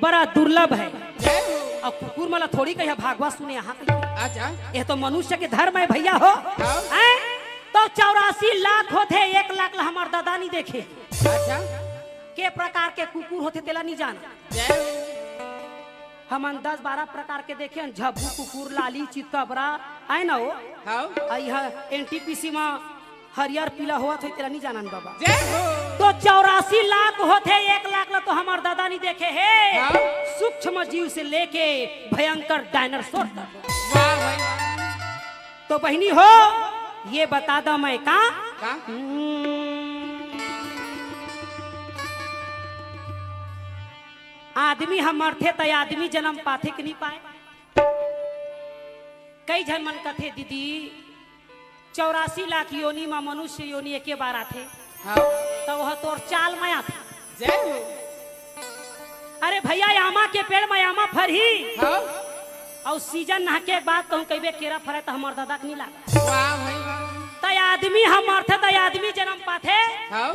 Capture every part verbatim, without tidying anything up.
बड़ा दुर्लभ है। जय हो। अउ कुकुर मन ला थोड़ी कहिया भागवत सुने यहाँ कहिया। अच्छा। ये तो मनुष्य के धर्म है भैया हो। हाँ। हैं? तो चौरासी लाख होथे, एक लाख ला हमर दादा नहीं देखे। अच्छा। के प्रकार के कुकुर होथे तेला नहीं जाना। जय हो। हमन दस बारह प्रकार के देखे हन, झब्बू कुकुर, लाली, चितकबरा, आय ना हो? हाँ। आ इहा एनटीपीसी मा हरियर पीला होवत होही, तेला नहीं जानन बाबा। जय हो। तो चौरासी लाख होथे, एक लाख ला तो हमर दादा नहीं देखे हे। हाँ। सूक्ष्म जीव से लेके भयंकर डायनासोर तक। वाह भाई। तो बहिनी हो, ये बता दा मैं का? का? हम्म। आदमी ह मरथे त आदमी जन्म पाथे कि नहीं पाए? कई झन मन कथे, "दीदी, चौरासी लाख योनि म मनुष्य योनि एके बार आथे।" हाँ। त वह तोर चाल म आथे। जय हो। अरे भैया, आमा के पेड़ म आमा फरही। हाँ। अउ सीजन नहके के बाद कहूँ कहिबे केरा फरे त हमर दादा के नहीं लागे। वाह भाई वाह। त आदमी ह मरथे त आदमी जन्म पाथे। हाँ।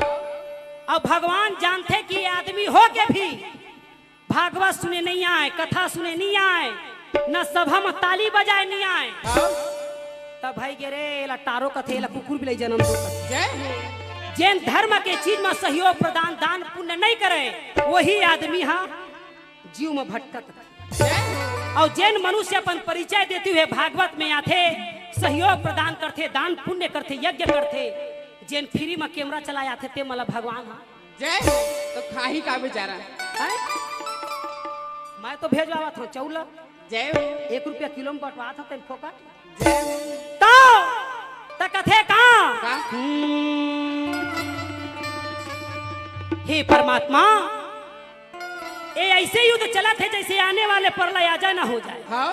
अउ भगवान जानथे कि ये आदमी हो के भी भागवत सुने नहीं आए, कथा सुने नहीं आए, न सभा म ताली बजाए नहीं आए। हाँ। तब भाई गे रे, एला टारो कथे, एला कुकुर बिलाई जन्म दो कथे। जय हो। जेन धर्म के चीज म सहयोग प्रदान, दान पुण्य नहीं करे, वही आदमी हा जीव म भटकत। जय हो। अउ जेन मनुष्य अपन परिचय देते हुए भागवत में आथे, सहयोग प्रदान करथे, दान पुण्य करथे, यज्ञ करथे, जेन फ्री म कैमरा चलाए आथे, ते मला भगवान हा जय हो। तो खाही का बेचारा? हैं? मैं तो भेजवावत हूँ चौला। जय हो। एक रुपया किलो में बंटवात हूँ तेन फोकट। जय हो। तो त कथे का? का? हम्म। हे परमात्मा, ए ऐसे युद्ध चलत हे जैसे आने वाले प्रलय आ जाए ना हो जाए। हाँ।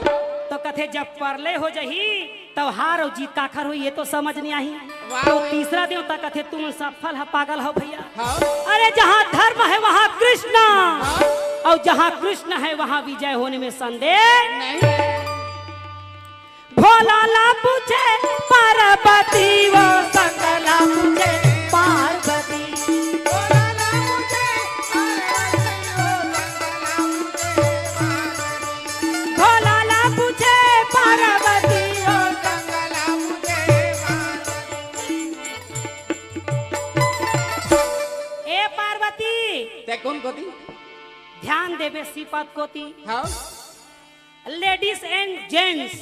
तो कथे जब प्रलय हो जाही तब हार अउ जीत काखर होही, ये तो समझ नहीं आही। वाह, तो वाह। तीसरा देवता कथे, "तुम सब फल ह पागल हो भैया।" हाँ। अरे, जहाँ धर्म है वहाँ कृष्ण, हाँ। अउ जहाँ कृष्ण है वहाँ विजय होने में संदेह नहीं। भोला ला पूछे पार्वती, वो शंकर ला पूछे पार्वती। भोला ला पूछे पार्वती, वो शंकर ला पूछे पार्वती। भोला ला पूछे पार्वती, ओ कंगला मुझे मार। ए पार्वती, ते कोन कोती? ध्यान देबे श्रीपद कोती। हाँ। Ladies and gents,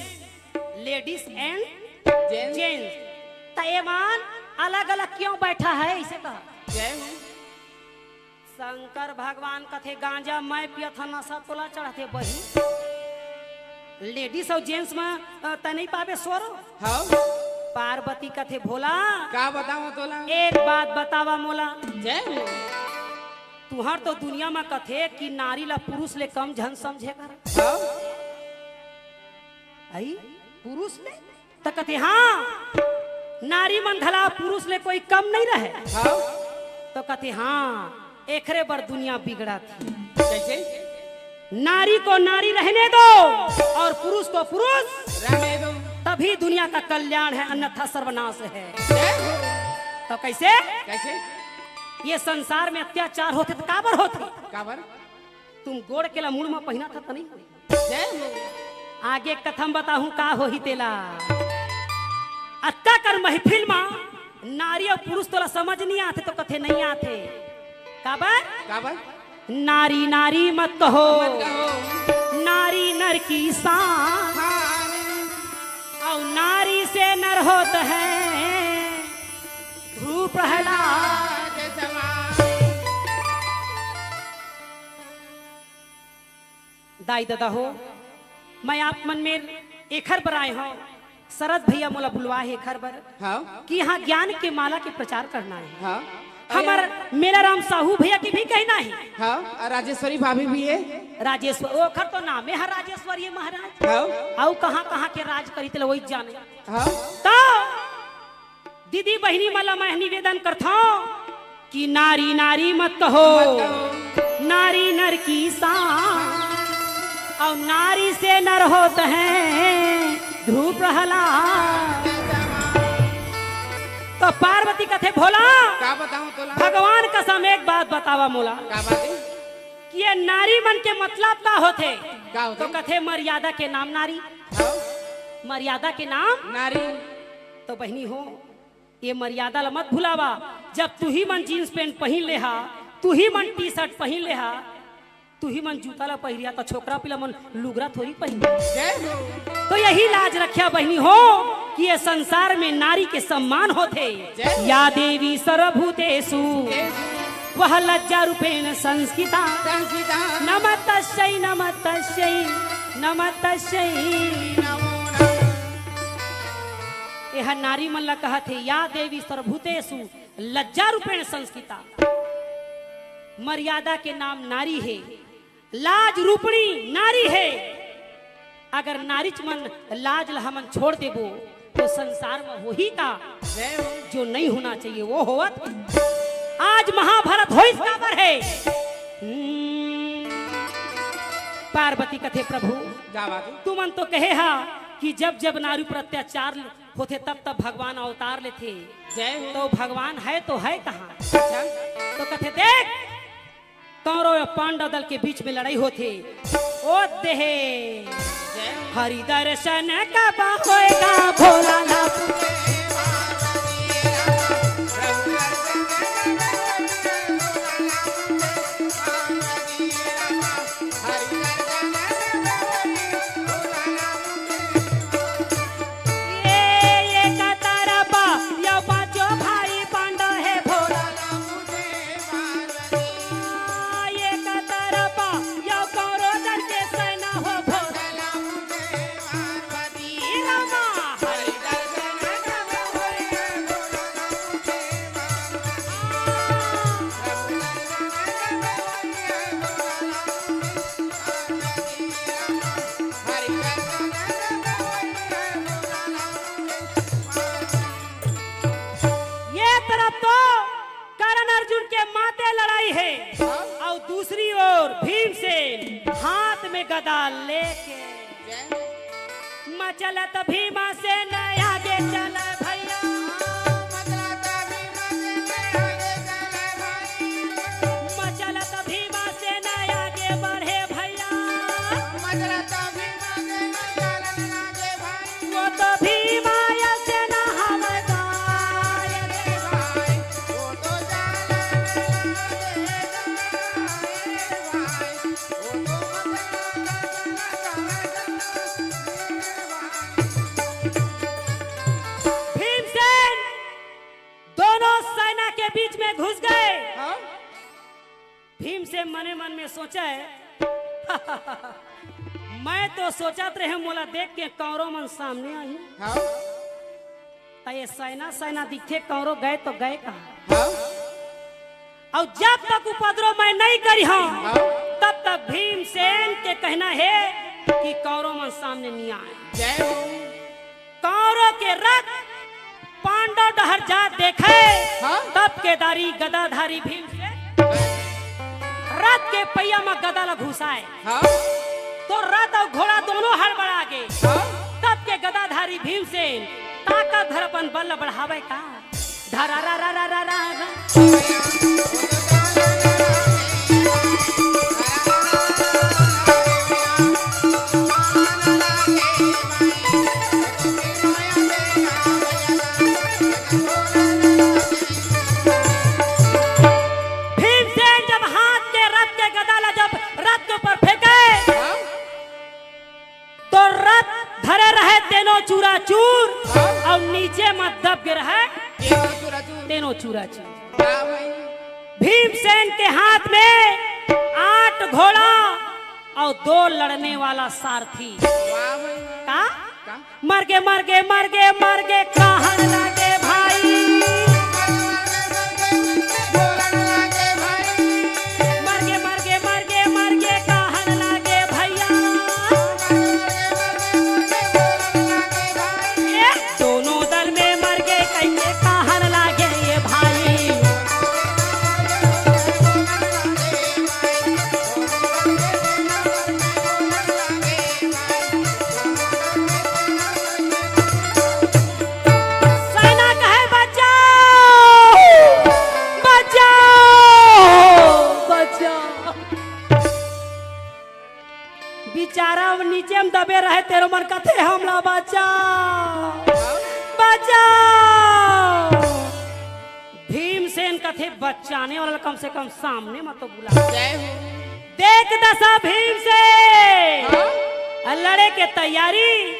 ladies and gents। Gents। त एमन अलग-अलग क्यों बैठा है, इसे कहा। जय हो। शंकर भगवान कथे, "गांजा मैं पियत हंव, नशा तोला चढ़थे बही।" Ladies अउ gents में, अ, तैं नहीं पाबे सोरो। हाँ। पार्वती कथे, "भोला, का बतावं तोला?" एक बात बतावा मोला। जय हो। तुहर तो दुनिया में कथे कि नारी ला पुरुष ले कम झन समझे कर। हाँ। आई? पुरुष ले? त कथे, "हाँ, नारी मन घला पुरुष ले कोई कम नहीं रहे।" हाँ। तो कथे, "हाँ, एखरे बर दुनिया बिगड़त हे।" कैसे? नारी को नारी रहने दो और पुरुष को पुरुष रहने दो। तभी दुनिया का कल्याण है, अन्यथा सर्वनाश है। जय हो। तो कैसे? कैसे? ये संसार में अत्याचार होथे त काबर होथे? काबर? तुम गोड़ के ला मुड़ म पहिना था त नहीं होई। जय हो। आगे कथा म बताहूं का होही तेला। अतका कर महफिल म नारी अउ पुरुष तोला समझ नहीं आथे तो कथे नहीं आथे। काबर? काबर? नारी नारी मत कहो, मत कहो। नारी नर की शान। शान। अउ नारी से नर होत है ध्रुव प्रहलाद। के समान। दाई ददा हो, मैं आप मन में एखर बर आए हंव, शरद भैया मोला बुलवाए हे एखर बर, हाँ। कि यहाँ ज्ञान के माला के प्रचार करना है। हाँ। हमर मेला राम साहू भैया के भी कहना है। हाँ, अउ राजेश्वरी भाभी भी है। राजेश्वर, ओखर तो नामे है राजेश्वरी महाराज। हाँ। अउ कहाँ कहाँ के राज करी तेला वही जाने। हाँ। तो दीदी बहिनी मन ला मैं निवेदन करथंव कि नारी नारी मत कहो, मत कहो। नारी नर की शान, अउ नारी से नर होत है ध्रुव प्रहलाद। तो पार्वती कथे, "भोला, का बतावं तोला? भगवान कसम एक बात बतावा मोला।" का बात है? ये नारी मन के मतलब का होथे? का होथे? तो कथे, मर्यादा के नाम नारी। हाँ। मर्यादा के नाम नारी। तो बहिनी हो, ये मर्यादा ला मत भुलावा। जब तुही मन जींस पैंट पहिन ले हा, तुही मन टी शर्ट पहिन ले हा, तुही मन जूता ला पहिरिया, त छोकरा पिला मन लुगरा थोड़ी पहिन। जय हो। तो यही लाज रखिया बहिनी हो कि ये संसार में नारी के सम्मान होथे। जय हो। या देवी सर्वभूतेषु, देवी। वह लज्जा रूपेण संस्थिता। संस्थिता। नमस्तस्यै, नमस्तस्यै, नमस्तस्यै। नमो नमः। एह नारी मन ला कहत हे, या देवी सर्वभूतेषु लज्जा रूपेण संस्थिता। मर्यादा के नाम नारी हे, लाज रूपणी नारी हे। अगर नारीच मन लाज ला हमन छोड़ देबो, तो संसार में होही का? जय हो। जो नहीं होना चाहिए, वो होवत। आज महाभारत होइस काबर हे? हम्म, पार्वती कथे, प्रभु, का बात है? तुमन तो कहे हा कि जब जब नारी पर अत्याचार होथे, तब तब भगवान अवतार लेथे। जय हो। तो भगवान है तो है कहाँ? अच्छा। तो कथे, देख, कौरव अउ पांडव दल के बीच में लड़ाई होथे। ओ देहे। जय। हरि दर्शन कब होएगा भोला ना। ये, ये कतरपा, यो पांचों भाई पांडव हे भोला। ये कतरपा, यो कौरव दल के सेना हो भोला। ये तरफ तो कर्ण अर्जुन के माते लड़ाई हे, हाँ। अउ दूसरी ओर भीमसेन हाथ में गदा लेके। मचलत भीमसेन आगे चल भैया। मचलत भीमसेन आगे बढ़े भैया। वो तो भीमा अइसे ना हवय गाय रे भाई। भीमसेन दोनों सेना के बीच में घुस गए। हाँ? भीमसेन मने मन में सोचा है, मैं तो सोचत रहे मोला देख के कौरव मन सामने आही। हाँ। त ये सेना सेना दिखथे, कौरव गए तो गए कहाँ? हाँ। अउ जब तक उपद्रव मैं नहीं करी हूँ, हाँ। तब तक भीमसेन के कहना है कि कौरव मन सामने नहीं आए। जय हो। कौरव के रथ पांडव डहर जात देखे, हाँ? तब केदारी गदाधारी भीमसेन रथ के पहिया म गदा ल घुसाए। हाँ? तो रथ अउ घोड़ा दोनों हड़बड़ा गे। हाँ? तब के गदाधारी भीमसेन ताकत धर अपन बल ल बढ़ावे का। धरा रा रा रा रा रा रा। भीमसेन जब हाथ के रथ के गदा ला जब रथ के ऊपर फेंके, तो रथ धरे रहे तेनो चूरा चूर, हाँ। अउ नीचे म दब गे रहे तेनो चूरा चूर। तेनो चूरा चूर। वाह भाई। भीमसेन के हाथ में आठ घोड़ा अउ दो लड़ने वाला सारथी। वाह भाई। का? का? मरगे, मरगे, मरगे, मरगे, कहन लागे भाई। मरगे, मरगे, मरगे, मरगे, कहन लागे भैया। ए, दोनों दल में मरगे, कइसे कहन लागे ये भाई। सेना कहे, "बचाओ, बचाओ, बेचारा नीचे म दबे रहे, तेरो मन कथे, "हमला बचाओ, बचाओ।" भीमसेन कथे, "बचाने वाला ल कम से कम सामने म तो बुला।" जय हो। देख दसा भीमसेन, हाँ? लड़े के तैयारी।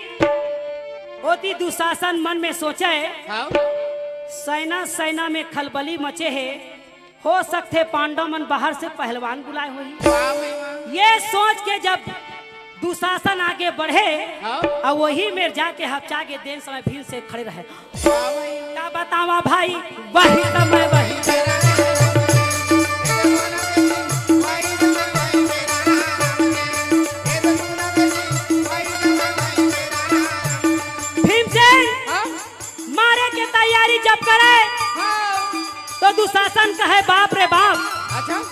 ओती दुशासन मन में सोचे, हाँ? सेना, सेना में खलबली मचे हे, हो सकथे पांडव मन बाहर से पहलवान बुलाए होही। वाह भाई वाह। ये सोच के जब दुशासन आगे बढ़े, हाँ। अउ वही मेर जाके हपचा के देन समय भीमसेन खड़े रहे। वाह भाई। का बतावा भाई, वही समय वही। भीमसेन हाँ? मारे के तैयारी जब करे, हाँ। तो दुशासन कहे, "बाप रे बाप, अच्छा।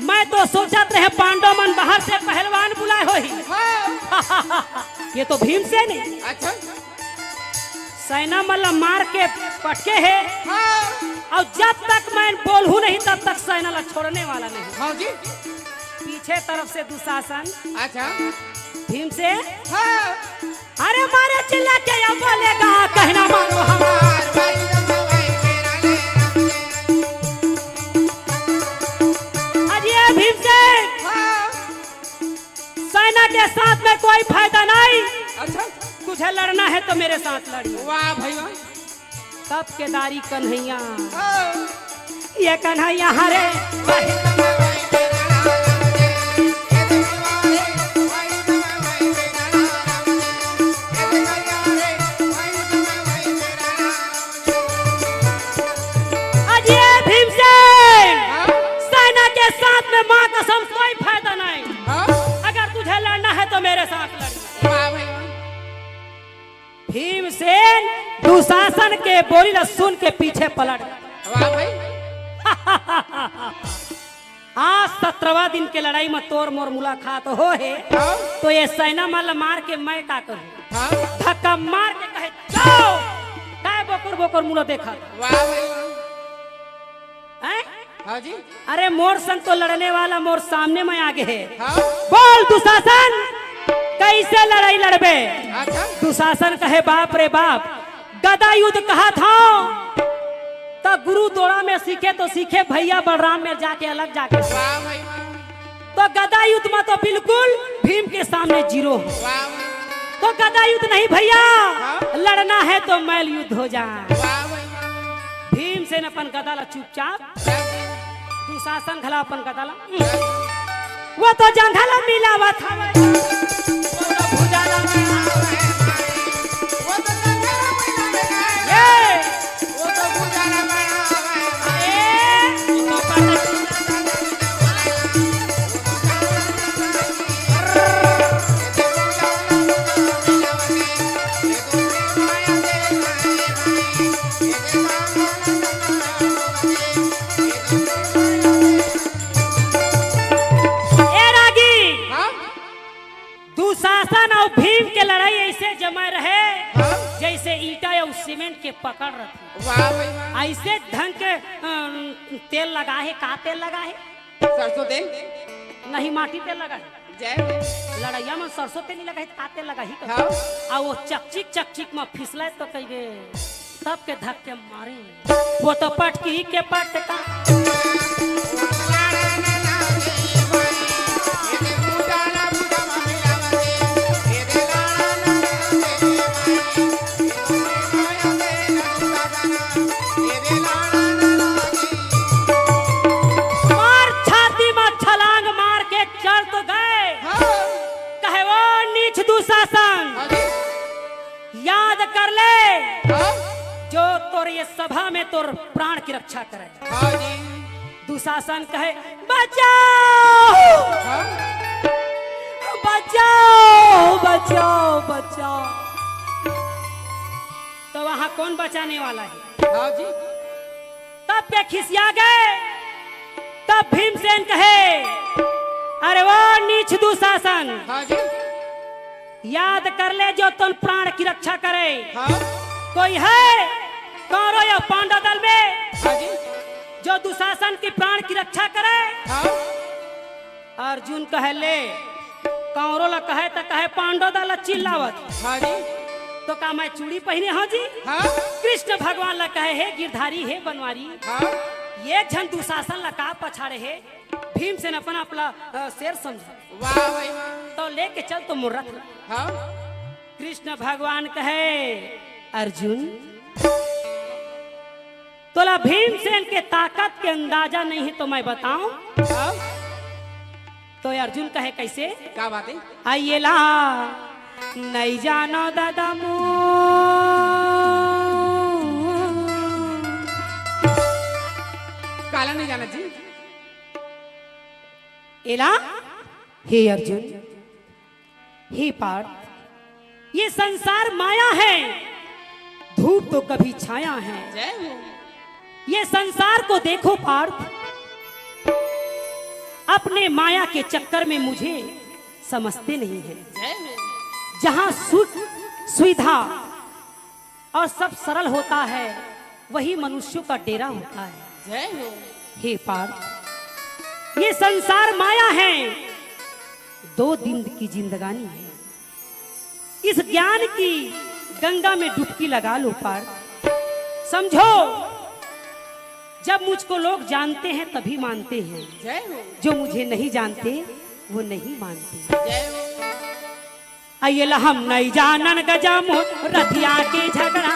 मैं तो सोचत रहे पांडव मन बाहर से पहलवान बुलाए होही।" हाँ। ये तो भीमसेन हे। अच्छा। सेना मन ल मार के पटके हे। हाँ। अउ जब तक मैं बोलहूँ नहीं, तब तक सेना ल छोड़ने वाला नहीं। हाँ जी। पीछे तरफ से दुशासन। अच्छा। भीमसेन। हाँ। अरे मारे चिल्ला के या बोलेगा, कहना मानो हमार। आज ये भीमसेन, हाँ। सेना के साथ में कोई फायदा नहीं। अच्छा। तुझे लड़ना है तो मेरे साथ लड़िए। वाह भाई वाह। तब केदारी कन्हैया, हाँ। ये कन्हैया हरे। आज ये भीमसेन, हाँ? सेना के साथ में माँ कसम कोई फायदा नहीं। हाँ? अगर तुझे लड़ना है तो मेरे साथ लड़। वाह भाई वाह। भीमसेन दुशासन के बोली ल सुन के पीछे पलट गए। वाह भाई। आज सत्रहवाँ दिन के लड़ाई में तोर मोर मुलाकात हो हे, हाँ। तो ये सेना मन ल मार के मैं का करूँ? हाँ। धक्का मार के कहे, "जाओ।" काय बोकर बोकर मुला देखा? वाह भाई वाह। हैं? हाँ जी। अरे मोर संग तो लड़ने वाला मोर सामने में आगे हे। हाँ। बोल दुशासन, कैसे लड़ाई लड़बे? अच्छा। दुशासन कहे, "बाप रे बाप, गदा युद्ध कहत हँव, त गुरु दोड़ा में सीखे तो सीखे, भैया बलराम में जाके अलग जाके सीखे।" वाह भाई वाह। तो गदा युद्ध में तो बिल्कुल भीम के सामने जीरो हो। वाह। तो गदा युद्ध नहीं भैया, हाँ? लड़ना है तो मल्ल युद्ध हो जाए। वाह भाई वाह। भीमसेन अपन गदा ला चुपचाप, हाँ। दुशासन घला अपन गदा ला, वो तो जंघा ला मिलावत हवे। वो तो भुजा ला मिलावत हवे। ये। ए रागी, हाँ? दुशासन अउ भीम के लड़ाई ऐसे जमे रहे, हाँ? जैसे ईंटा अउ सीमेंट के पकड़ रथे। वाह भाई वाह। ऐसे ढंग के, अम, तेल लगा हे, का तेल लगा हे? सरसों तेल। नहीं, माटी तेल लगा हे। जय हो। लड़ैया में सरसों तेल नहीं लगा हे, का तेल लगा हे? हाँ। आ वो चकचिक, चकचिक में फिसले तो कहिबे, तब के धक्के मारे। वो तो पटकी के पटका। मार छाती में छलांग मार के चल तो गए। हाँ। कहे, "वो नीच दुशासन, हाँ जी। याद कर ले, हाँ। जो तोर ये सभा में तोर प्राण की रक्षा करे।" हाँ जी। दुशासन कहे, "बचाओ, हाँ। बचाओ, बचाओ, बचाओ।" तो वहां कौन बचाने वाला है? हाँ जी। तब के खिसिया गए, तब भीमसेन कहे, "अरे वो नीच दुशासन, हाँ जी। याद कर ले जो तोर प्राण की रक्षा करे। हाँ। कोई है कौरव या पांडव दल में, हाँ जी। जो दुशासन की प्राण की रक्षा करे?" हाँ। अर्जुन कहे, "ले, कांवरो ला कहे त कहे पांडव दा ला चिल्लावत। हाँ जी। तो का मैं चूड़ी पहिने हंव जी? हाँ। कृष्ण भगवान ला कहे, हे गिरधारी, हे बनवारी, हाँ। ये झन दुशासन ला का पछाड़े हे? भीमसेन अपन आप ला, अ, शेर समझा। वाह भाई वाह। तो लेके चल तो मोर रथ ला। हाँ। कृष्ण भगवान कहे, अर्जुन, तोला भीमसेन के ताकत के अंदाजा नहीं है तो मैं बताऊं? हाँ। तो अर्जुन कहे, कैसे? का बात है? आइए ला, नहीं जानो दादा मो। काला नहीं जाना जी। एला, हे अर्जुन, हे पार्थ, ये संसार माया है, धूप तो कभी छाया है। जय हो। ये संसार को देखो पार्थ, अपने माया के चक्कर में मुझे समझते नहीं है। जय हो। जहाँ सुख, सुविधा और सब सरल होता है, वही मनुष्यों का डेरा होता है। जय हो। हे पार्थ, ये संसार माया है, दो दिन की जिंदगानी है। इस ज्ञान की गंगा में डुबकी लगा लो पार्थ। समझो, जब मुझको लोग जानते हैं तभी मानते हैं, जय हो। जो मुझे नहीं जानते वो नहीं मानते। जय हो। अयला हम नहीं जानन गजमो रतिया के झगड़ा।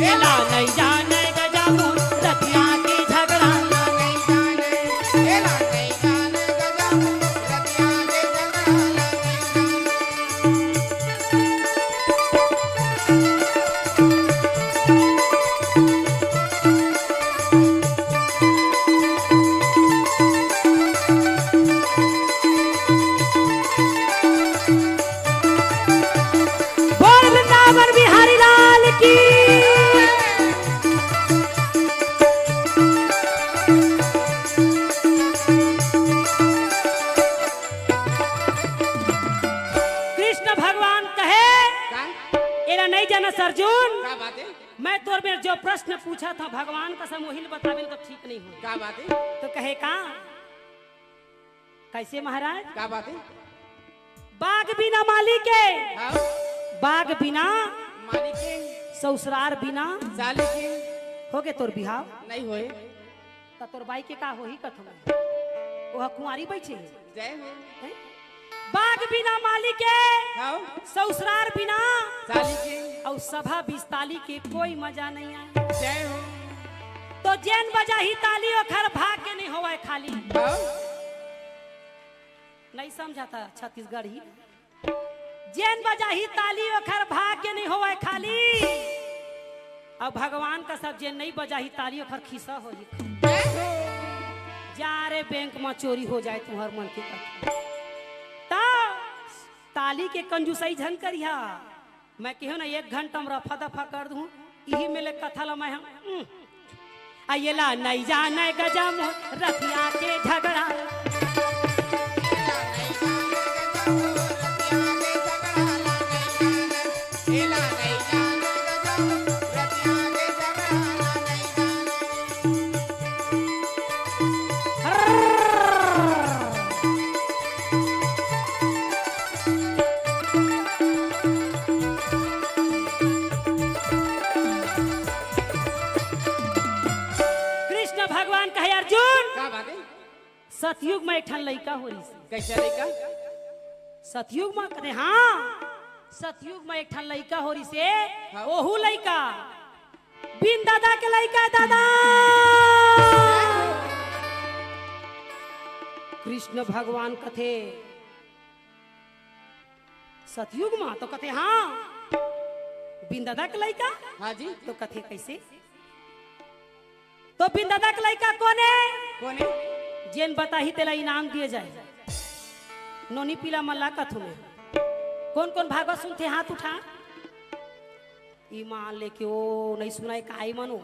एला नहीं जाने गजमो रतिया के झगड़ा। बोल वृंदावन बिहारी लाल की। कृष्ण भगवान कहे, का? एला नहीं जाना अर्जुन। का बात है? मैं तोर मेर जो प्रश्न पूछा था भगवान का समूहिल बतावे तो ठीक नहीं हो। का बात है? तो कहे का? कैसे महाराज? का बात है? बाग बिना माली के, हाँ। बाग बिना माली के, ससुरार बिना साली के। होगे तोर बिहाव? नहीं होए। त तोर बाई के का होही कथों? ओह कुंवारी बइठे हे। जय हो। हैं? बाग बिना माली के, हाँ। ससुरार बिना साली के। अउ सभा बिस्ताली के कोई मजा नहीं आए। जय हो। तो जेन बजाही ताली ओखर भाग के नहीं होवय खाली। हाँ। नहीं समझा था छत्तीसगढ़ी। जेन बजाही ताली ओखर भाग के नहीं होवय खाली। अब भगवान का सब जेन नहीं बजाही ताली ओखर खिस्सा होही। जा रे बैंक में चोरी हो जाए तुहर मन के कथा। ता ताली के कंजूसई झन करिहा। मैं केहेंव ना, एक घंटा में रफा दफा कर दूं, इही में ले कथा ला मैं हम, उम। आ एला नहीं जाने गजमो रतिया के झगड़ा। कृष्ण भगवान कहे, अर्जुन, का बात है? सतयुग में एक ठन लइका हो रिहिस। कैसे लइका? सतयुग में कहे, हाँ, सतयुग में एक ठन लइका हो रिहिस हे, हाँ। ओहू लइका बिन दादा के लइका हे दादा। कृष्ण भगवान कथे, सतयुग मा? तो कथे, हाँ। बिन दादा के लइका? हाँ जी। तो कथे, कैसे? तो बिन दादा के लइका कोन हे? कोन हे? जेन बताही तेला इनाम दिए जाए। नोनी पीला मल्ला कथू में। कोन कोन भागवत सुनथे, हाथ उठा। ईमान लेके ओ नहीं सुनाय काई मनो।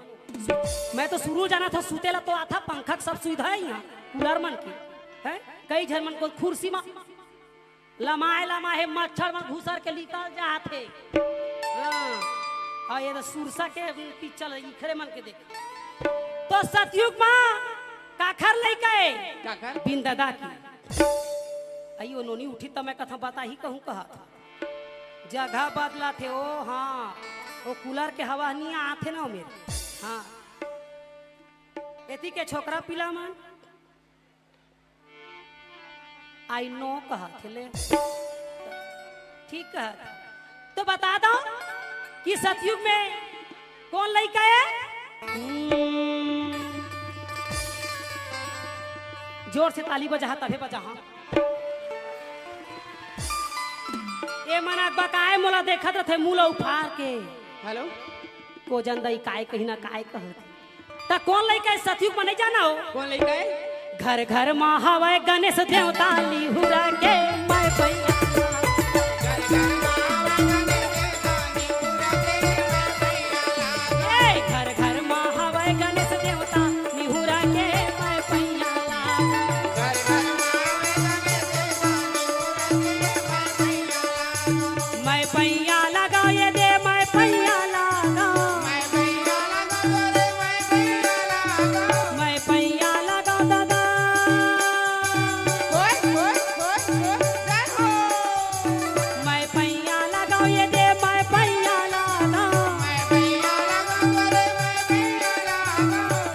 मैं तो शुरू जाना था सुतेला तो आथा पंखा के सब सुविधा हे इहाँ, कूलर मन के। हैं? कई झन मन कोन कुर्सी मा लमाय लमाय हे, मच्छर मन घुसर के निकल जात हे। हाँ। अउ ये तो सुरसा के पिक्चर इखरे मन के देख। तो सतयुग मा काखर लइका ए? काखर? बिन ददा के। अई ओ नोनी उठी त मैं कथा बताही कहूँ कहत। जगह बदलत हे ओ, हाँ, ओ कूलर के हवा नी आथे ना ओ मेर। हाँ, एती के छोकरा पिला मन। I know कहत हे ले। ठीक कहत। तो बता दो कि सतयुग में कौन लइका ए? हम्म। जोर से ताली बजाहा, तभे बजाहा। ए मन अकबकाए मोला देखत रथे, मुंह ल उफार के। हेलो। को जन दई काय कही ना काय कहत। त कौन लइका ए सतयुग म नइ जाना हो? कौन लइका ए? घर घर मा हवय गणेश देवता निहुरा के मैं पैया। ए, घर घर मा हवय गणेश देवता निहुरा के मैं पैया। मैं पैया लगाओ ये दे, मैं पैया लगाओ। मैं पैया लगाओ दादा। मैं पैया लगाओ ये दे, मैं पैया लगाओ।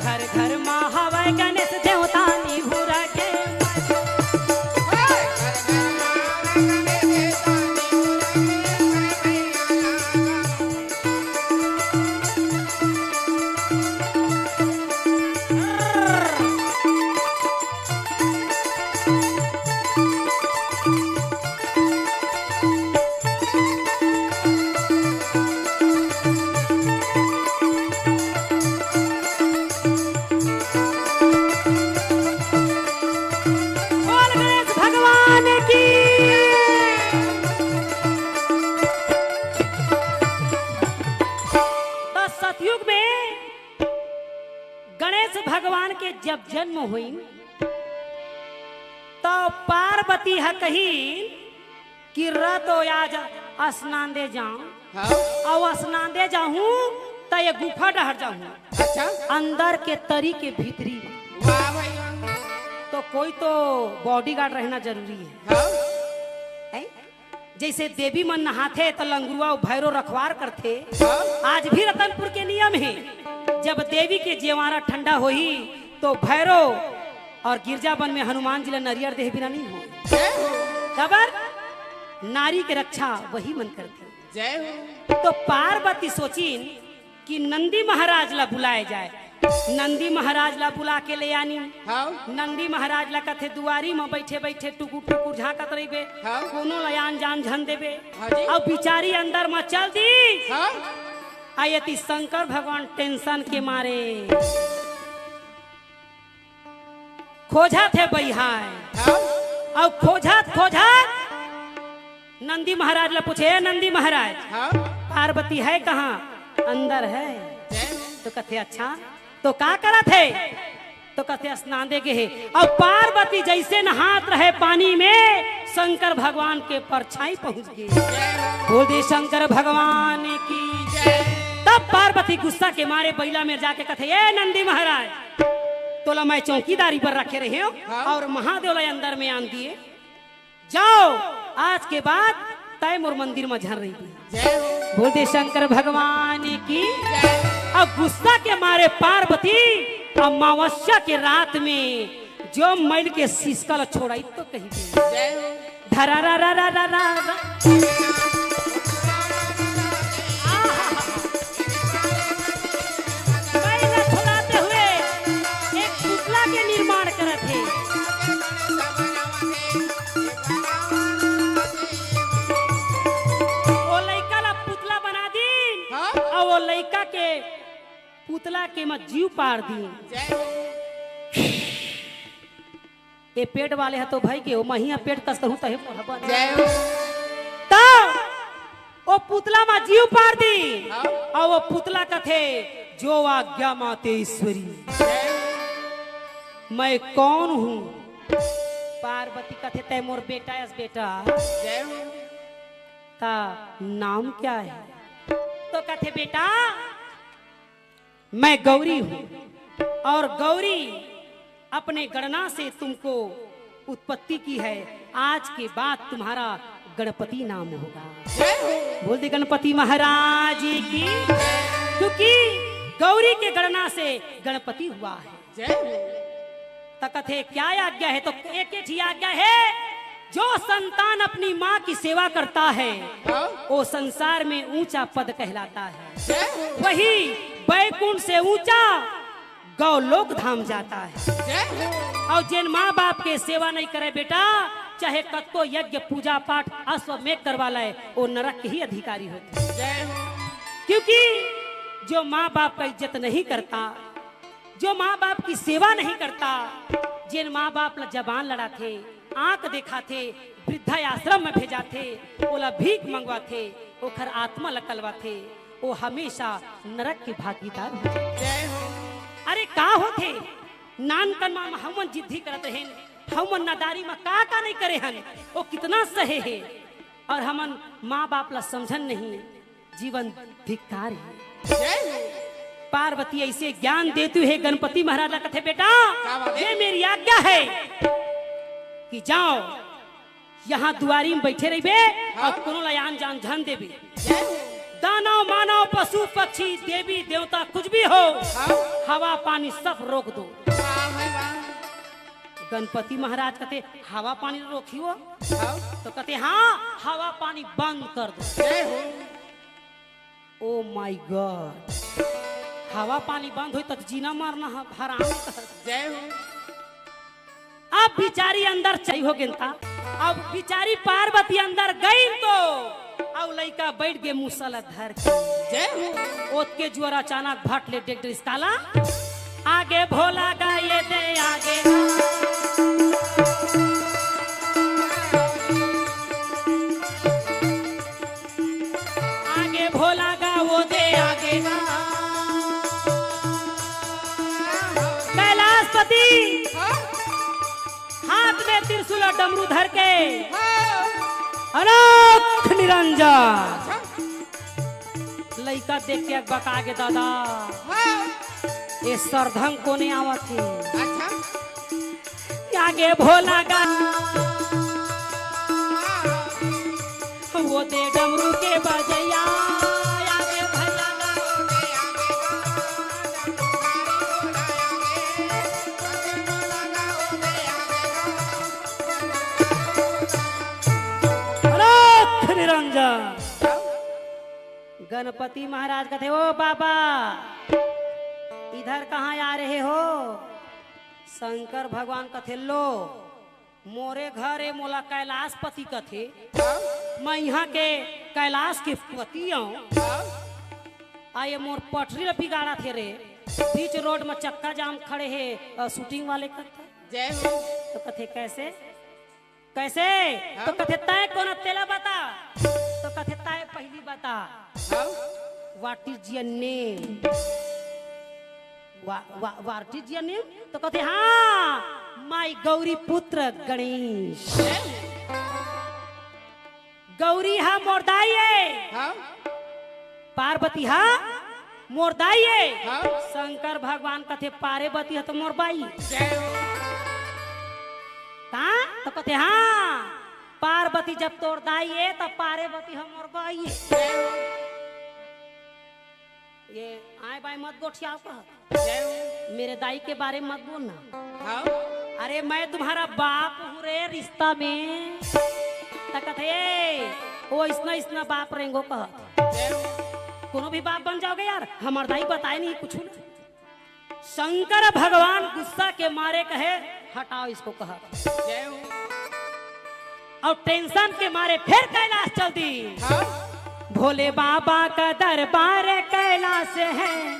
घर घर मा हवय गणेश देवता निहुरा के। बोल गणेश भगवान की। तो सतयुग में गणेश भगवान के जब जन्म होइन, तो पार्वती ह कहिन कि "र तो आज स्नान दे जाऊं, हाँ। अउ स्नान दे जाहूं, त ये गुफा डहर जाहूं, अच्छा। अंदर के तरी के भीतरी।" वाह भाई वाह। तो कोई तो बॉडीगार्ड रहना जरूरी है। हाँ। हैं? जैसे देवी मन नहाथे त लंगुरुआ अउ भैरो रखवार करथे। हाँ। आज भी रतनपुर के नियम हे, जब देवी के जेवारा ठंडा होही तो भैरो अउ गिरजा बन में हनुमान जी ला नरियर देहे बिना नहीं हो। जय हो। काबर? नारी के रक्षा वही मन करथे। जय हो। तो पार्वती सोचिन कि नंदी महाराज ला बुलाए जाए। नंदी महाराज ला बुला के ले आनी। हाँ। नंदी महाराज ला कथे, "दुआरी म बइठे बइठे टुकुर टुकुर झांकत रहिबे, हाँ। कोनो ला आन जान झन देबे।" हाँ जी। अउ बिचारी अंदर म चल दी। हाँ। आ एती शंकर भगवान टेंशन के मारे खोजत हे बइहाय। हाँ। अउ खोजत खोजत नंदी महाराज ला पूछे, "ए नंदी महाराज, हाँ। पार्वती है कहाँ?" "अंदर है।" जय हो। तो कथे, "अच्छा, तो का करत हे?" तो कथे, "स्नान दे गे हे।" अउ पार्वती जैसे नहात रहे पानी में, शंकर भगवान के परछाई पहुंच गे। बोल दे शंकर भगवान की। तब पार्वती गुस्सा के मारे बइला में जाके कथे, "ए नंदी महाराज, तोला मैं चौकीदारी पर रखे रहे हो हाँ। अउ महादेव ला अंदर में आन दिए। जाओ, आज के बाद तय मोर मंदिर म झन रहिबे।" जय हो। बोल दे शंकर भगवान की। जय। अब गुस्सा के मारे पार्वती अमावस्या के रात में जो मैल के सिसका ल छोड़ाई तो कही दे। जय हो। धरा रा रा रा रा रा रा। आहा। मैल छोड़ाते हुए एक पुतला के निर्माण करत हे। ओ लइका ला पुतला बना दीन, हाँ? अउ ओ लइका के पुतला के म जीव पार दीन। जय हो। ए पेट वाले ह तो भई गे, ओ महिया पेट कस कहूं तहे मोर बन। जय हो। त ओ पुतला म जीव पार दीन, हाँ। अउ ओ पुतला कथे, "जो आज्ञा माते ईश्वरी।" जय हो। मैं कौन हूँ? पार्वती कथे, "तय मोर बेटा अस बेटा।" जय हो। "का नाम क्या है?" तो कथे, "बेटा, मैं गौरी हूँ।" और गौरी अपने गणना से तुमको उत्पत्ति की है। आज के बाद तुम्हारा गणपति नाम होगा। जय हो। बोल दे गणपति महाराज की। क्योंकि गौरी के गणना से गणपति हुआ है। जय हो। त कथे क्या आज्ञा है? तो एक ही आज्ञा है, जो संतान अपनी माँ की सेवा करता है, हाँ। वो संसार में ऊंचा पद कहलाता है। जय हो। वही बैकुंठ से ऊंचा गौ लोक धाम जाता है। जय हो। और जिन माँ बाप के सेवा नहीं करे बेटा, चाहे कतको यज्ञ पूजा पाठ अश्वमेघ करवा ले, वो नरक के ही अधिकारी होते हैं। जय हो। क्योंकि जो माँ बाप का इज्जत नहीं करता, जो माँ बाप की सेवा नहीं करता, जिन माँ बाप ला जबान लड़ाथे, आंख देखाथे, वृद्धाश्रम में भेजाथे, ओला भीख मंगवाथे, ओखर आत्मा ला कलवाथे, वो हमेशा नरक के भागीदार होथे। जय हो। अरे का होथे? नानकन मा हमन जिद्दी करत रहेन, हमन नादारी मा का का नहीं करे हन, वो कितना सहे हे, और हमन माँ बाप ला समझन नहीं। जीवन धिक्कार है। जय हो। पार्वती ऐसे ज्ञान देती है गणपति महाराज ला, कथे बेटा, क्या बात है? ये मेरी आज्ञा है कि जाओ, यहाँ दुआरी में बैठे रहिबे हाँ। और कोनो ला आन जान झन देबे। जय हो। दानव मानव पशु पक्षी देवी देवता कुछ भी हो, हाँ। हवा पानी सब रोक दो। वाह भाई वाह। गणपति महाराज कथे हवा पानी रोकी हो? हाँ। तो कथे हाँ, हवा पानी बंद कर दो। जय हो। Oh my God, हवा पानी बंद होई त जीना मरना ह-, हराम। जय हो। अब बिचारी अंदर चली हो गेंता, अब बिचारी पार्वती अंदर गई तो अब लइका बैठ गे मुसला धर के। जय हो। ओतके जुअर अचानक भट ले डेग डरिस काला, आगे भोला गा ये दे आगे। आगे भोला गा वो दे आगे। कैलाशपति हाँ? हाथ में त्रिशूल और डमरू धर के हाँ। अनोख निरंजन। अच्छा। लइका देख के अकबका गे दादा। हाँ। ये सरधंग कोने आवत हे? अच्छा। आगे भोला गा, वो दे डमरू के बजैया, आगे भैया गा, अनोख निरंजन। गणपति महाराज कथे, "ओ बाबा, इधर कहाँ आ रहे हो?" शंकर भगवान कथे, "लो, मोरे घर ए, मोला कैलाशपति कथे। मैं यहाँ के कैलाश के पति आऊँ। आ ये मोर पटरी ल बिगाड़त हे रे, बीच रोड में चक्का जाम खड़े हे, अ, shooting वाले करता।" जय हो। तो कथे, "कैसे?" कैसे? हाँ? तो कथे, "तय कोन तेला बता।" तो कथे, "तय पहली बता।" हाँ? What is your name? Wha-, wha-, what is your name? तो कथे, "हाँ, my गौरी पुत्र गणेश।" हैं? गौरी हा मोर दाई हे। हाँ? पार्वती हा मोर दाई हे। हाँ? शंकर भगवान कथे, "पार्वती हा तो मोर बाई।" जय हो। का? तो कथे, "हाँ, पार्वती जब तोर दाई हे, तब पार्वती हा मोर बाई हे।" जय हो। ये आए बाएं मत गोठियाव कहत। जय हो। मेरे दाई के बारे में मत बोलना। हाँ। अरे मैं तुम्हारा बाप हूँ रे रिश्ता में। त कथे, "ए, वो इसना, इसना बाप रेंगो," कहत। जय हो। कोनो भी बाप बन जाओगे यार, हमार दाई बताए नहीं कुछ ना। शंकर भगवान गुस्सा के मारे कहे, "हटाओ इसको," कहत। जय हो। और tension के मारे फिर कैलाश चल दी। हाँ। भोले बाबा का दरबार कैलाश है,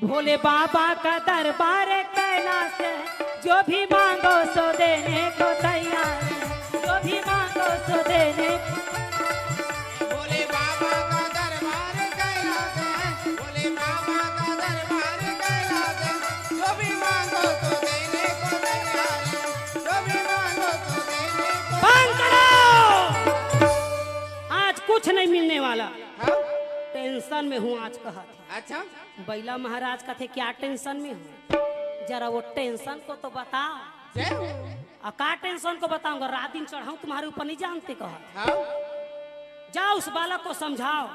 भोले बाबा का दरबार कैलाश है, जो भी मांगो सो देने को तैयार है, जो भी मांगो सो देने को। भोले बाबा का दरबार कैलाश है, भोले बाबा का दरबार कैलाश है, जो भी मांगो तो देने को तैयार है, जो भी मांगो तो देने को। बंद करो, आज कुछ नहीं मिलने वाला। हाँ? Tension में हूँ आज, कहत हे। अच्छा। बैला महाराज कथे, "क्या टेंशन में हो? जरा वो टेंशन को तो बताओ।" जय हो। "आ, का टेंशन को बताऊंगा? रात दिन चढ़ाऊं तुम्हारे ऊपर, नहीं जानते?" कहा। हाँ। "जाओ, उस बालक को समझाओ।"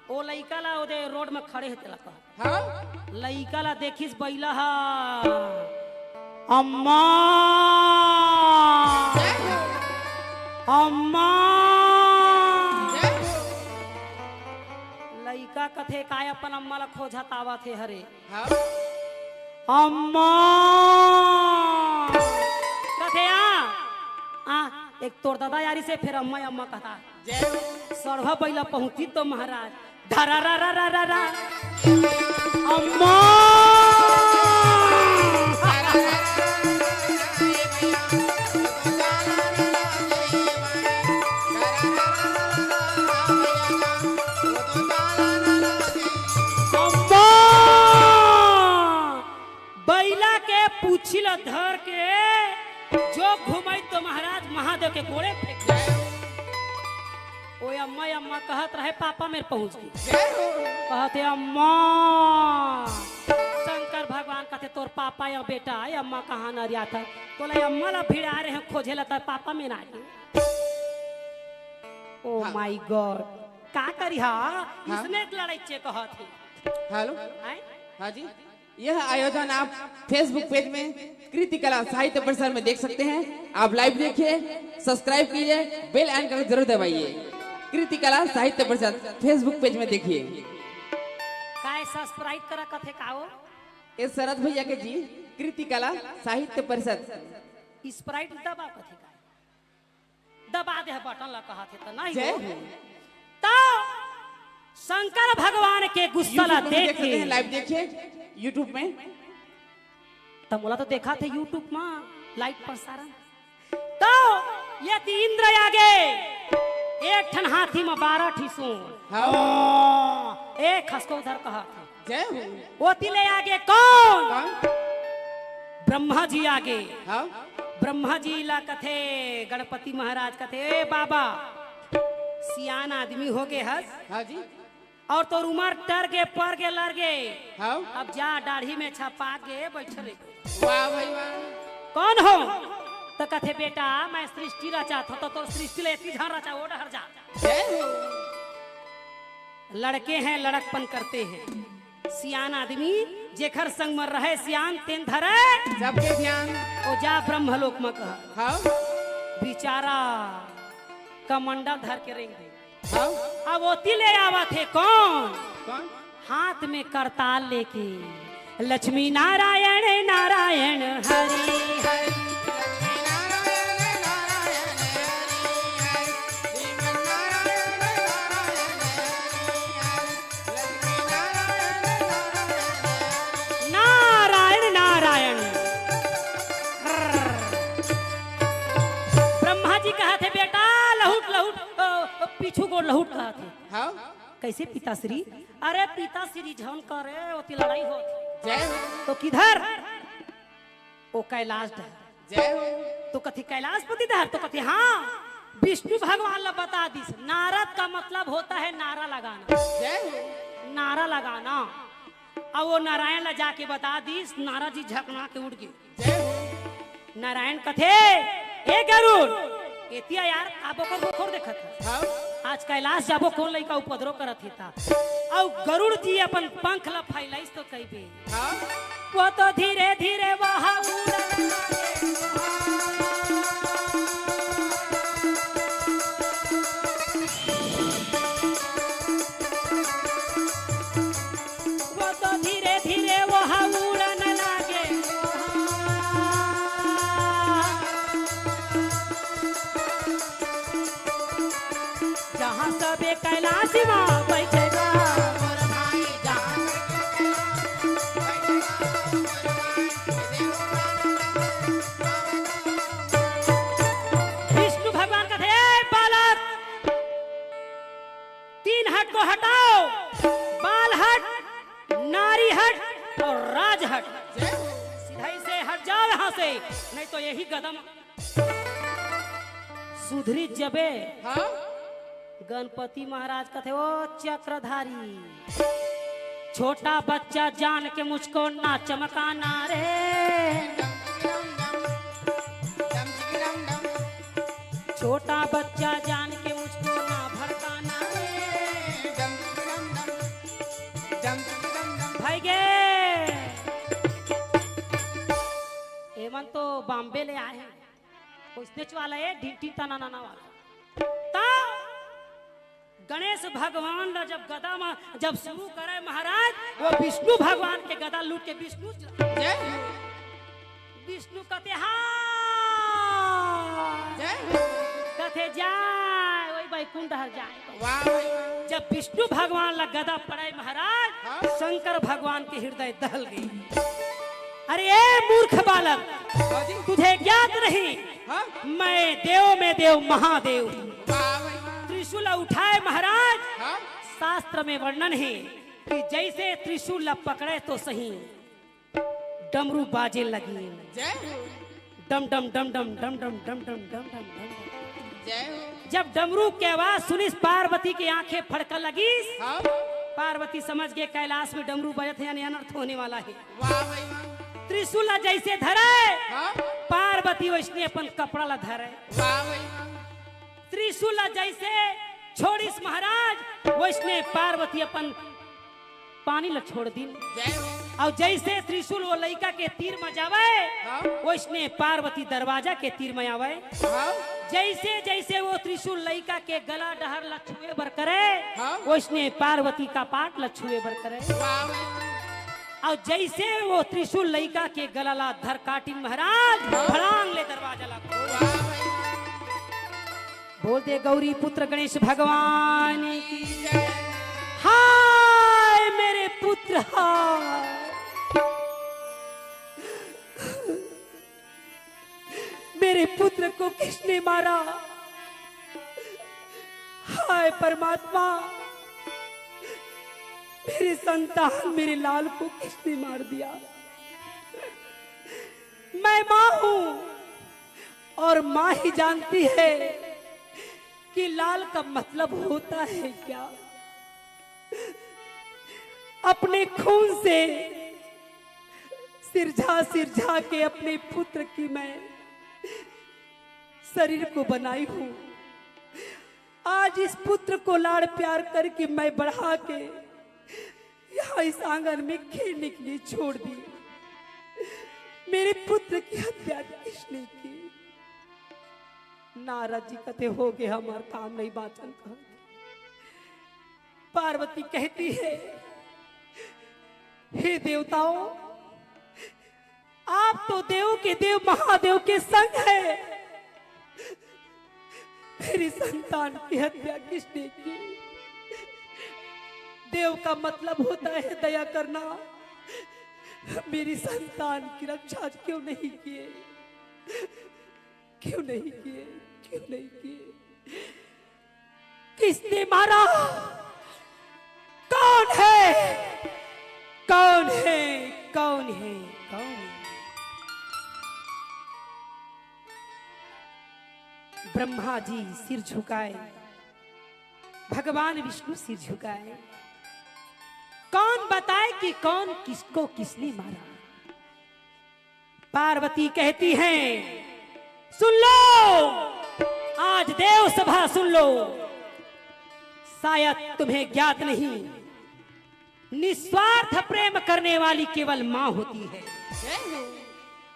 वो लइका ला ओदे रोड में खड़े हे तेला कहा। हाँ। लइका ला देखिस बैला हा, "अम्मा, जय हो। अम्मा।" जय हो। लइका कथे, "काय अपन अम्मा ला खोजत आवत हे हरे?" हाँ। "अम्मा।" कथे, "आ, आ, एक तोर ददा यारी से फिर अम्मा, अम्मा कहता।" जय हो। सरवा बैला पहुंची तो महाराज, धरा रा रा रा रा रा। अम्मा। अम्मा। बैला के पूछी ल धर के जो घुमाई तो महाराज महादेव के गोड़े फेंक दे। ओ अम्मा, अम्मा कहत रहे, पापा मेर पहुंच गे। जय हो। कहत हे, "अम्मा।" शंकर भगवान कहत हे, "तोर पापा या बेटा, ये अम्मा कहाँ नरियात हे? तोला ये अम्मा ला भिड़ा रहे हैं खोजे ला, तोर पापा मेर आ गे।" Oh हाँ। My God, का करी हा? हाँ। इसने लड़ाई चे कहत हे। हेलो। हैं? हाँ जी। यह आयोजन आप Facebook पेज में कृति कला साहित्य परिषद में देख सकते हैं। आप लाइव देखिए, सब्सक्राइब कीजिए, बेल आइकन जरूर दबाइए। कृति कला साहित्य परिषद Facebook पेज में देखिए। काय सब्सक्राइब करा कथे का हो? ये शरद भैया के जी, कृति कला साहित्य परिषद। स्प्राइट दबा कथे का? दबा दे बटन ला कहत हे त नहीं जय हो। हो। तो शंकर भगवान के गुस्सा ला YouTube में देख देख सकते के हैं, लाइव देखिए YouTube में। त मोला तो देखा थे YouTube में लाइव प्रसारण। तो यदि इंद्र आगे एक ठन हाथी में बारह ठी सूंड। हाँ। एक खसको उधर कहा। जय हो। ओती ले आगे कौन? कौन? ब्रह्मा जी आगे। हाँ। ब्रह्मा जी ला कथे, गणपति महाराज कथे, "ए बाबा, सियान आदमी हो गे हस। हाँ जी। और तोर उमर टर गे, पर गे, लर गे। हाँ। अब जा, डाढ़ी में छपा के बैठ रहे।" वाह भाई वाह। "कौन हो?" त कथे, "बेटा, मैं सृष्टि रचात हों।" त तोर सृष्टि ले एती झन रचा, ओ डहर जा। जय हो। लड़के हैं, लड़कपन करते हैं। सियान आदमी जेखर संग म रहे सियान, तेन धरे सबके ध्यान। ओ जा ब्रह्मलोक म कहा। हाँ। बिचारा कमंडल धर के रेंग दे। हाँ। अब ओती ले आवत हे कौन? कौन? हाथ में करताल लेके, "लक्ष्मी नारायण नारायण हरि हरि।" नारायण नारायण। ब्रह्मा जी कहत हे, "बेटा, लहुट, लहुट, अ, अ, पीछू गोड़ लहुट," कहत हे। हाँ। "कैसे पिताश्री?" "अरे पिताश्री झन करे, ओती लड़ाई होत हे।" जय हो। तो किधर? ओ कैलाश डहर। जय हो। तो कथे, "कैलाशपति डहर?" तो कथे, "हाँ।" विष्णु भगवान ला बता दिस, नारद का मतलब होता है नारा लगाना। जय हो। नारा लगाना। अब वो नारायण ला जाके बता दिस, नारद जी झकना के उठ गे। जय हो। नारायण कथे, "ए गरुड़, एतिया यार, का बोकर बोकर देखत हस?" हाँ। आज कैलाश जाबो, कौन लइका उपद्रव करत हे ता। अउ गरुड़ जी अपन पंख ला फैलाइस तो कहिबे। हाँ। वो तो धीरे धीरे वहाँ उड़न लगे। वो तो धीरे धीरे वहाँ उड़न लगे। जहाँ सबे कैलाश मा बैठे बा। विष्णु भगवान कथे, "ए बालक, तीन हट को हटाओ, बाल हट, नारी हट और राज हट। सीधा ही से हट जाओ यहाँ से, नहीं तो यही गदम सुधरी जबे।" हाँ? गणपति महाराज कथे, "ओ चक्रधारी, छोटा बच्चा जान के मुझको ना चमकाना रे। छोटा बच्चा जान के मुझको ना भड़काना रे। भाई गे, एमन तो बॉम्बे ले आए हैं, वइसनेच वाला ए, ढिंटी तना नाना वाला। त गणेश भगवान ला जब गदा म जब शुरू करे महाराज, वो विष्णु भगवान के गदा लूट के विष्णु च-, जय हो। विष्णु कथे, "हाँ।" जय हो। कथे, "जाय, वही बैकुंठ हर जाय।" वाह भाई वाह। जब विष्णु भगवान ला गदा पड़े महाराज, हाँ। शंकर भगवान के हृदय दहल गई। "अरे ए मूर्ख बालक, हाँ जी। तुझे ज्ञात नहीं, हाँ। मैं देव में देव महादेव हूँ।" वाह भाई वाह। त्रिशूल उठाए महाराज, हाँ। शास्त्र में वर्णन है कि जैसे त्रिशूल ला पकड़े तो सही, डमरू बाजे लगी। जय हो। डम डम डम डम डम डम डम डम डम डम डम। जय हो। जब डमरू के आवाज सुनिस, पार्वती के आंखें फड़का लगिस। हाँ। पार्वती समझ गए कैलाश में डमरू बजत है, यानी अनर्थ होने वाला है। वाह भाई वाह। त्रिशूल ला जैसे धरे, हाँ। पार्वती वैसने अपन कपड़ा ला धरे। वाह भाई वाह। त्रिशूल ला जैसे छोड़िस महाराज, वैसने पार्वती अपन पानी ला छोड़ दिन। जय हो। अउ जैसे त्रिशूल वो लइका के तीर म जावे, हाँ। वैसने पार्वती दरवाजा के तीर म आवे। हाँ। जैसे जैसे वो त्रिशूल लइका के गला डहर ला छुए बर करे, हाँ। वैसने पार्वती कपाट ला छुए बर करे। वाह। अउ जैसे वो त्रिशूल लइका के गला ला धर काटिन महाराज, हाँ। भड़ांग ले दरवाजा ला खोल। वाह। बोल दे गौरी पुत्र गणेश भगवान की। हाय मेरे पुत्र, हाय। मेरे पुत्र को किसने मारा? हाय परमात्मा, मेरी संतान, मेरे लाल को किसने मार दिया? मैं माँ हूँ और माँ ही जानती है कि लाल का मतलब होता है क्या। अपने खून से सिरझा सिरझा के अपने पुत्र की मैं शरीर को बनाई हूँ। आज इस पुत्र को लाड़ प्यार करके मैं बढ़ा के यहाँ इस आंगन में खेलने के लिए छोड़ दी। मेरे पुत्र की हत्या किसने की? नारद जी कथे, "हो गे हमार काम नहीं बाचन।" कहा पार्वती कहती है, "हे देवताओं, आप तो देव के देव महादेव के संग है। मेरी संतान की हत्या किसने की? देव का मतलब होता है दया करना। मेरी संतान की रक्षा क्यों नहीं किए? क्यों नहीं किए? क्यों नहीं किए?" किसने मारा? कौन है? कौन है? कौन है? कौन है? ब्रह्मा जी सिर झुकाए, भगवान विष्णु सिर झुकाए। कौन बताए कि कौन किसको किसने मारा? पार्वती कहती हैं, "सुन लो, आज देव सभा सुन लो, शायद तुम्हें ज्ञात नहीं, निस्वार्थ प्रेम करने वाली केवल माँ होती है,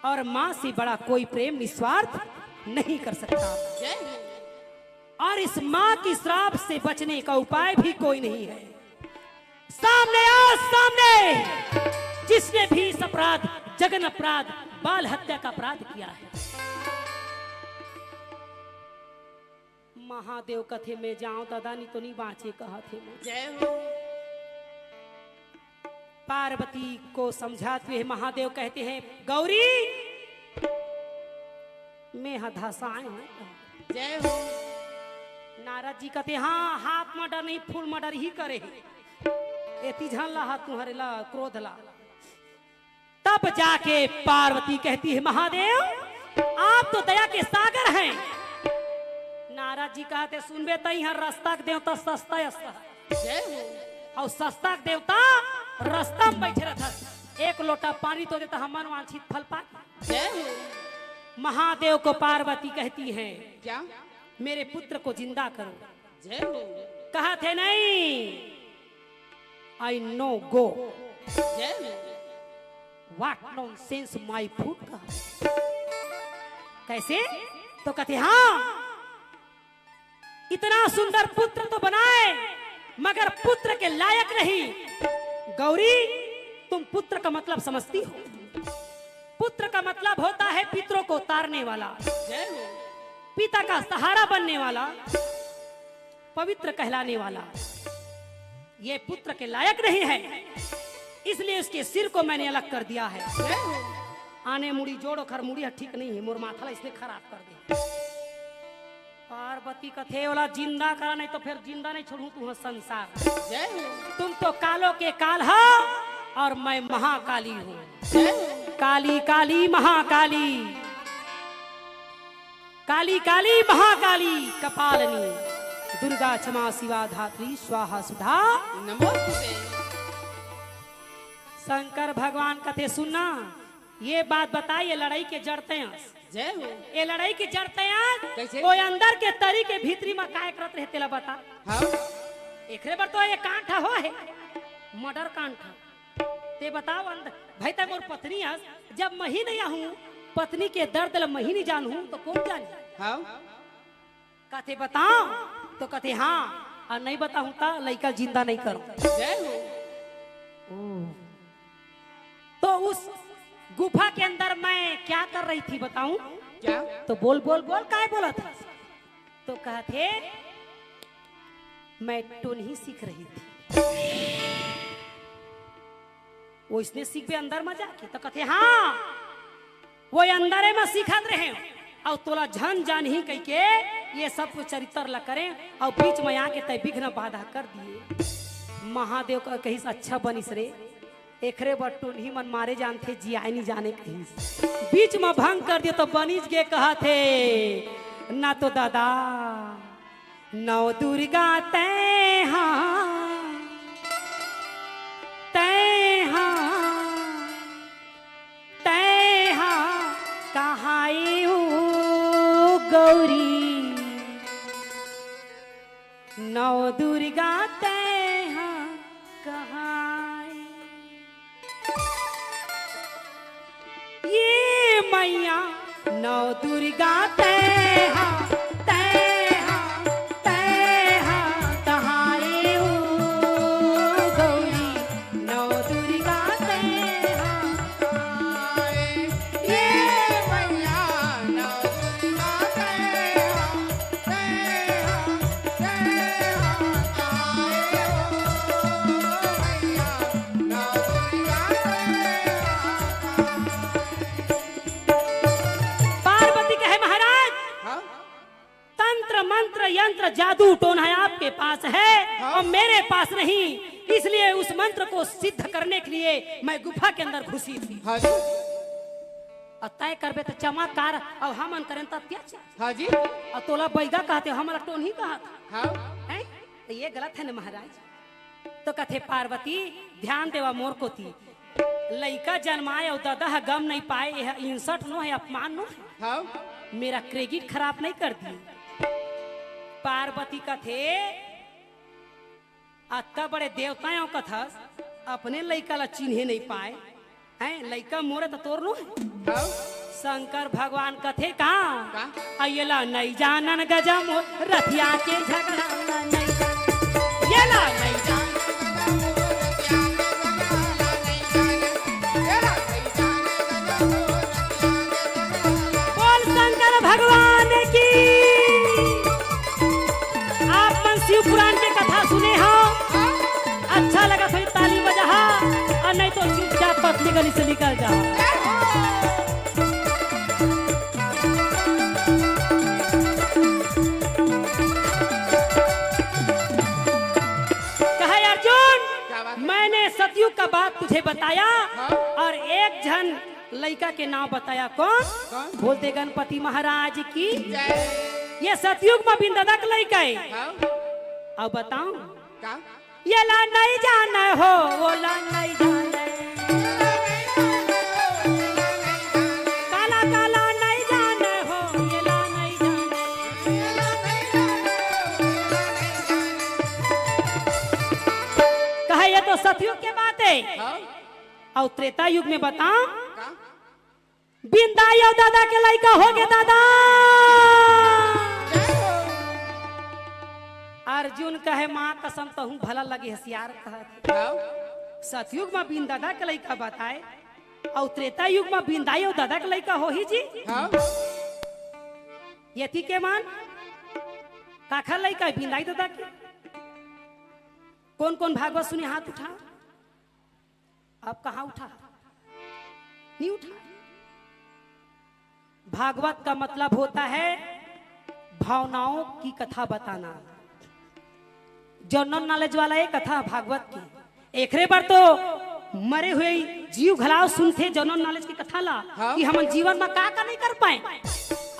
और माँ से बड़ा कोई प्रेम निस्वार्थ नहीं कर सकता।" और इस माँ की श्राप से बचने का उपाय भी कोई नहीं है। सामने आओ, सामने, जिसने भी इस अपराध, जघन्य अपराध, बाल हत्या का अपराध किया है। महादेव कथे, "मैं जाऊं दादा, नहीं तो नहीं बांचे," कहा थे मैं। जय हो। पार्वती को समझाते हुए महादेव कहते हैं, "गौरी, मैं ह धसाए हूँ।" जय हो। नारद जी कहते, "हाँ, हाफ मर्डर नहीं, फुल मर्डर ही करे हे। एती झन ला हा तुम्हारे ला क्रोध ला।" तब जाके पार्वती कहती है, "महादेव, आप तो दया के सागर हैं।" नारद जी कहते, "सुनबे तई हर रास्ता के देवता सस्ता अस्ता।" जय हो। और सस्ता के देवता रस्ता में बैठे रहत हस, एक लोटा पानी तो देता, हमन वांछित फल पा। जय हो। महादेव को पार्वती कहती है, क्या? मेरे पुत्र को जिंदा करो। जय हो। कहा थे नहीं, आई नो गो। जय हो। What nonsense my food कहा। कैसे? तो कहते हाँ, इतना सुंदर पुत्र तो बनाए, मगर पुत्र के लायक नहीं। गौरी, तुम पुत्र का मतलब समझती हो? पुत्र का मतलब होता है पितरों को तारने वाला, जय हो। पिता का सहारा बनने वाला, पवित्र कहलाने वाला। ये पुत्र के लायक नहीं है, इसलिए उसके सिर को मैंने अलग कर दिया है। जय हो। आने मुड़ी जोड़ो, खर मुड़ी ठीक नहीं है, मोर माथा ला इसने खराब कर दे। पार्वती कथे, "ओला जिंदा करा, नहीं तो फिर जिंदा नहीं छोड़ू तुहर संसार।" जय हो। तुम तो कालो के काल हो और मैं महाकाली हूँ। जय हो। काली काली महाकाली, काली काली महाकाली कपालनी, दुर्गा क्षमा शिवा धात्री स्वाहा सुधा। नमोस्तुते। शंकर भगवान कथे, सुनना, ये बात बताई, ये लड़ाई के जड़ तैं अस। जय हो। ये लड़ाई के जड़ तैं अस। कैसे? वो अंदर के तरी के भीतरी में काय करत रहे, तेला बता। हाँ। एकरे बर तो ये कांड हो है, मर्डर कांड। ते बताओ, अंदर भाई, तैं मोर पत्नी अस, जब मही नहीं आहूँ, पत्नी के दर्द ला मही नहीं जानहूँ, तो कौन जानी? हाँ। कथे बताओ, तो कथे हाँ, और नहीं बताऊँ तो लइका जिंदा नहीं करो। जय हो। ओ। तो उस गुफा के अंदर मैं क्या कर रही थी बताऊं? क्या? तो बोल, बोल, बोल, काय बोला था? तो कहा थे, मैं टोनही सीख रही थी। वो इसने सीख पे अंदर में जाके तो कथे, हाँ, वो अंदरे में सीखत रहे और तोला झन जानही कह के ये सब कुछ चरित्र ला करें और बीच में आके तय विघ्न बाधा कर दिए। महादेव का कहिस, अच्छा बनिस रे, एकरे बर टोनही मन मारे जानथे, जियाए नी जाने कहिस। बीच म भंग कर दियो तो बनिस गे कहत हे, ना तो दादा, नौ दुर्गा तैं हा, तैं हा, तैं हा, कहाँ ए ओ गौरी? नौ दुर्गा तैं हा कहाँ ए? ये मैया नौ दुर्गा तैं हा, तैं हा, तैं हा, कहाँ ए ओ गौरी? नौ दुर्गा तैं हा कहाँ ए? ये मैया नौ दुर्गा तैं हा, पार्वती कहे, महाराज, हाँ? तंत्र, मंत्र, यंत्र, जादू, टोना आपके पास है हाँ? और मेरे पास नहीं, इसलिए उस मंत्र को सिद्ध करने के लिए मैं गुफा के अंदर घुसी थी। हाँ जी। और तय करबे तो चमत्कार और हमन करें तो अत्याचार। हाँ जी। और तोला बैगा कहते, हमला टोनही कहत। हाँ। हैं? तो ये गलत है ना महाराज? तो कथे पार्वती, ध्यान देवा मोर कोती, लइका जन्माए अउ ददा ह गम नहीं पाए, यह insult नो है, अपमान नो है। हाँ। मेरा credit खराब नहीं कर दिए। पार्वती कथे, अत्ता बड़े देवता हो कथस, अपने लइका ला चिन्हे नहीं पाए। हैं, लइका मोरे त तोर नो हे। हाँ। शंकर भगवान कथे का? का? अ, येला नइ जानन गजम रथिया के झगड़ा ला नइ जानन। येला नइ जानन। बोल शंकर भगवान की। आप मन शिव पुराण के कथा सुने हो, अच्छा लगत होही, ताली बजाहा, अउ नहीं तो चुपचाप पतली गली से निकल जाहा। कहे अर्जुन, क्या बात है? मैंने सतयुग का बात तुझे बताया हाँ। और एक झन लइका के नाम बताया। कौन? कौन? बोलते गणपति महाराज की जय। ये सतयुग में बिंददक लइका है। हाँ। अब बताऊं? का? येला नइ जानय हो, ओला नइ जानय। काला काला नइ जानय हो, येला नइ जानय। कहे ये तो सतयुग के बात हे। हाँ। अउ त्रेता युग में बताओ, का? बिंदाई अउ दादा के लइका होगे दादा। अर्जुन कहे, "माँ कसम, तहूँ भला लगे हसियार कहत।" हाँ। सतयुग म बिंदादा के लइका बताय, अउ त्रेता युग म बिंदाई अउ दादा के लइका होही जी। हाँ। यति के मन काखर लइका हे, बिंदाई दादा के? कोन कोन भागवत सुने, हाथ उठा। अब कहाँ उठा? नहीं उठा। भागवत का मतलब होता है भावनाओं की कथा बताना। जनरल नॉलेज वाला ये कथा भागवत की। एकरे बर तो मरे हुए जीव घलाव सुनथे जनरल नॉलेज की कथा ला, हाँ। कि हमन जीवन में का का नहीं कर पाए,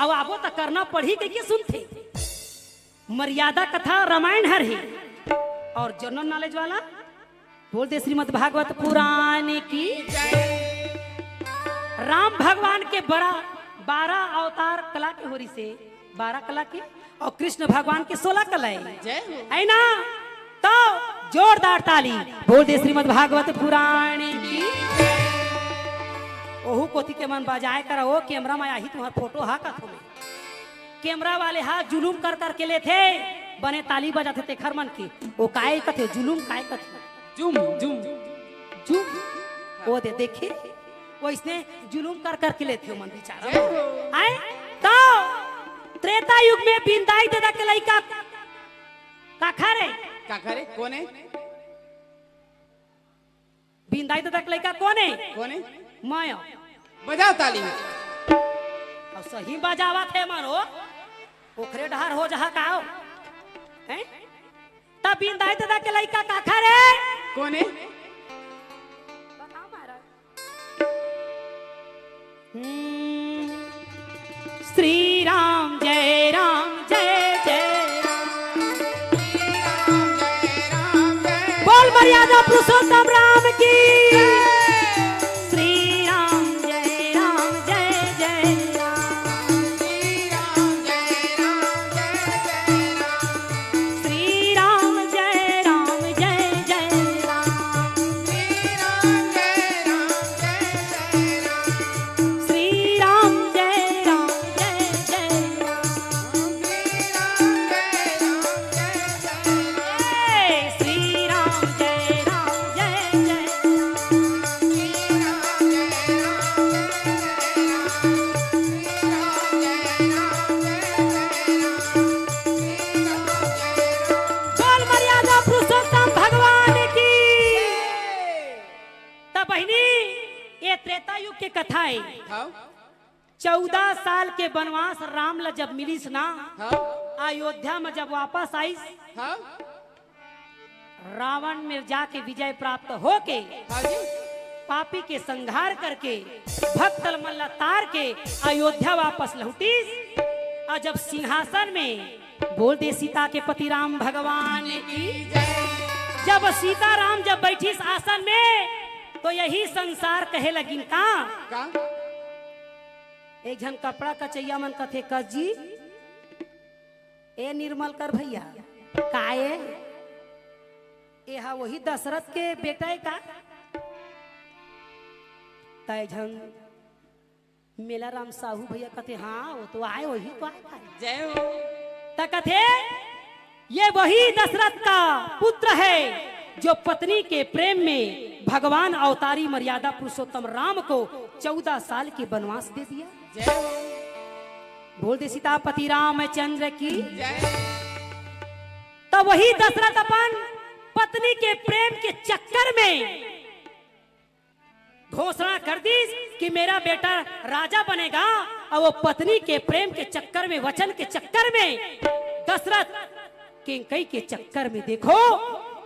अब आबो त करना पड़ही कहिके सुनथे। मर्यादा कथा रामायण हर हे। अउ जनरल नॉलेज वाला बोल दे श्रीमद् भागवत पुराण की। राम भगवान के बरा-, बारह अवतार कला के होरी से, बारह कला के, अउ कृष्ण भगवान के सोलह कला हे। जय हो। है ना? तो जोरदार ताली बोल दे श्रीमद् भागवत पुराण की। ओहू कोती के मन बजाय करा, ओ कैमरा में आही तुम्हार फोटो हा कथो में। कैमरा वाले हा जुलूम कर कर के लेथे, बने ताली बजाथे तेखर मन के। ओ काय कथे, जुलूम काय कथे? जुम, जुम। जुम। ओ दे, देखे? ओइसने जुलूम कर कर के लेथे मन बिचारा। जय हो। आय? तो त्रेता युग में बिंदाई दादा के लइका काखर हे? काखर हे? कोन हे? बिंदाई दादा के लइका कोन हे? कोन हे? मैं। बजाओ ताली। अउ सही बजावत हे मन हो, ओखरे डहर हो जहा का हो? हैं? त बिंदाई दादा के लइका काखर हे? कोन हे? बताओ महाराज। हम्म। श्री राम जय राम जय जय राम। बोल मर्यादा पुरुषोत्तम राम की। श्री राम जय राम जय जय राम। श्री राम जय राम जय जय राम। श्री राम जय राम जय जय राम। श्री राम जय राम जय जय। बोल मर्यादा पुरुषोत्तम भगवान की। त बहिनी, ये त्रेता युग के कथा हे। हाँ। चौदह साल के बनवास राम ला जब मिलिस ना, हाँ। अयोध्या में जब वापस आइस, हाँ। रावण में जाके विजय प्राप्त होके, हाँ जी। पापी के संहार करके, भक्त मन ला तार के अयोध्या वापस लहुटिस। अउ जब सिंहासन में बोल दे सीता के पति राम भगवान की। जब सीता राम जब बैठिस आसन में, तो यही संसार कहे लगिन का? का? एक झन कपड़ा कचैया मन कथे, "कस जी, ए निर्मल कर भैया, का ए? एहा वही दशरथ के बेटा हे का?" त एक झन मेला राम साहू भैया कथे, "हाँ, वो तो आए, वही तो आए भाई।" जय हो। त कथे, "ये वही दशरथ का पुत्र है जो पत्नी के प्रेम में भगवान अवतारी मर्यादा पुरुषोत्तम राम को चौदह साल के बनवास दे दिया।" जय हो। बोल दे सीतापति रामचंद्र की। जय। त वही दशरथ अपन पत्नी के प्रेम के चक्कर में घोषणा कर दिस कि मेरा बेटा राजा बनेगा, अउ वो पत्नी के प्रेम के चक्कर में, वचन के चक्कर में, दशरथ कैकई के चक्कर में देखो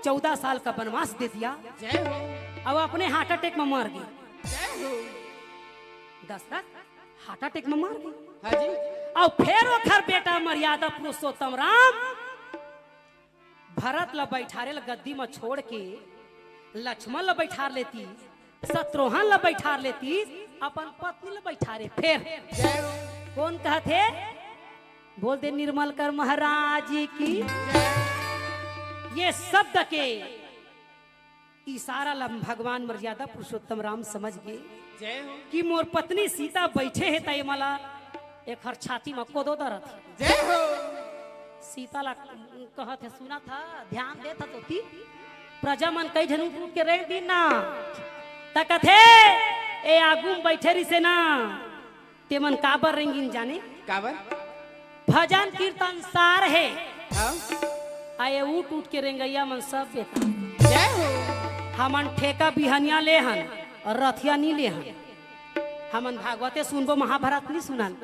चौदह साल का बनवास दे दिया। जय हो। अउ अपने heart attack में मर गे। जय हो। दशरथ heart attack में मर गे। हाँ जी। अउ फेर ओखर बेटा मर्यादा पुरुषोत्तम राम भरत ल बैठारे ल गद्दी म छोड़ के लक्ष्मण ल बैठार लेती, शत्रुघ्न ल बैठार लेती, अपन पत्नी ल बैठारे। फेर कोन कहत हे? बोल दे निर्मल कर महाराज की। ये शब्द के इशारा ल भगवान मर्यादा पुरुषोत्तम राम समझ गे कि मोर पत्नी सीता बैठे हे, त ये मला एखर छाती म कोदो दरत हे। सीता ला कहत हे, सुनत ह, ध्यान देत ह तोती, प्रजा मन कई झन उठ उठ के रेंग दिन ना, त कथे, ए आगू म बैठे रिसे ना, ते मन काबर रेंगिन जाने? काबर? भजन कीर्तन सार हे। हाँ? आए उठ उठ के रेंगइया मन सब बेटा। हमन ठेका बिहनिया ले हन, रथिया नी ले हन। हमन भागवते सुनबो, महाभारत नी सुनन।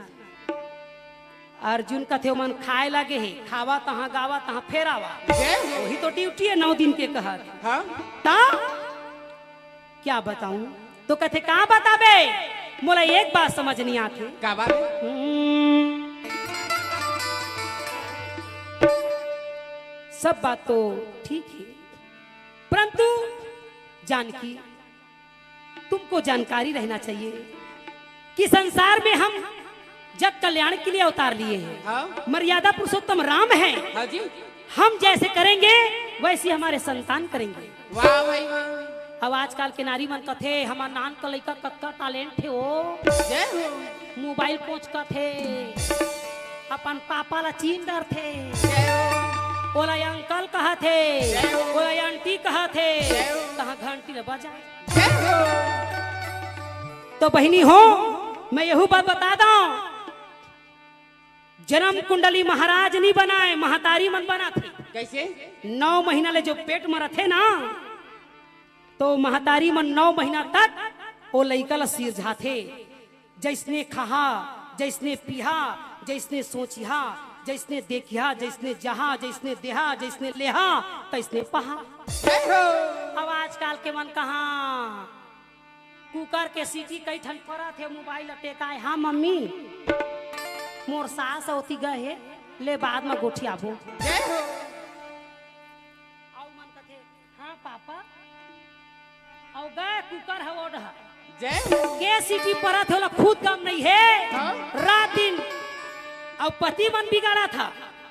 अर्जुन कथे, ओमन खाए लागे हे, खावा तहाँ, गावा तहाँ, फेर आवा। वही तो ड्यूटी हे नौ दिन के कहत। हाँ? ता क्या बताऊं? तो कथे, का बताबे? मोला एक बात समझ नहीं आथे। का बात? हम्म, सब बात तो ठीक है, परंतु जानकी, तुमको जानकारी रहना चाहिए कि संसार में हम जग कल्याण के लिए अवतार लिए हैं। हाँ। मर्यादा पुरुषोत्तम राम हैं। हाँ जी। हम जैसे करेंगे, वैसे हमारे संतान करेंगे। वाह भाई वाह। अब आजकल के नारी मन कथे, हमर नान का लइका कतका talent हे ओ। जय हो। मोबाइल कोचकत हे, अपन पापा ला चीन डरथे। जय हो। ओला अंकल कहत हे, जय हो। ओला आंटी कहत हे। जय हो। तहाँ घंटी ला बजा। जय हो। तो बहिनी हो, मैं यहू बात बता दंव, जन्म कुंडली महाराज नी बनाए, महतारी मन बनाथे। कैसे? नौ महीना ले जो पेट म रथे ना, तो महतारी मन नौ महीना तक ओ लइका ल सिरझाथे। जइसने खाहा, जइसने पीहा, जइसने सोचिहा, जइसने देखिहा, जइसने जहा, जइसने देहा, जइसने लेहा, तइसने पहा। जय हो। अब आजकल के मन कहाँ कुकर के सीटी कई ठन परत हे, मोबाइल ल टेकाए, हाँ मम्मी, मोर सास ओती गए हे, ले बाद म गोठियाबो। जय हो। अउ मन कथे, हाँ पापा, अउ गए कुकर ह ओढ़। जय हो। के सीटी परत हे, ओला खुद गम नहीं हे। हाँ। रात दिन अउ पति मन बिगाड़त हे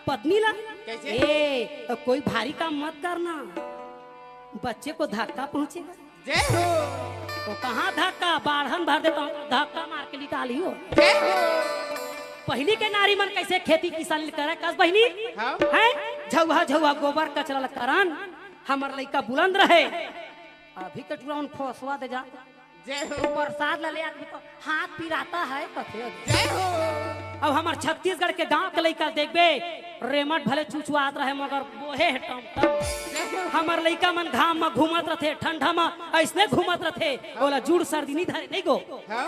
पत्नी ला। कैसे? ए, कोई भारी काम मत करना, बच्चे को धक्का पहुंचेगा। जय हो। ओ कहाँ धक्का, बाढ़न भर देता हूँ, धक्का मार के निकाली हो। जय हो। पहिली के नारी मन कैसे खेती किसानी करे, कस बहिनी? हाँ। हैं? झउहा झउहा गोबर कचरा ल करन, हमर लइका बुलंद रहे। अभी के टुरा उन फोसवा दे जा। जय हो। प्रसाद ला ले आदमी तो हाथ पिराता है, कथे। जय हो। अब हमर छत्तीसगढ़ के गांव के लइका देखबे, रेमट भले चुचुआत रहे, मगर बोहे हे टमटम। जय हो। हमर लइका मन घाम म घूमत रथे, ठंडा म अइसने घूमत रथे, ओला जुड़ सर्दी नी धरे, नहीं गो। हाँ।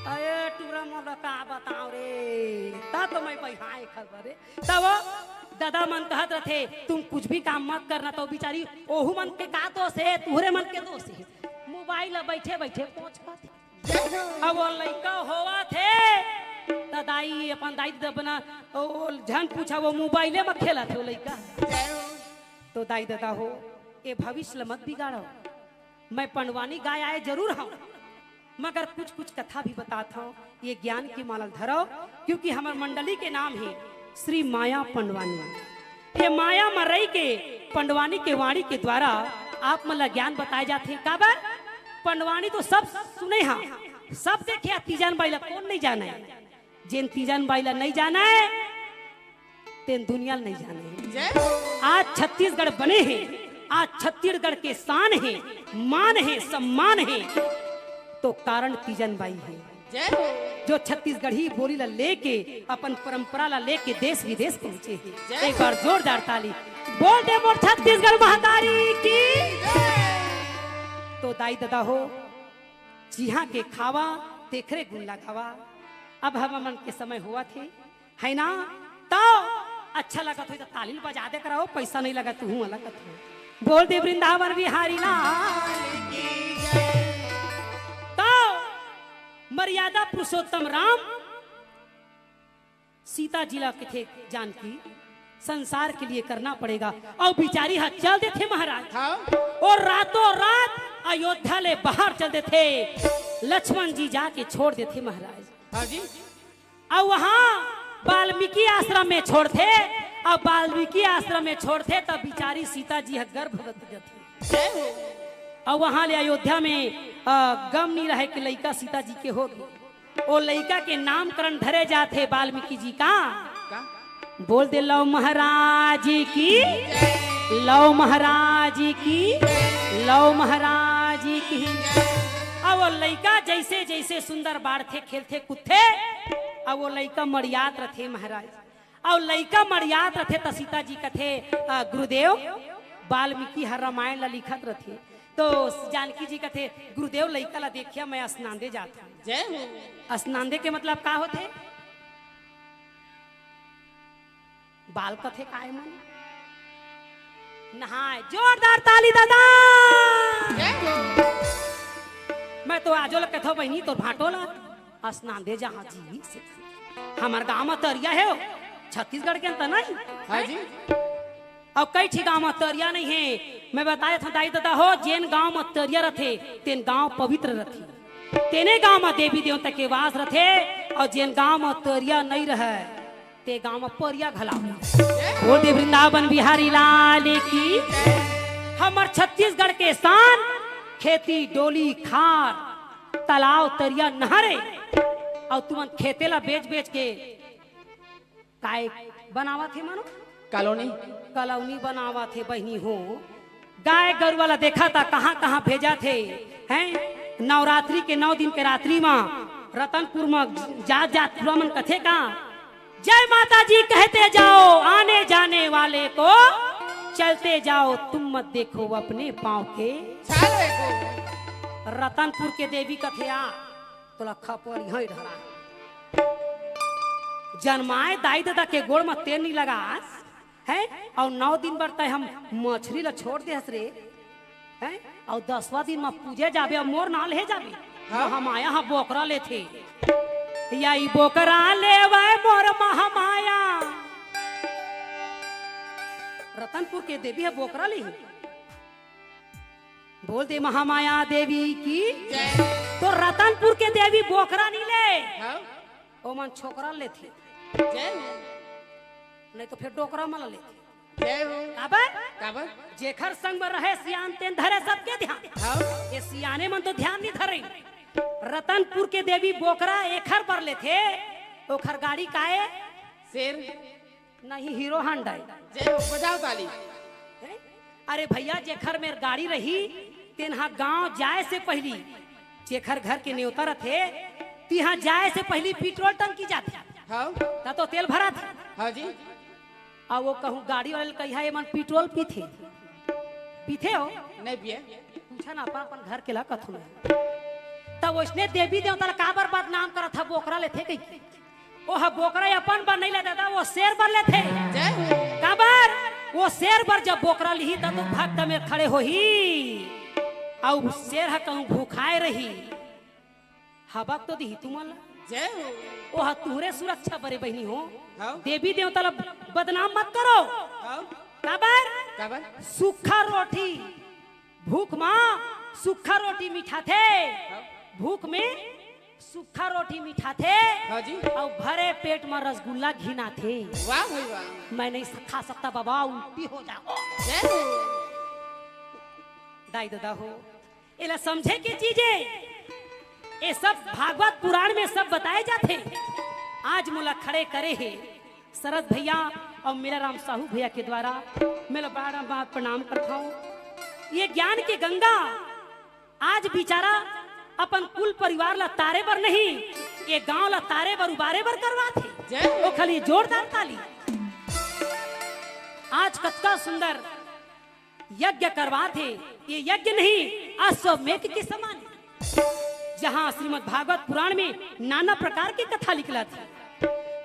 अरे टुरा मोला का बताओ रे, ता तो मैं बइहाए खबर रे। तब ददा मन कहत रथे, तुम कुछ भी काम मत करना, तो बिचारी ओहू मन के का दोष हे, तुहरे मन के दोष हे। मोबाइल ला बैठे बैठे पोंछ पाथे। अब वो लइका होवत हे, त दाई, अपन दाई ददा बना, ओ, ओ, झन पूछा, वो मोबाइले म खेलत हे वो लइका। तो दाई ददा हो, ए भविष्य ल मत बिगाड़ो। मैं पंडवानी गाय आए जरूर हूँ, मगर कुछ कुछ कथा भी बतात हूँ, ये ज्ञान की माला धरो, क्योंकि हमर मंडली के नाम हे श्री माया पंडवानी। ये माया म रही के पंडवानी के वाणी के द्वारा आप मन ला ज्ञान बताए जाथे। काबर? पंडवानी तो सब सुने हा, सब देखे हा, तीजन बाई ला कोन नहीं जाने? जेन तीजन बाई ला नहीं जाने, तेन दुनिया ल नहीं जाने। जय हो। आज छत्तीसगढ़ बने हे, आज छत्तीसगढ़ के शान हे, मान हे, सम्मान हे, तो कारण तीजन बाई हे। जय हो। जो छत्तीसगढ़ी बोली ला लेके, अपन परंपरा ला लेके देश विदेश पहुंचे हे। जय एक हो। बार जोरदार ताली बोल दे मोर छत्तीसगढ़ महतारी की। जय। तो दाई ददा हो, जिहाँ के खावा, तेखरे गुण लगावा। अब हमन के समय हुआ थे, है ना? तो अच्छा लगत हो तो ताली बजा दे करो, पैसा नहीं लगा, तू हूँ लगत हो। बोल दे वृंदावन बिहारी लाल की जय। तो मर्यादा पुरुषोत्तम राम सीता जी ला कथे जानकी, संसार के लिए करना पड़ेगा। अउ बिचारी ह चल देथे महाराज। हाँ। अउ रातों रात अयोध्या ले बाहर चल देथे। लक्ष्मण जी जाके छोड़ देथे महाराज। हाँ जी। अउ वहाँ वाल्मीकि आश्रम में छोड़थे। अउ वाल्मीकि आश्रम में छोड़थे त बिचारी सीता जी ह गर्भवती रथे। जय हो। अउ वहाँ ले अयोध्या में, अ, गम नहीं रहे कि लइका सीता जी के होगे। ओ लइका के नामकरण धरे जाथे वाल्मीकि जी का। का? बोल दे, लव महाराज की, लव महाराज की, लव महाराज की। अब वो लइका जइसे जइसे सुंदर बाढ़थे, खेलथे, कूदथे, अब वो लइका मड़ियात रथे महाराज। अउ लइका मड़ियात रथे त सीता जी कथे, "अ, गुरुदेव, वाल्मीकि ह रामायण ल लिखत रथे।" तो जानकी जी कथे, "गुरुदेव, लइका ल देखिया, मैं स्नान दे जात हूँ।" जय हो। स्नान दे के मतलब का होथे? बाल कथे काय मन? नहाय। जोरदार ताली दादा। जय हो। मैं तो आजो ल कथो बहिनी, तोर भांटो ला स्नान दे जहाँ जी से। हमर गांव म तरिया हे, छत्तीसगढ़ के अंत नहीं। हाँ जी। अउ कई ठी गांव म तरिया नहीं हे। मैं बताए था दाई ददा हो, जेन गांव म तरिया रथे, तेन गांव पवित्र रथे। तेने गांव म देवी देवता के वास रथे, अउ जेन गांव म तरिया नहीं रहे, ते गांव म परिया घला। बोल दे वृंदावन बिहारी लाल की। हमर छत्तीसगढ़ के शान, खेती, डोली, खार, तालाब, तरिया, नहरे, अउ तुमन खेते ला बेच बेच के काय बनावत हे मानो? कॉलोनी। कॉलोनी बनावत हे बहिनी हो। गाय गरुवा ला देखा था कहाँ कहाँ भेजत हे, हैं? नवरात्रि के नौ दिन के रात्रि मा रतनपुर मा जात जात पूरा मन कथे का, "जय माता जी कहते जाओ, आने जाने वाले को चलते जाओ, तुम मत देखो अपने पाँव के।" चाले को। रतनपुर के देवी कथे आ, तोला खपरी हई ढरा। जनमाए दाई ददा के गोड़ म तेल नी लगास, हैं? अउ नौ दिन बर तय हम मछरी ला छोड़ दे हस रे, हैं? अउ दसवां दिन म पूजे जाबे अउ मोर नाल हे जाबे। हाँ। महामाया ह बोकरा लेथे। या ई बोकरा लेवय मोर महामाया। रतनपुर के देवी ह बोकरा लिही। बोल दे महामाया देवी की। जय। तो रतनपुर के देवी बोकरा नी ले। हाँ। ओमन छोकरा लेथे। जय हो। नहीं तो फिर डोकरा मन लेथे। जय हो। काबर? काबर? जेखर संग में रहे सियान तेन धरे सबके ध्यान। हाँ। ये सियाने मन तो ध्यान नहीं धरे। रतनपुर के देवी बोकरा एखर बर लेथे, ओखर गाड़ी काए? शेर। नहीं, हीरो हांडा ए। जय हो, बजाओ ताली। हैं? अरे भैया, जेखर मेर गाड़ी रही, तेन हा गांव जाए से पहिली, जेखर घर के नेवता रथे, तिहा जाए से पहिली पेट्रोल टंकी जाथे। हाँ। त तो तेल भराथे। हाँ जी। अउ वो कहूँ गाड़ी वाले ल कहिहा, "एमन पेट्रोल पीथे?" पीथे हो? नहीं पिए। पूछा ना अपन, अपन घर के ला कथू ना। त वइसने देवी देवता ला काबर बदनाम करत हा, बोकरा लेथे कहिके? ओह बोकरा अपन बर नहीं ले दादा, वो शेर बर लेथे। जय हो। काबर? वो शेर बर जब बोकरा लिही, तब तो भक्त में खड़े होही। अउ शेर ह कहूँ भूखाए रही, हबक तो दिही तुमन ला। जय हो। ओह तुहरे सुरक्षा बरे बहिनी हो। हाँ। देवी देवता ला बदनाम मत करो। हाँ। काबर? काबर? सूखा रोटी भूख मा सूखा रोटी मिठाथे, हाँ। भूख में सूखा रोटी मिठाथे, हाँ जी। अउ भरे पेट मा रसगुल्ला घिनाथे। वाह भाई वाह। मैं नहीं खा सकता बाबा, उल्टी हो जाओ। जय हो। दाई ददा हो, एला समझे के चीज ए, ये सब भागवत पुराण में सब बताए जाथे। आज मोला खड़े करे हे शरद भैया अउ मेलाराम साहू भैया के द्वारा मैं ला बड़ा बड़ा प्रणाम करत हौं। ये ज्ञान के गंगा आज बिचारा अपन कुल परिवार ला तारे बर नहीं, ये गांव ला तारे बर उबारे बर करवात हे। जय हो। ओ खाली जोरदार ताली। आज कतका सुंदर यज्ञ करवात हे, ये यज्ञ नहीं, अश्वमेध के समान हे, जहाँ श्रीमद् भागवत पुराण में नाना प्रकार के कथा निकलत हे।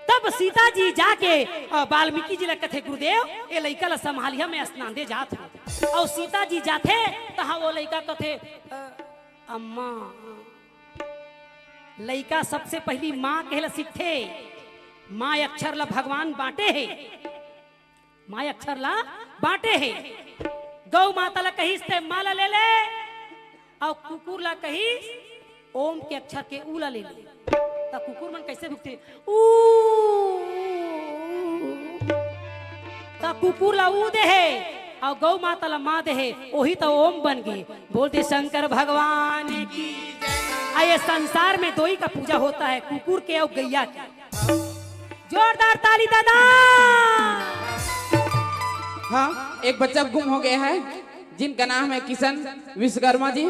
तब सीता जी जाके, अ, वाल्मीकि जी ला कथे, "गुरुदेव, ये लइका ला संभालिहा, मैं स्नान दे जात हौं।" अउ सीता जी जाथे, तहाँ वो लइका कथे, "अ, अम्मा।" लइका सबसे पहिली माँ कहे ला सीखथे, माँ अक्षर ला भगवान बांटे हे। माँ अक्षर ला बांटे हे। गौ माता ला कहिस ते माँ ला ले ले, अउ कुकुर ला कहिस ओम के अक्षर के ऊ ला ले ले। त कुकुर मन कैसे भुकथे? ऊ। त कुकुर ला ऊ दे हे, अउ गौ माता ला माँ दे हे, ओही त ओम बन गे। बोल दे शंकर भगवान की। आ ये संसार में दोई का पूजा होता है, कुकुर के अउ गैया के। जोरदार ताली दादा। हाँ, एक बच्चा गुम हो गया है, जिनका नाम है किशन विश्वकर्मा जी।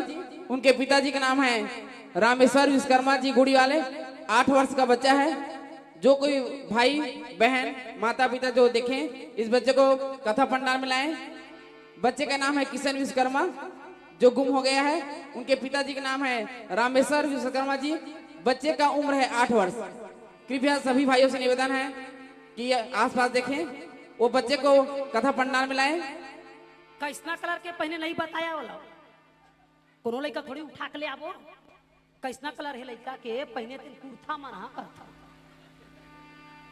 उनके पिताजी का नाम है रामेश्वर विश्वकर्मा जी, गुड़ी वाले, आठ वर्ष का बच्चा है। जो कोई भाई, बहन, माता पिता जो देखें, इस बच्चे को कथा पंडाल में लाएं। बच्चे का नाम है किशन विश्वकर्मा, जो गुम हो गया है। उनके पिताजी का नाम है रामेश्वर विश्वकर्मा जी। बच्चे का उम्र है आठ वर्ष। कृपया सभी भाइयों से निवेदन है कि ये आसपास देखें, वो बच्चे को कथा पंडाल में लाएं। कैसना कलर के पहिने नहीं बताया वाला, कोनो लइका थोड़ी उठा के ले आबो। कैसना कलर हे लइका के पहिने, तेन कुर्ता मन हा करता।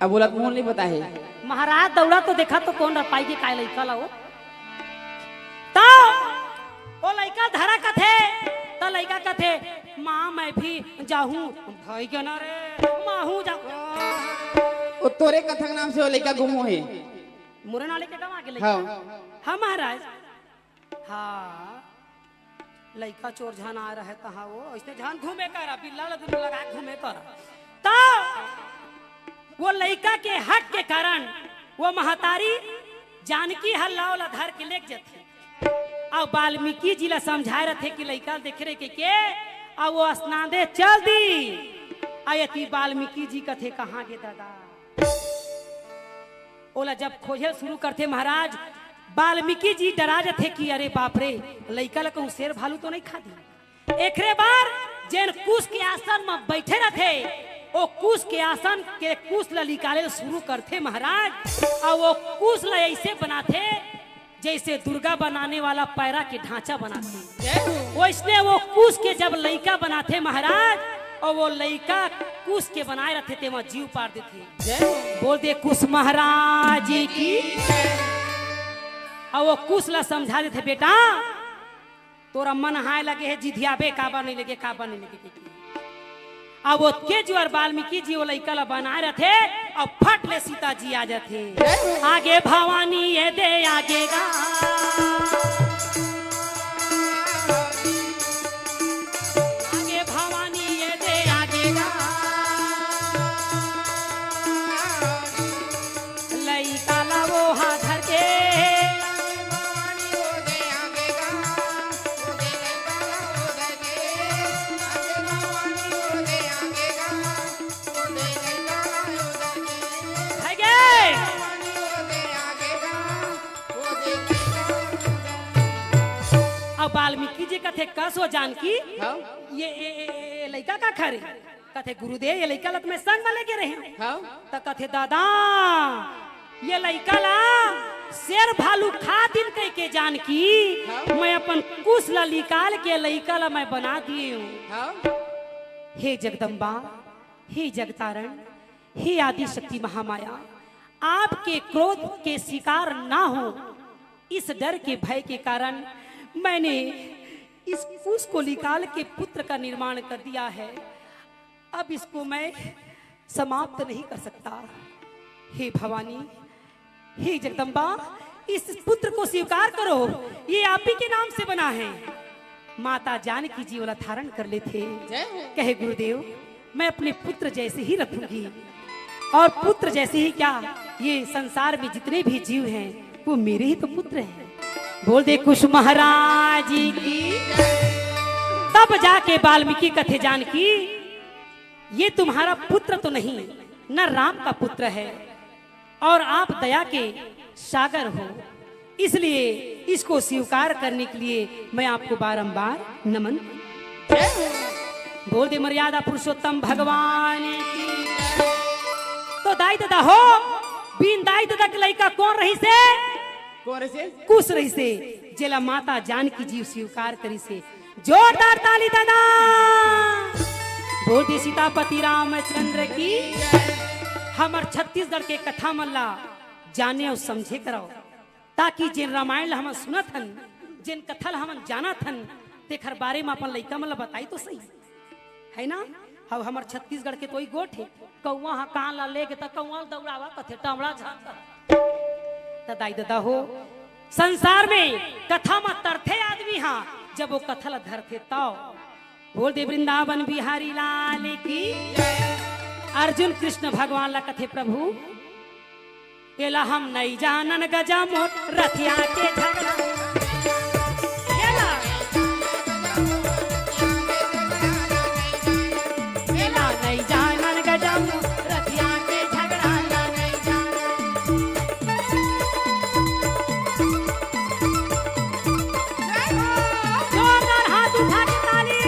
अब बोला, मोहन नहीं पता है। महाराज दौड़ा तो देखा तो कौन रपाई के काय लइका ला वो। तो वो लइका धरा कथे, तो लइका कथे, "माँ, मैं भी जाहूँ।" भाई के ना रे, माहू जा। वो तोरे कथा के नाम से वो लइका गुम होहे। मोरे नाले के गवा के लइका। हाँ। हाँ महाराज। हाँ, लइका चोर झन आ रहे तहाँ वो, ऐसे झन घूमे करा, बिल्ला ल दुनू लगा घूमे करा। तो वो लइका के हट के कारण वो महतारी जानकी ह लाव ला धर के लेग जथे। अउ वाल्मीकि जी ला समझाए रथे कि लइका ल देखे रहे के, के, अउ वो स्नान दे चल दी। अउ एती वाल्मीकि जी कथे, "कहाँ गे दादा?" ओला जब खोजे शुरू करथे महाराज, वाल्मीकि जी डरा जथे कि अरे बाप रे, लइका ला कहूँ शेर भालू तो नहीं खा दी। एकरे बर जेन कुश के आसन म बैठे रथे, ओ कुश के आसन के कुश ला निकाले शुरू करथे महाराज। अउ वो कुश ला ऐसे बनाथे जैसे दुर्गा बनाने वाला पैरा के ढांचा बनाथे। जय हो। वैसने वो कुश के जब लइका बनाथे महाराज, अउ वो लइका कुश के बनाए रथे, तेमा जीव पार देथे। जय हो। बोल दे कुश महाराज की। अउ वो कुश ला समझा देथे, "बेटा, तोरा मन हाय लगे हे, जिधियाबे, काबर नहीं लगे, काबर नहीं लगे।" अब ओतके जुआर वाल्मीकि जी वो लइका ला बनाए रथे, अउ फट ले सीता जी आ जाथे। आगे भवानी ये दे आगे गा, आगे भवानी ये दे आगे गा, लइका ला वो हा धर के। अब वाल्मीकि जी कथे, "कस हो जानकी, हाँ? ये, ये, ये, ये लइका का खा रे?" कथे, "गुरुदेव, ये लइका ला त मैं संग म लेके रहे हूँ।" हाँ? त कथे, "दादा, ये लइका ला शेर भालू खा दिन कह के जानकी, हाँ? मैं अपन कुश ला निकाल के लइका ला मैं बना दिए हूँ।" हाँ? हे जगदम्बा, हे जगतारण, हे आदि शक्ति महामाया, आपके क्रोध के शिकार ना हो, इस डर के भय के कारण मैंने इस कुश को निकाल के पुत्र का निर्माण कर दिया है। अब इसको मैं समाप्त नहीं कर सकता। हे भवानी, हे जगदम्बा, इस पुत्र को स्वीकार करो, ये आप ही के नाम से बना है। माता जानकी जी ओला धारण कर लेथे। जय हो। कहे, "गुरुदेव, मैं अपने पुत्र जैसे ही रखूंगी, और पुत्र जैसे ही क्या, ये संसार में जितने भी जीव हैं, वो मेरे ही तो पुत्र हैं।" बोल दे कुश महाराज की। तब जाके वाल्मीकि कथे, "जानकी, ये तुम्हारा पुत्र तो नहीं, न राम का पुत्र है, और आप दया के सागर हो, इसलिए इसको स्वीकार करने के लिए मैं आपको बारंबार नमन।" बोल दे मर्यादा पुरुषोत्तम भगवान की। तो दाई ददा हो, बिन दाई ददा के लइका कौन रहिसे? कौन रहिसे? कुश रहिसे, जेला माता जानकी जी स्वीकार करिसे। जोरदार ताली ददा। बोल दे सीतापति रामचंद्र की। हमर छत्तीसगढ़ के कथा मन ला जाने अउ समझे करव, ताकि जेन रामायण ला हमन सुनत हन, जेन कथा ला हमन जानत हन, तेखर बारे म अपन लइका मन ला बताई तो सही, है ना? अब हमर छत्तीसगढ़ के तो ई गोठ हे, कौवा ह कान ला लेगे त कौवा ल दौड़ावा कथे, टामड़ा झांक। त दाई ददा हो, संसार में कथा म तरथे आदमी ह, जब वो कथा ला धरथे तव। बोल दे वृंदावन बिहारी लाल की। अर्जुन कृष्ण भगवान ला कथे, प्रभु, एला हम नइ जानन गजा मोर रथिया के झगड़ा। एला, एला नइ जानन गजा मोर रथिया के झगड़ा ला नइ जानन। जोरदार हाथ उठा के ताली।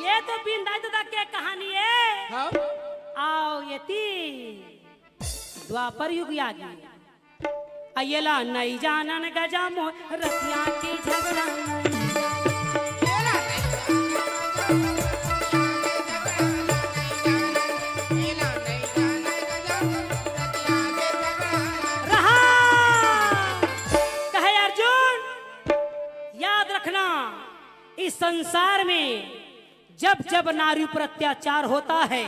ये तो बिंदाई ददा के कहानी है। हाँ। आओ ये ती द्वापर युग आ गई। अयला नइ जानन गजा मोर रतिया के झगड़ा। रहा। कहे अर्जुन, याद रखना, इस संसार में जब जब नारी पर अत्याचार होता है,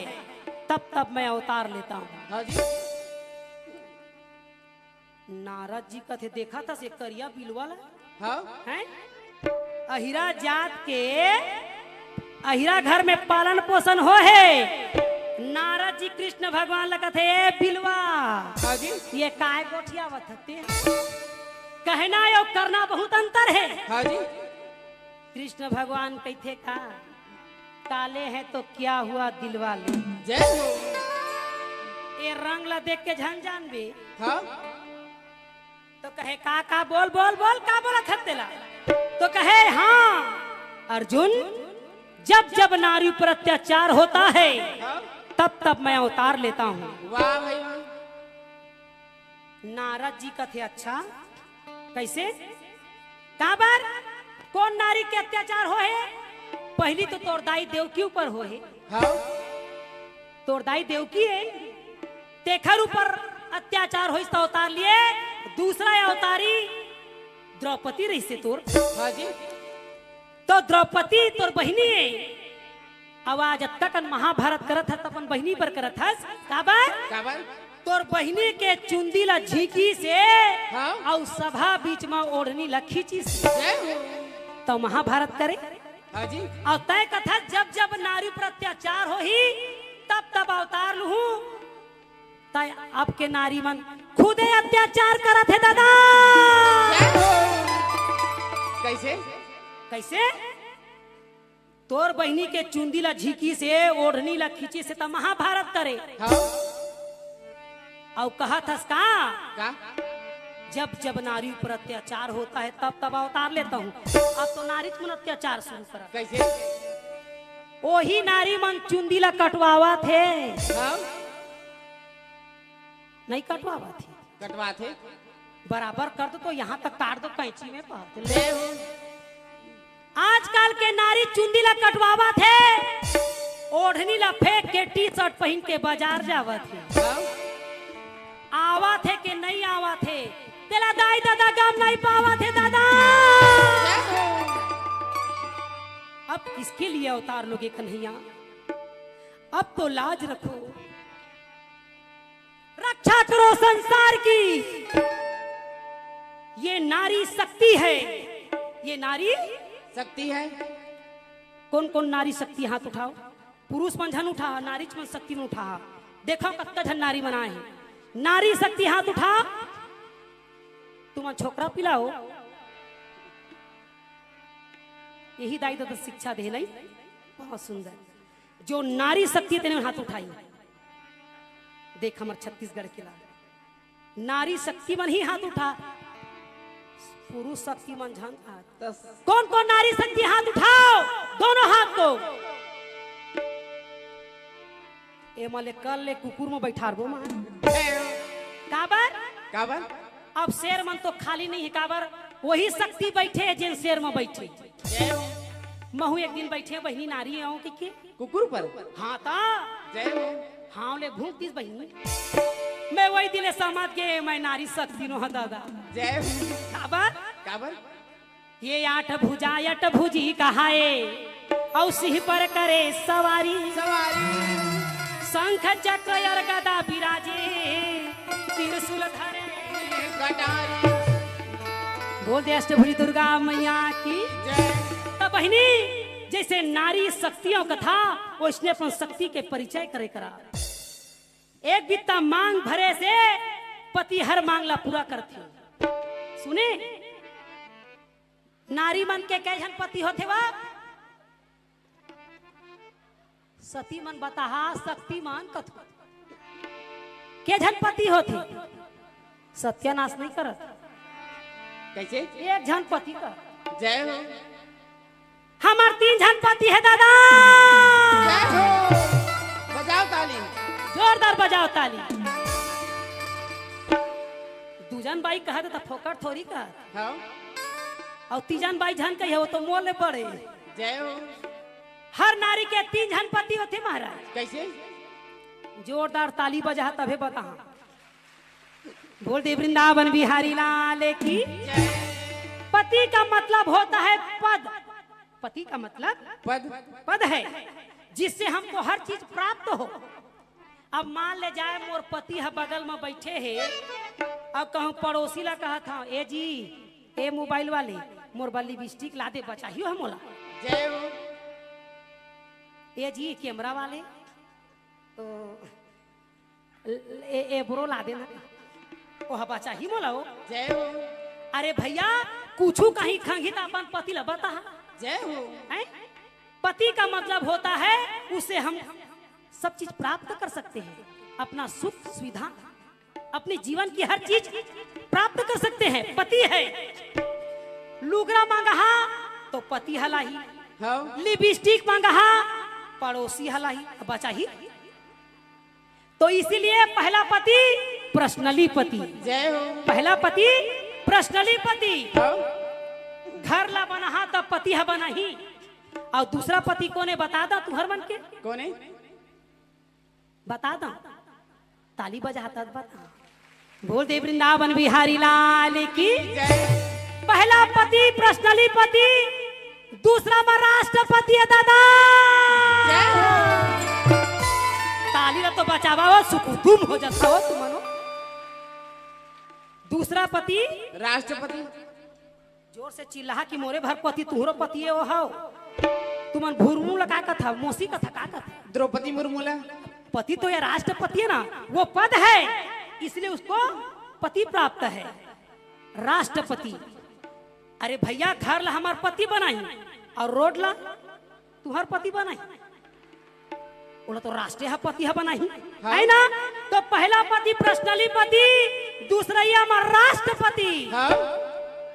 तब तब मैं अवतार लेता हूँ। हाँ जी। नारद जी कथे, देखा था से करिया बिलवा ला? हाँ। हैं? अहिरा जात के, अहिरा घर में पालन पोषण हो है। नारद जी कृष्ण भगवान ला कथे, "ए बिलवा, हाँ जी। ये काय गोठियावत हते?" कहना अउ करना बहुत अंतर है। हाँ जी। कृष्ण भगवान कहिथे का, "काले हैं तो क्या हुआ दिलवा ले।" जय हो। ए रंग ला देख के झन जानबे। हाँ। तो कहे, "का, का, बोल, बोल, बोल, का बोलत हस तेला?" तो कहे, "हाँ, अर्जुन, जब जब नारी पर अत्याचार होता है, हाँ। तब तब मैं अवतार लेता हूँ।" वाह भाई वाह। नारद जी कथे, "अच्छा, कैसे? काबर? कोन नारी के अत्याचार हो हे? पहली तो तोर दाई देवकी ऊपर हो हे।" हाँ। तोर दाई देवकी हे, तेखर ऊपर अत्याचार होइस त अवतार लिए। दूसरा अवतारी द्रौपदी रहिसे तोर। हाँ जी। तो द्रौपदी तोर बहिनी हे, अउ आज अतका कन महाभारत करत हस, अपन बहिनी पर करत हस, काबर? काबर? तोर बहिनी के चुंदी ला झींकिस हे, हाँ। अउ सभा बीच म ओढ़नी ला खींचिस हे। जय हो। त महाभारत करे। हाँ जी। अउ तैं कथस, जब जब नारी पर अत्याचार होही, तब तब अवतार लूहूं। तैं अब के नारी मन खुदे अत्याचार करत हे दादा। जय हो। कैसे? कैसे? तोर बहिनी के चुंदी ला झींकिस हे, ओढ़नी ला खींचिस हे, त महाभारत करे। हाँ। अउ कहत हस का? का? जब जब नारी पर अत्याचार होता है, तब तब अवतार लेता हूँ। अब तो नारी मन अत्याचार शुरू करा। कैसे? ओही नारी मन चुंदी ला कटवावत हे। हाँ। नहीं कटवावत हे। कटवाथे। बराबर कर दो तो यहाँ तक काट दो कैंची में, बात ले। ले हो। आजकल के नारी चुंदी ला कटवावत हे, ओढ़नी ला फेंक के टी शर्ट पहिन के बाजार जावत हे। हाँ। आवत हे के नहीं आवत हे, तेला दाई ददा गम नहीं पावत हे दादा। ले हो। अब किसके लिए अवतार लोगे कन्हैया? अब तो लाज रखो। रक्षा करो संसार की। ये नारी शक्ति है, ये नारी शक्ति है। कौन कौन नारी शक्ति, हाथ उठाओ। पुरुष मन झन उठा, नारी मन शक्ति मन उठा। देखो कतका झन नारी मन आए हे। नारी शक्ति हाथ उठा। तुमन छोकरा पिलाओ। यही दाई ददा शिक्षा दे नहीं। बहुत सुंदर। जो नारी शक्ति हे तेने हाथ उठाई। देख हमर छत्तीसगढ़ के ला। नारी शक्ति मन ही हाथ उठा, पुरुष शक्ति मन झन हाथ। कौन कौन नारी शक्ति हाथ उठाओ, दोनों हाथ को। ए मले कल ले कुकुर म बैठारबो मां। काबर? काबर? अब शेर मन तो खाली नहीं हे, काबर? वही शक्ति बैठे हे जेन शेर म बैठे। जय हो। महू एक दिन बैठे बहिनी नारी आऊं के, के? कुकुर पर? हाँ ता। जय हो। हाँ ले भूख दिस बहिनी। मैं वही दिन ले समझ गे, मैं नारी शक्ति नो हा दादा। जय हो। काबर? काबर? ये आठ भुजा अटभुजी कहाए, अउ सिंह पर करे सवारी। सवारी। शंख चक्र और गदा बिराजे, त्रिशूल धरे कटारी। बोल दे अष्टभुजी दुर्गा मैया की। जय। त बहिनी, जैसे नारी शक्तियों कथा, वैसने अपन शक्ति के परिचय करे करा। एक बित्ता मांग भरे से पति हर मांग ला पूरा करथे। सुने, नारी मन के कै झन पति होथे वा? सती मन बताहा, शक्ति मन कथो। के झन पति होथे? सत्यानाश नहीं करत। कैसे? एक झन पति का। जय हो। हमर तीन झन पति हे दादा। जय हो। बजाओ ताली। जोरदार बजाओ ताली। दू झन बाई कहत त फोकट थोरी कहत। हाँ। अउ तीजन बाई झन कही हे, वो तो मोर ले बड़े। जय हो। हर नारी के तीन झन पति होथे महाराज। कैसे? जोरदार ताली बजा तभे बता। बोल दे वृंदावन बिहारी लाल की। जय। पति का मतलब होता है पद। पति का मतलब पद। पद है, जिससे हमको हर चीज प्राप्त हो। अब मान ले जाए मोर पति ह बगल में बैठे हे, अब कहूँ पड़ोसी ला कहत हूँ, "ए जी, ए मोबाइल वाले, मोर बर लिपस्टिक ला दे, बचाही हो मोला।" जय हो। "ए जी, कैमरा वाले, तो ए, ए ब्रो ला देना।" ओह बचाही मोला हो। जय हो। अरे भैया, कुछु कहीं खंगी त अपन पति ला बता। जय हो। हैं? पति का मतलब होता है, उससे हम सब चीज प्राप्त कर सकते हैं, अपना सुख सुविधा, अपने जीवन की हर चीज प्राप्त कर सकते हैं। पति है, लुगरा मांगहा तो पति ह लाही, हाँ। लिपस्टिक मांगहा पड़ोसी ह लाही, बचाही। तो इसीलिए पहला पति पर्सनली पति। जय हो। पहला पति पर्सनली पति। हाँ। घर ला बनाहा त पति ह बनाही, अउ दूसरा पति कोने बता दा तुहर मन के? कोने? बता दा। ताली बजा तब बता। बोल दे वृंदावन बिहारी लाल की। जय। पहला पति पर्सनली पति, दूसरा में राष्ट्रपति हे दादा। जय हो। ताली ला तो बचावा हो, सुकुदुम हो जाता हो तुमनो। दूसरा पति राष्ट्रपति। जोर से चिल्लाहा कि मोरे भर पति तुहरो पति हे वो हव। तुमन भुरमू ला का कथा, मौसी कथा का कथा? द्रौपदी मुर्मू ला। पति तो ये राष्ट्रपति है ना, वो पद है, इसलिए उसको पति प्राप्त है। राष्ट्रपति। अरे भैया, घर ला हमार पति बनाही अउ रोड ला तुहर पति बनाही। ओला तो राष्ट्र ह पति ह बनाही, हाँ। है ना? तो पहला पति पर्सनली पति, दूसरइया म राष्ट्रपति। हाँ।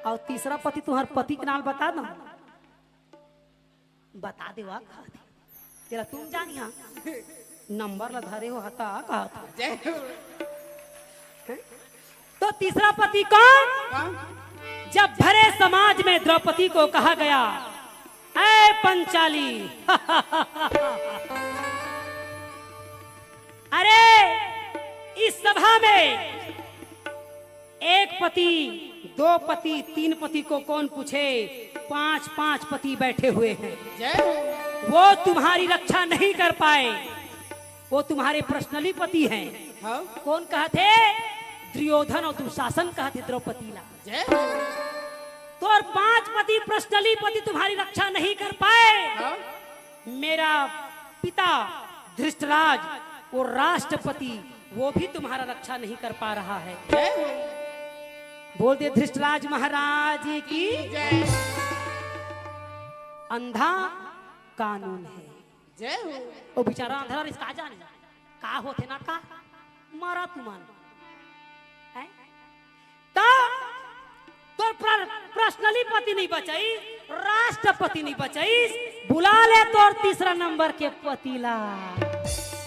अउ तीसरा पति तुहर पति के नाम बता दो। बता दे वा कहत हे। तेरा तुम जानी हाँ। नंबर ला धरे हो हता कहत हे। जय हो। तो तीसरा पति कौन? हाँ। जब भरे समाज में द्रौपदी को कहा गया, "ऐ पंचाली।" अरे, इस सभा में एक पति, दो पति, तीन पति को कौन पूछे? पांच पांच पति बैठे हुए हैं। जय हो। वो तुम्हारी रक्षा नहीं कर पाए, वो तुम्हारे पर्सनली पति हैं। हाँ। कौन कहत हे? दुर्योधन अउ दुशासन कहत हे द्रौपदी ला। जय हो। तो और पांच पति पर्सनली पति तुम्हारी रक्षा नहीं कर पाए। हाँ। मेरा पिता धृष्टराज, वो राष्ट्रपति, वो भी तुम्हारा रक्षा नहीं कर पा रहा है। जय हो। बोल दे धृष्टराज महाराज की। जय। अंधा कानून है। जय हो। वो बेचारा अंधरा रिस का जाने का होथे ना का, मरा तुमन। हैं? त तोर प्र-, पर्सनली पति नहीं बचाई, राष्ट्रपति नहीं बचाई, बुला ले तोर तीसरा नंबर के पति ला।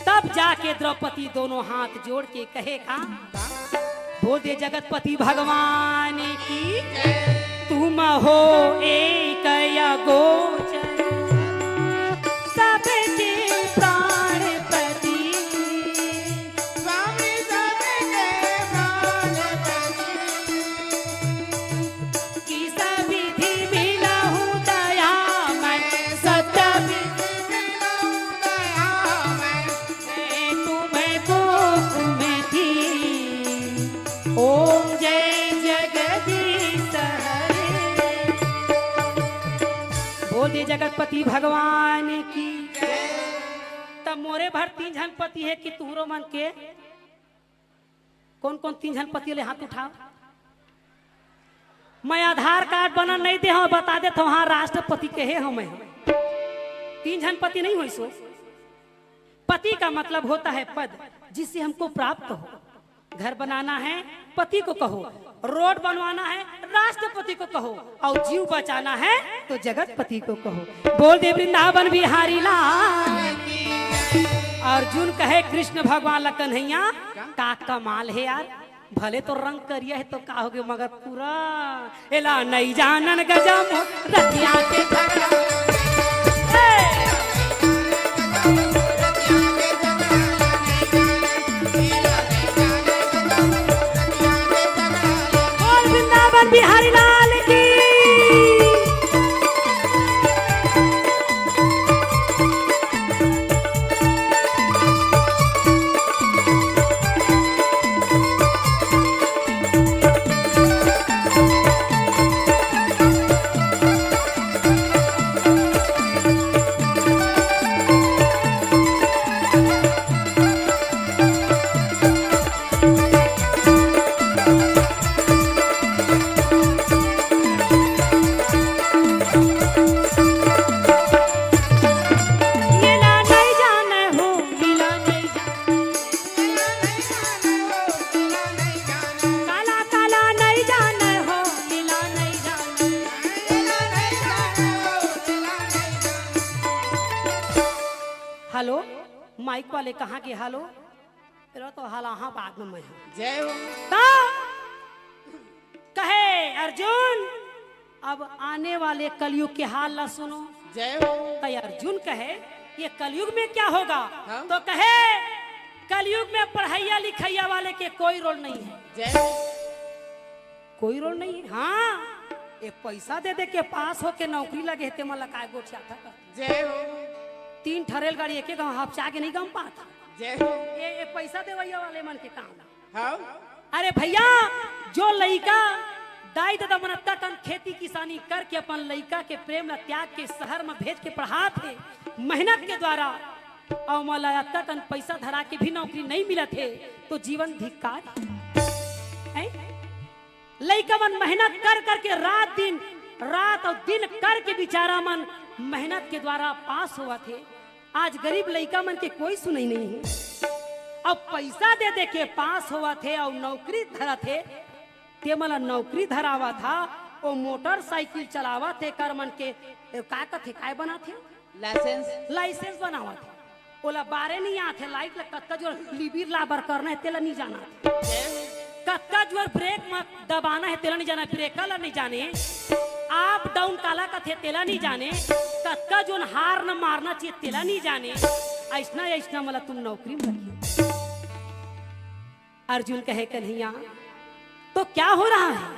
तब जाके द्रौपदी दोनों हाथ जोड़ के कहे का, बोल दे जगतपति भगवान की, तुम हो एक अगोचर, सबके प्राणपति। स्वामी सबके प्राणपति। किस विधि मिलहु दयामय, सत्य विधि मिलहु दयामय, मैं तुम्हें कोख में थी। ओम जय जगदीश हरे। बोल दे जगतपति भगवान की। तब मोरे भर तीन झन पति हे कि तुहरो मन के? कौन कौन तीन झन पति ले हाथ उठाओ। मैं आधार कार्ड बना नहीं दे हूं, बता देता हूं, हाँ, राष्ट्रपति के हे हूं मैं। तीन झन पति नहीं होइस ओ। पति का मतलब होता है पद, जिससे हमको प्राप्त हो। घर बनाना है, पति को कहो। रोड बनवाना है, राष्ट्रपति को कहो। और जीव बचाना है, तो जगतपति को कहो। बोल दे वृंदावन बिहारी लाल। अर्जुन कहे कृष्ण भगवान ला, कन्हैया, का कमाल हे यार, भले तो रंग करिया हे तो का होगे, मगर पूरा एला नइ जानन गजम रतिया के झगड़ा। ए! बोल वृंदावन बिहारी लाल की। हेलो, माइक वाले कहाँ गे? हेलो, तेरा तो हाल आहा बाद में मैं हूँ। जय हो। तो कहे अर्जुन, अब आने वाले कलयुग के हाल ला सुनो। जय हो। तो अर्जुन कहे, ये कलयुग में क्या होगा? हाँ। तो कहे, कलयुग में पढ़ैया लिखैया वाले के कोई रोल नहीं है। जय हो। कोई रोल नहीं है। हाँ, ये पैसा दे दे के पास होके नौकरी लगे हे, ते मन ला काय गोठियाथा कर। जय हो। तीन ठा रेलगाड़ी एके गांव हपचा के नहीं गम पात। जय हो। ये, ये पैसा देवैया वाले मन के काम हे। हाँ। अरे भैया, जो लइका दाई ददा मन अतका कन खेती किसानी करके अपन लइका के प्रेम ला त्याग के शहर में भेज के पढ़ात हे मेहनत के द्वारा, अउ मोला अतका कन पैसा धरा के भी नौकरी नहीं मिलत हे, तो जीवन धिक्कार हे। हैं? लइका मन मेहनत कर करके रात दिन, रात अउ दिन करके बेचारा मन मेहनत के द्वारा पास होवत हे। आज गरीब लइका मन के कोई सुनई नहीं हे। अब पैसा दे दे के पास होवत हे अउ नौकरी धरत हे। ते मन ला नौकरी धरावत हा, ओ मोटरसाइकिल चलावत हे, कर मन के, ए, का कथे, काय बनात हे? लाइसेंस। लाइसेंस बनावत हे। ओला बारे नहीं आत हे, लाइट ला कतका जोर लिबिर लाबर करना हे, तेला नहीं जानत हे। कतका जोर ब्रेक म दबाना हे, तेला नहीं जाने, ब्रेकर ला नहीं जाने, अप डाउन काला कथे, तेला नहीं जाने, कतका जोन हार्न मारना चाहिए, तेला नहीं जाने। अइसना, अइसना मन ला तुम नौकरी में रखियो। अर्जुन कहे, कन्हैया, तो क्या हो रहा है?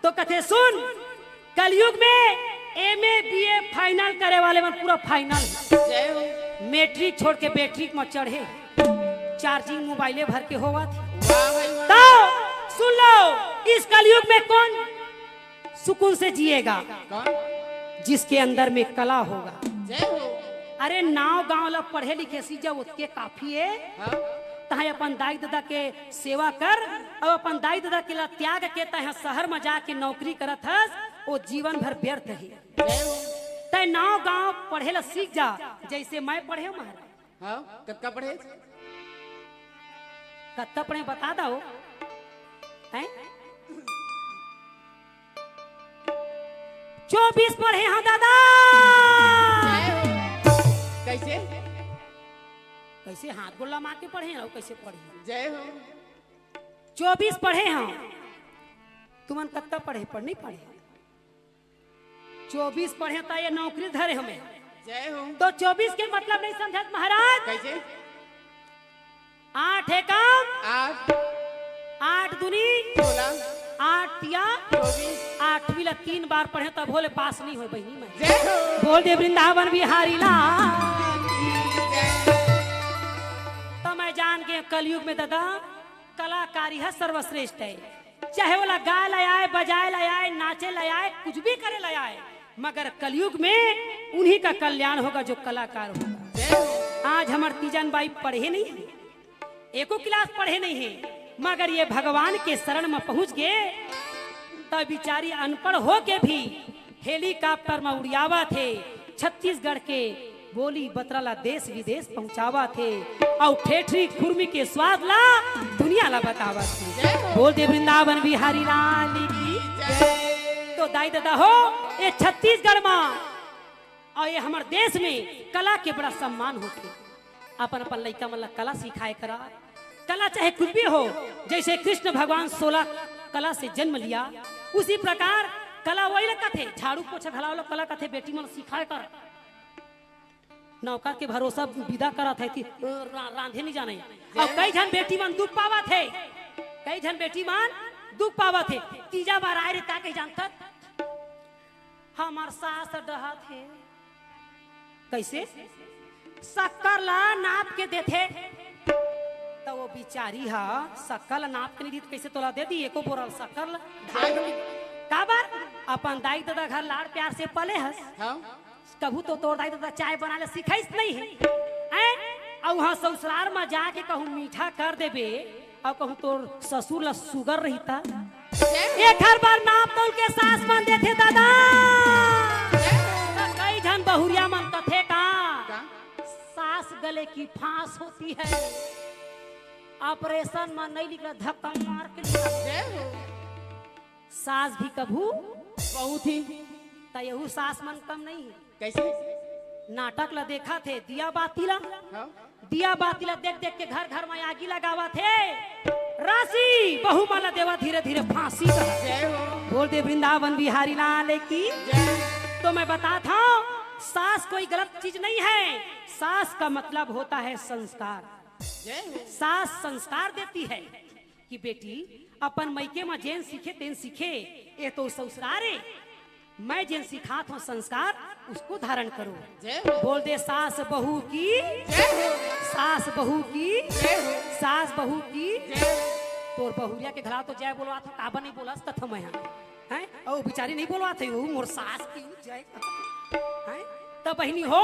तो कथे, सुन, कलयुग में एमए बीए फाइनल करे वाले मन पूरा फाइनल हे। जय हो। मैट्रिक छोड़ के बैट्रिक में चढ़े, चार्जिंग मोबाइले भर के होवत हे। वाह भाई वाह। तो सुन लो, इस कलयुग में कौन सुकून से जिएगा? कौन? जिसके अंदर में कला होगा। जय हो। अरे, नाव गांव ला पढ़े लिखे सीख जा, ओतके काफी हे। हाँ। तहां अपन दाई ददा के सेवा कर, अउ अपन दाई ददा के ला त्याग के तहां शहर में जाके नौकरी करत हस, ओ जीवन भर व्यर्थ हे। जय हो। तैं नाव गांव पढ़े ला सीख जा, जैसे मैं पढ़े हूं महाराज। हाँ, कतका पढ़े? कतका पढ़े बता दो। हैं? चौबीस पढ़े हंव दादा। कैसे? से हाथ गोड़ लमा के पढ़े हैं, अउ कैसे पढ़े? जय हो। चौबीस पढ़े हैं। तुमन कत्ता पढ़े, पढ़ नहीं पढ़े? चौबीस पढ़े त ये नौकरी धरे हमें। जय हो। तो चौबीस के मतलब नहीं समझत महाराज? कैसे? आठ एकम आठ। आठ दूनी सोलह। आठ तिया चौबीस। आठवीं ला तीन बार पढ़े तब होले पास नहीं होय बहिनी मैं। जय हो। बोल दे वृंदावन बिहारी लाल। तो मैं जान के कलयुग में दादा कलाकारी है सर्वश्रेष्ठ है, चाहे ओला गाय ला आए, बजाए ला आए, नाचे ला आए, कुछ भी करे ला आए, मगर कलयुग में उन्हीं का कल्याण होगा जो कलाकार होगा। आज हमर तीजन बाई पढ़े नहीं है, एको क्लास पढ़े नहीं है, मगर ये भगवान के शरण में पहुंच गए, तब बिचारी अनपढ़ हो के भी हेलीकॉप्टर में उड़ियावत हे, छत्तीसगढ़ के बोली बतरा ला देश विदेश पहुंचावत हे, अउ ठेठरी खुरमी के स्वाद ला दुनिया ला बतावत हे। बोल दे वृंदावन बिहारी लाल की। तो दाई दादा हो, ये छत्तीसगढ़ मा अउ ये हमर देश में कला के बड़ा सम्मान होथे। अपन अपन लइका मन ला कला सिखाए करा, कला चाहे कुछ भी हो, जैसे कृष्ण भगवान सोलह कला से जन्म लिया, उसी प्रकार कला वही ला कथे, झाड़ू पोछा घलाव ला कला कथे, बेटी मन सिखाए कर। नौकर के भरोसा विदा करत है कि रा-, रांधे नहीं जाने। अउ कई झन बेटी मन दुख पावत है, कई झन बेटी मन दुख पावत है। तीजा बार आए रे का कही जानथस? हमर सास डहत हे। कैसे? शक्कर ला नाप के देथे। त वो बिचारी ह शक्कर ला नाप के नहीं दी त कैसे तोला दे दी एको बोरा शक्कर ला? धान के। काबर? अपन दाई ददा घर लाड़ प्यार से पले हस। हाँ। कभू तो तोर दाई ददा चाय बनाए ला सिखाइस नहीं हे। हैं? अउ उहाँ ससुरार मा जाके कहूँ मीठा कर देबे, अउ कहूँ तोर ससुर ला सुगर रहिता। एकर बर नाप तौल के सास मन देथे दादा। त कई झन बहुरिया मन कथे का, का? सास गले की फांस होती है, ऑपरेशन में नहीं निकला, धक्का मार के निकला। जय हो। सास भी कभू बहुत ही। त यहू सास मन कम नहीं है। कैसे? नाटक ला देखा थे, दिया बाती ला। हाँ। दिया बाती ला देख देख के घर घर में आगी लगावत हे। राशि बहू मन ला देवा धीरे धीरे फांसी का। जय हो। बोल दे वृंदावन बिहारी लाल की। जय। तो मैं बताता हूँ, सास कोई गलत चीज नहीं है। सास का मतलब होता है संस्कार। जय हो। सास संस्कार देती है। कि बेटी, अपन मइके म जेन सीखे तेन सीखे, ये तो ससुरार ए। मैं जेन सिखात हूँ संस्कार, उसको धारण करो। जय हो। बोल दे सास बहू की, जय हो। सास बहू की, जय हो। सास बहू की। जय हो। तोर बहुरिया के घला तो जय बोलवात हूँ, काबर नहीं बोलस कथों मैं हा? हैं? अउ बिचारी नहीं बोलवात हे, वो मोर सास की जय। हैं? त बहिनी हो,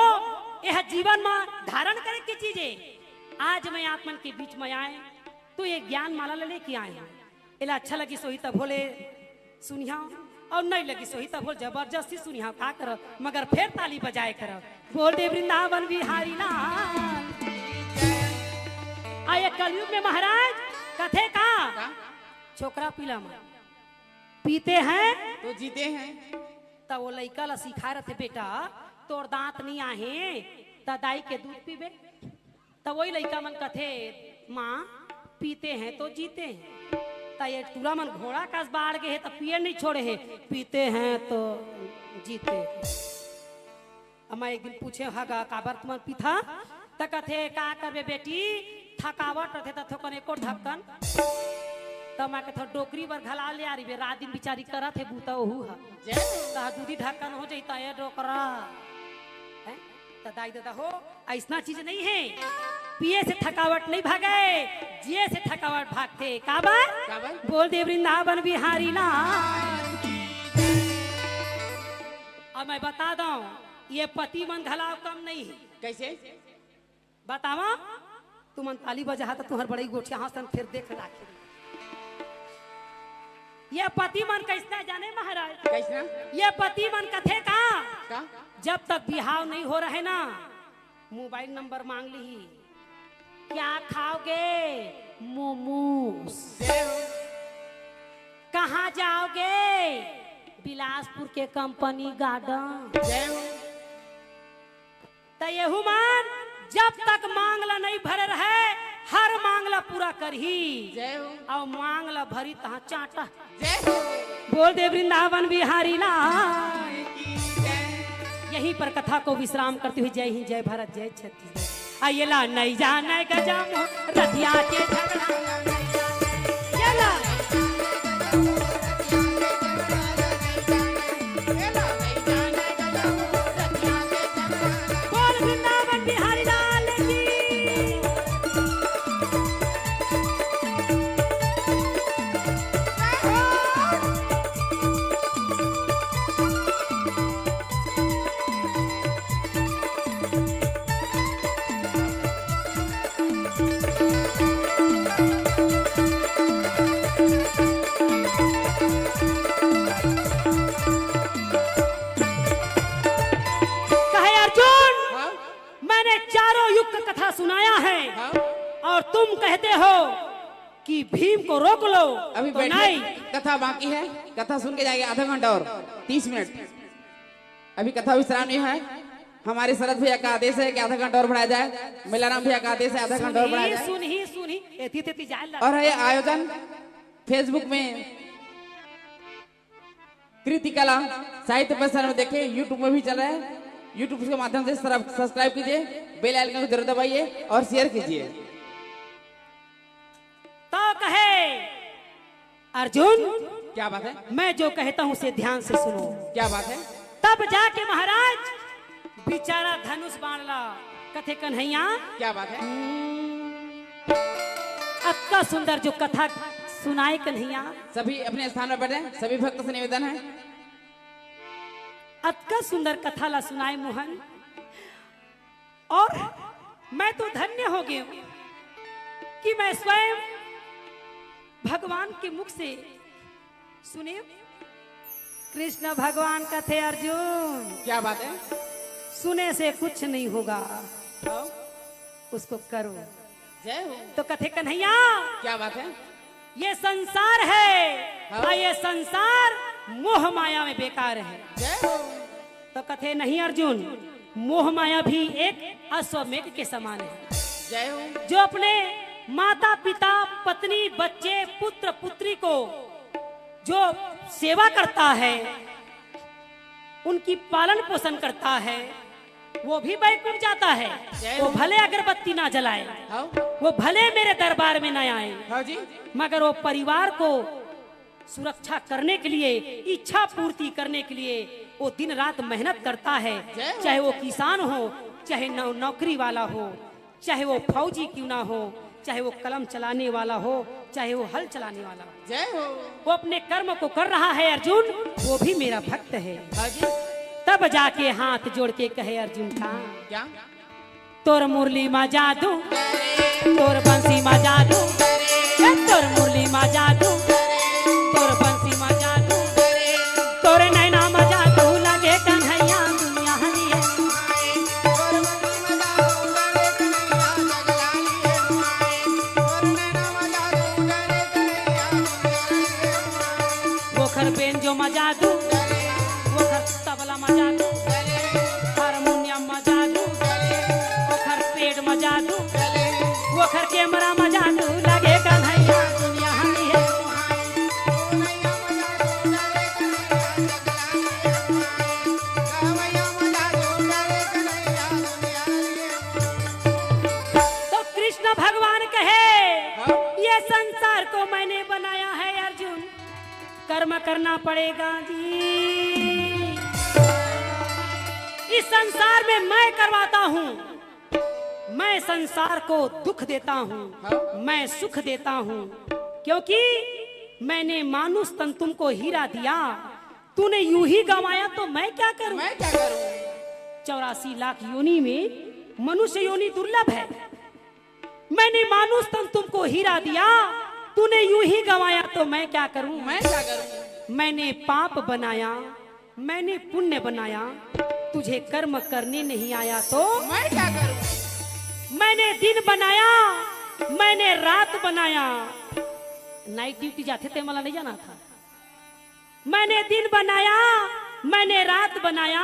यह जीवन म धारण करे के चीज ए। आज मैं आप मन के बीच में आए, तो ये ज्ञान माला ला लेके आए हूँ। एला अच्छा लगिस होही तब होले सुनिहा, अउ नहीं लगिस होही तब होले जबरदस्ती सुनिहा, का करव, मगर फेर ताली बजाए करव। बोल दे वृंदावन बिहारी लाल। आ ये कलयुग में महाराज कथे का? का? छोकरा पीला मन पीते हैं तो जीते हैं। त वो लइका ला सिखाए रथे, बेटा, तोर दांत नहीं आहे, त दाई के दूध पीबे। त वही लइका मन कथे, माँ, पीते हैं तो जीते हैं। त ये टूरा मन घोड़ा कस बाढ़ गे हे, त पिए नहीं छोड़े हे, पीते हैं तो जीते हैं। अब मैं एक दिन पूछे, हगा, काबर तुमन पीथा? त कथे, का करबे बेटी, थकावट रथे त थोकन एको ढक्कन। त मैं कथे, डोकरी बर घला ले आ रही बे, रात दिन बिचारी करत हे बूता ओहू ह। जय हो। त दूधी ढक्कन हो जही त ए डोकरा। हैं? त दाई ददा हो, अइसना चीज नहीं हे। पिए से थकावट नहीं भागे, जिए से थकावट भागथे। काबर? काबर? बोल दे वृंदावन बिहारी लाल। अब मैं बता दंव, ये पति मन घलाव कम नहीं हे। कैसे? बतावा, तुमन ताली बजाहा त तुहर बड़ई गोठिया हंसन फेर देख लाखे। ये पति मन कैसना जाने महाराज? कैसना? ये पति मन कथे का? का? जब तक बिहाव नहीं हो रहे ना, मोबाइल नंबर मांग लिही। क्या खाओगे? मोमोज। जय हो। कहाँ जाओगे? बिलासपुर के कंपनी गार्डन। जय हो। त यहू मन जब तक मांग ला नहीं भरे रहे, हर मांग ला पूरा करही। जय हो। अउ मांग ला भरी तहाँ चांटा। जय हो। बोल दे वृंदावन बिहारी लाल। यहीं पर कथा को विश्राम करते हुए जय हिंद, जय भारत, जय छत्तीसगढ़। आ ये ला नहीं जाने गजम रतिया के झगड़ा। ये ला। बोल वृंदावन बिहारी लाल की। कहे अर्जुन, हाँ? मैंने चारों युग का कथा सुनाया है, हाँ? और तुम कहते हो कि भीम को रोक लो, अभी तो बैठिए, नहीं। कथा बाकी है, कथा सुन के जाएगी आधा घंटा और तीस मिनट। अभी कथा विश्राम नहीं है। हमारे शरद भैया का आदेश है कि आधा घंटा और बढ़ाया जाए, मिलाराम भैया का आदेश है आधा घंटा और बढ़ाया जाए। सुनही, सुनही, एती तेती जाए ला। और ये आयोजन Facebook में कृति कला साहित्य परिसर में देखें, YouTube में भी चल रहा है। YouTube के माध्यम से सब्सक्राइब कीजिए, बेल आइकन को जरूर दबाइए और शेयर कीजिए। तो कहे अर्जुन, क्या बात है? मैं जो कहता हूँ उसे ध्यान से सुनो। क्या बात है? तब जाके महाराज बेचारा धनुष बाण ला कथे कन्हैया। क्या बात है? अतका सुंदर जो कथा सुनाए कन्हैया। सभी अपने स्थान पर बैठे, सभी भक्त से निवेदन है। अतका सुंदर कथा ला सुनाए मोहन। और मैं तो धन्य हो गई हूँ कि मैं स्वयं भगवान के मुख से सुने। कृष्ण भगवान कथे अर्जुन, क्या बात है? सुने से कुछ नहीं होगा, हाँ? उसको करो। जय हो। तो कथे कन्हैया, क्या बात है? ये संसार है, हाँ। और ये संसार मोह माया में बेकार है। जय हो। तो कथे नहीं अर्जुन, मोह माया भी एक अश्वमेघ के समान है। जय हो। जो अपने माता पिता, पत्नी, बच्चे, पुत्र पुत्री को जो सेवा करता है, उनकी पालन पोषण करता है, वो भी बैकुंठ जाता है। जय वो हो। भले अगरबत्ती ना जलाए, हाँ। वो भले मेरे दरबार में ना आए, हाँ जी। मगर वो परिवार को सुरक्षा करने के लिए, इच्छा पूर्ति करने के लिए वो दिन रात मेहनत करता है। जय हो। चाहे वो किसान हो, चाहे नौ-, नौकरी वाला हो, चाहे वो फौजी क्यों ना हो, चाहे वो कलम चलाने वाला हो, चाहे वो हल चलाने वाला हो। जय हो। वो अपने कर्म को कर रहा है अर्जुन, वो भी मेरा भक्त है। हाँ जी। तब जाके हाथ जोड़ के कहे अर्जुन का, क्या? तोर मुरली मा जादू, तोर बंसी मा जादू, ए, तोर मुरली मा जादू, तोर बंसी मा जादू, तोर नैना मा जादू लगे कन्हैया दुनिया हरी है। ओखर बेंजो मा जादू, ओखर तबला मा जादू, हारमोनियम मा जादू, ओखर पेट मा जादू, ओखर कैमरा मा जादू, लगे कन्हैया दुनिया हरी है। तो कृष्ण भगवान कहे, हाँ। ये संसार को मैंने बनाया है अर्जुन, कर्म करना पड़ेगा जी। इस संसार में मैं करवाता हूँ, मैं संसार को दुख देता हूँ, हाँ। मैं सुख देता हूँ, क्योंकि मैंने मानुष तन तुमको हीरा दिया, तूने यूं ही गंवाया तो मैं क्या करूं? मैं क्या करूं? चौरासी लाख योनि में मनुष्य योनि दुर्लभ है। मैंने मानुष तन तुमको हीरा दिया, तूने यूं ही गंवाया तो मैं क्या करूं? मैं क्या करूं? मैंने पाप बनाया, मैंने पुण्य बनाया, तुझे कर्म करने नहीं आया तो? मैं क्या करूं? मैंने दिन बनाया, मैंने रात बनाया। नाइट ड्यूटी जाथे ते मला नहीं जाना था। मैंने दिन बनाया, मैंने रात बनाया,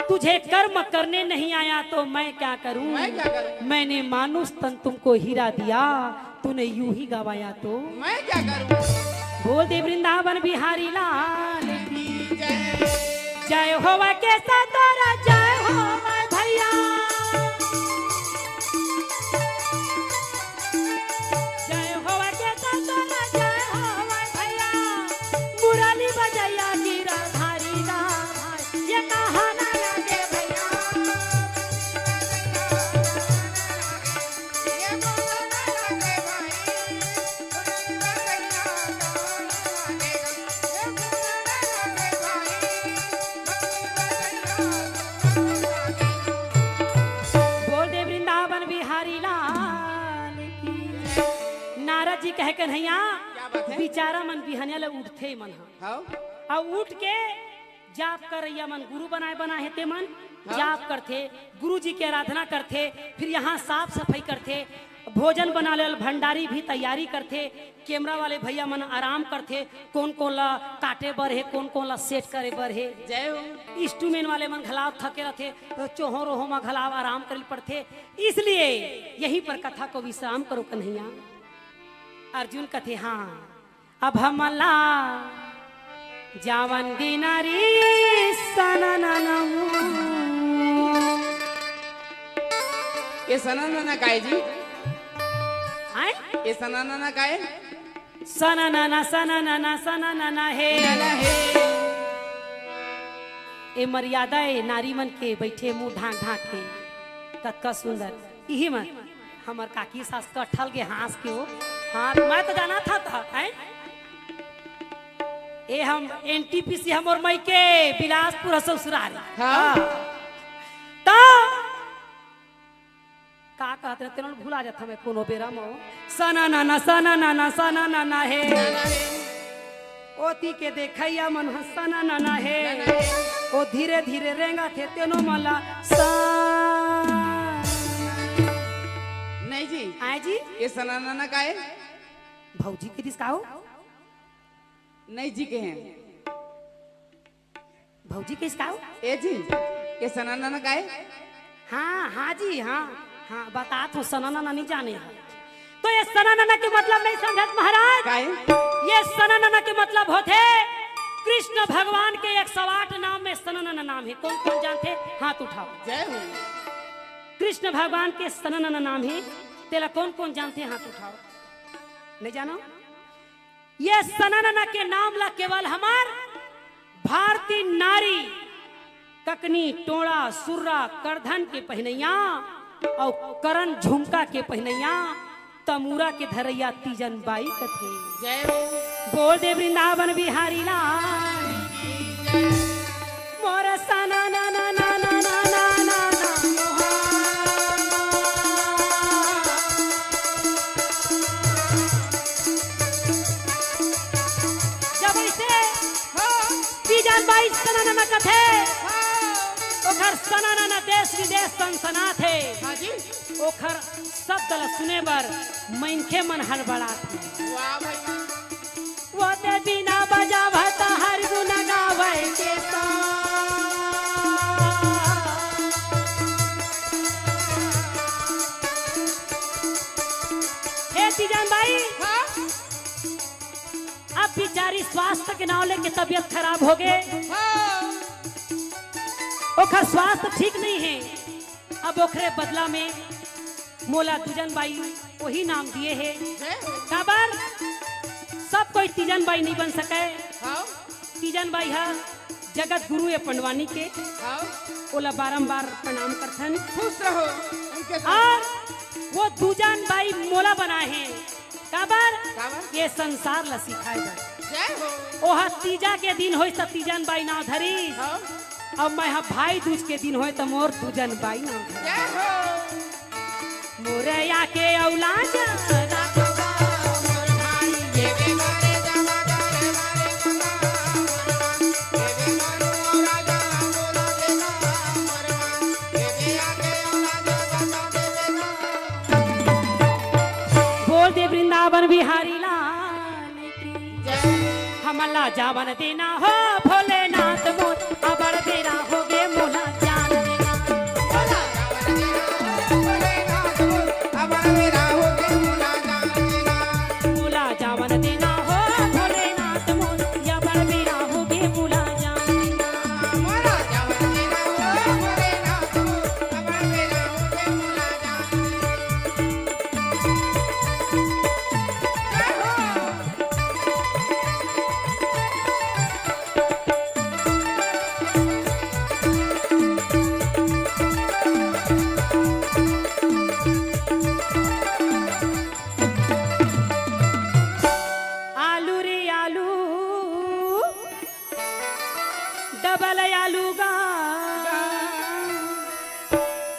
तुझे कर्म करने नहीं आया तो मैं क्या करूं? मैं क्या करूं? मैंने मानुष तन तुमको हीरा दिया, तूने यूं ही गवाया तो। मैं क्या करूं? बोल दे वृंदावन बिहारी लाल की जय। जय हो केसतोरा, जय हो भैया। जय हो केसतोरा, जय हो भैया। मुरली बजैया गिरधारी राम, ये कहाना लगे भैया। बोल दे वृंदावन बिहारी लाल की। नारद जी कहे, कन्हैया, क्या बात है? बिचारा मन बिहनिया ले उठथे मन ह। हाँ। अउ उठ के जाप करइया मन गुरु बनाए बनाए हे ते मन हाँ। जाप करथे, गुरु जी के आराधना करथे, फिर यहाँ साफ सफाई करथे, भोजन बनाने वाले भंडारी भी तैयारी करथे, कैमरा वाले भैया मन आराम करथे, कोन कोन ला काटे बर हे, कोन कोन ला सेट करे बर हे। जय हो। इंस्ट्रूमेंट वाले मन घलाव थके रथे, तो चोहो रोहो मा घलाव आराम करे पड़थे। इसलिए यहीं पर कथा को विश्राम करो कन्हैया। अर्जुन कथे, हाँ, अब हमला जावन दे नारी सननन। ये सननन काय जी? आय? ये सननन काय? सननन, सननन, सननन हे। नन हे। ए मर्यादा ए नारी मन के, बैठे मुंह ढांक ढांक के, कतका सुंदर। इही मन हमर काकी सास कटहल के हाँस के हो। हाँ, मैं तो जाना था, था, हैं? ए हम एनटीपीसी हमर मइके बिलासपुर ह ससुरारी। हाँ। हाँ। तो का कहत रहे, तेनो भुला जात हमें कोनो बेरा मो। सना ना ना, सना ना ना, सना ना ना हे। ओती के देखइया मन ह सना ना ना हे। ओ धीरे धीरे रेंगा थे तेनो मला सा। नहीं जी। आय जी? ये सना ना ना का हे? भौजी के दिस का हो? नहीं जी के हैं। भौजी के इसका हो? ए जी, ये सना ना ना का हे? हाँ, हाँ जी, हाँ, हाँ, बता तो सना ना ना नहीं जाने हैं। तो ये सना ना ना के मतलब नहीं समझत महाराज? का हे? ये सना ना ना के मतलब होथे कृष्ण भगवान के एक सौ आठ नाम में सना ना ना नाम हे। कोन कोन जानथे? हाथ उठाव। जय हो। कृष्ण भगवान के सना ना ना नाम हे, तेला कोन कोन जानथे? हाथ उठाव। नहीं जानो? ये सना ना ना के नाम ला केवल हमर भारतीय नारी ककनी, टोड़ा, सुर्रा, करधन के पहिनइया अउ करन झुमका के पहिनइया, तमूरा के धरइया तीजन बाई कथे। जय हो। बोल दे वृंदावन बिहारी लाल। मोर सना ना ना ना ना। जब ऐसे हाँ। तीजन बाई सना ना ना कथे, हाँ। ओखर सना ना ना देश विदेश सनसनाथे। हाँ जी। ओखर शब्द ल सुने बर मनखे मन हड़बड़ाथे। वाह भाई। वो ते बीना बजावत हर गुण गावे के सा। हे तीजन बाई, हाँ? अब बिचारी स्वास्थ्य के नाव लेके तबियत खराब हो गे। हाँ। ओखर स्वास्थ्य ठीक नहीं हे। अब ओखरे बदला में मोला दूजन बाई वही नाम दिए हे। जय हो। काबर? सब कोई तीजन बाई नहीं बन सके। हाँ। तीजन बाई हा जगत गुरु ए पंडवानी के। हाँ। ओला बारंबार प्रणाम करथन। खुश रहो। उनके साथ। अउ वो दूजन बाई मोला बनाए हे। काबर? काबर? ये संसार ला सिखाए बर। जय हो। ओहा तीजा के दिन होइस त तीजन बाई नाव धरिस। हाँ। अब मैं हा भाई दूज के दिन होय त मोर दूजन बाई नाव धरिस। जय हो। मोरे आके औलाद बोल दे वृंदावन बिहारी लाल की। हमला जावन देना हो भोलेनाथ मोर, अबड़ बेरा हो गे मोला।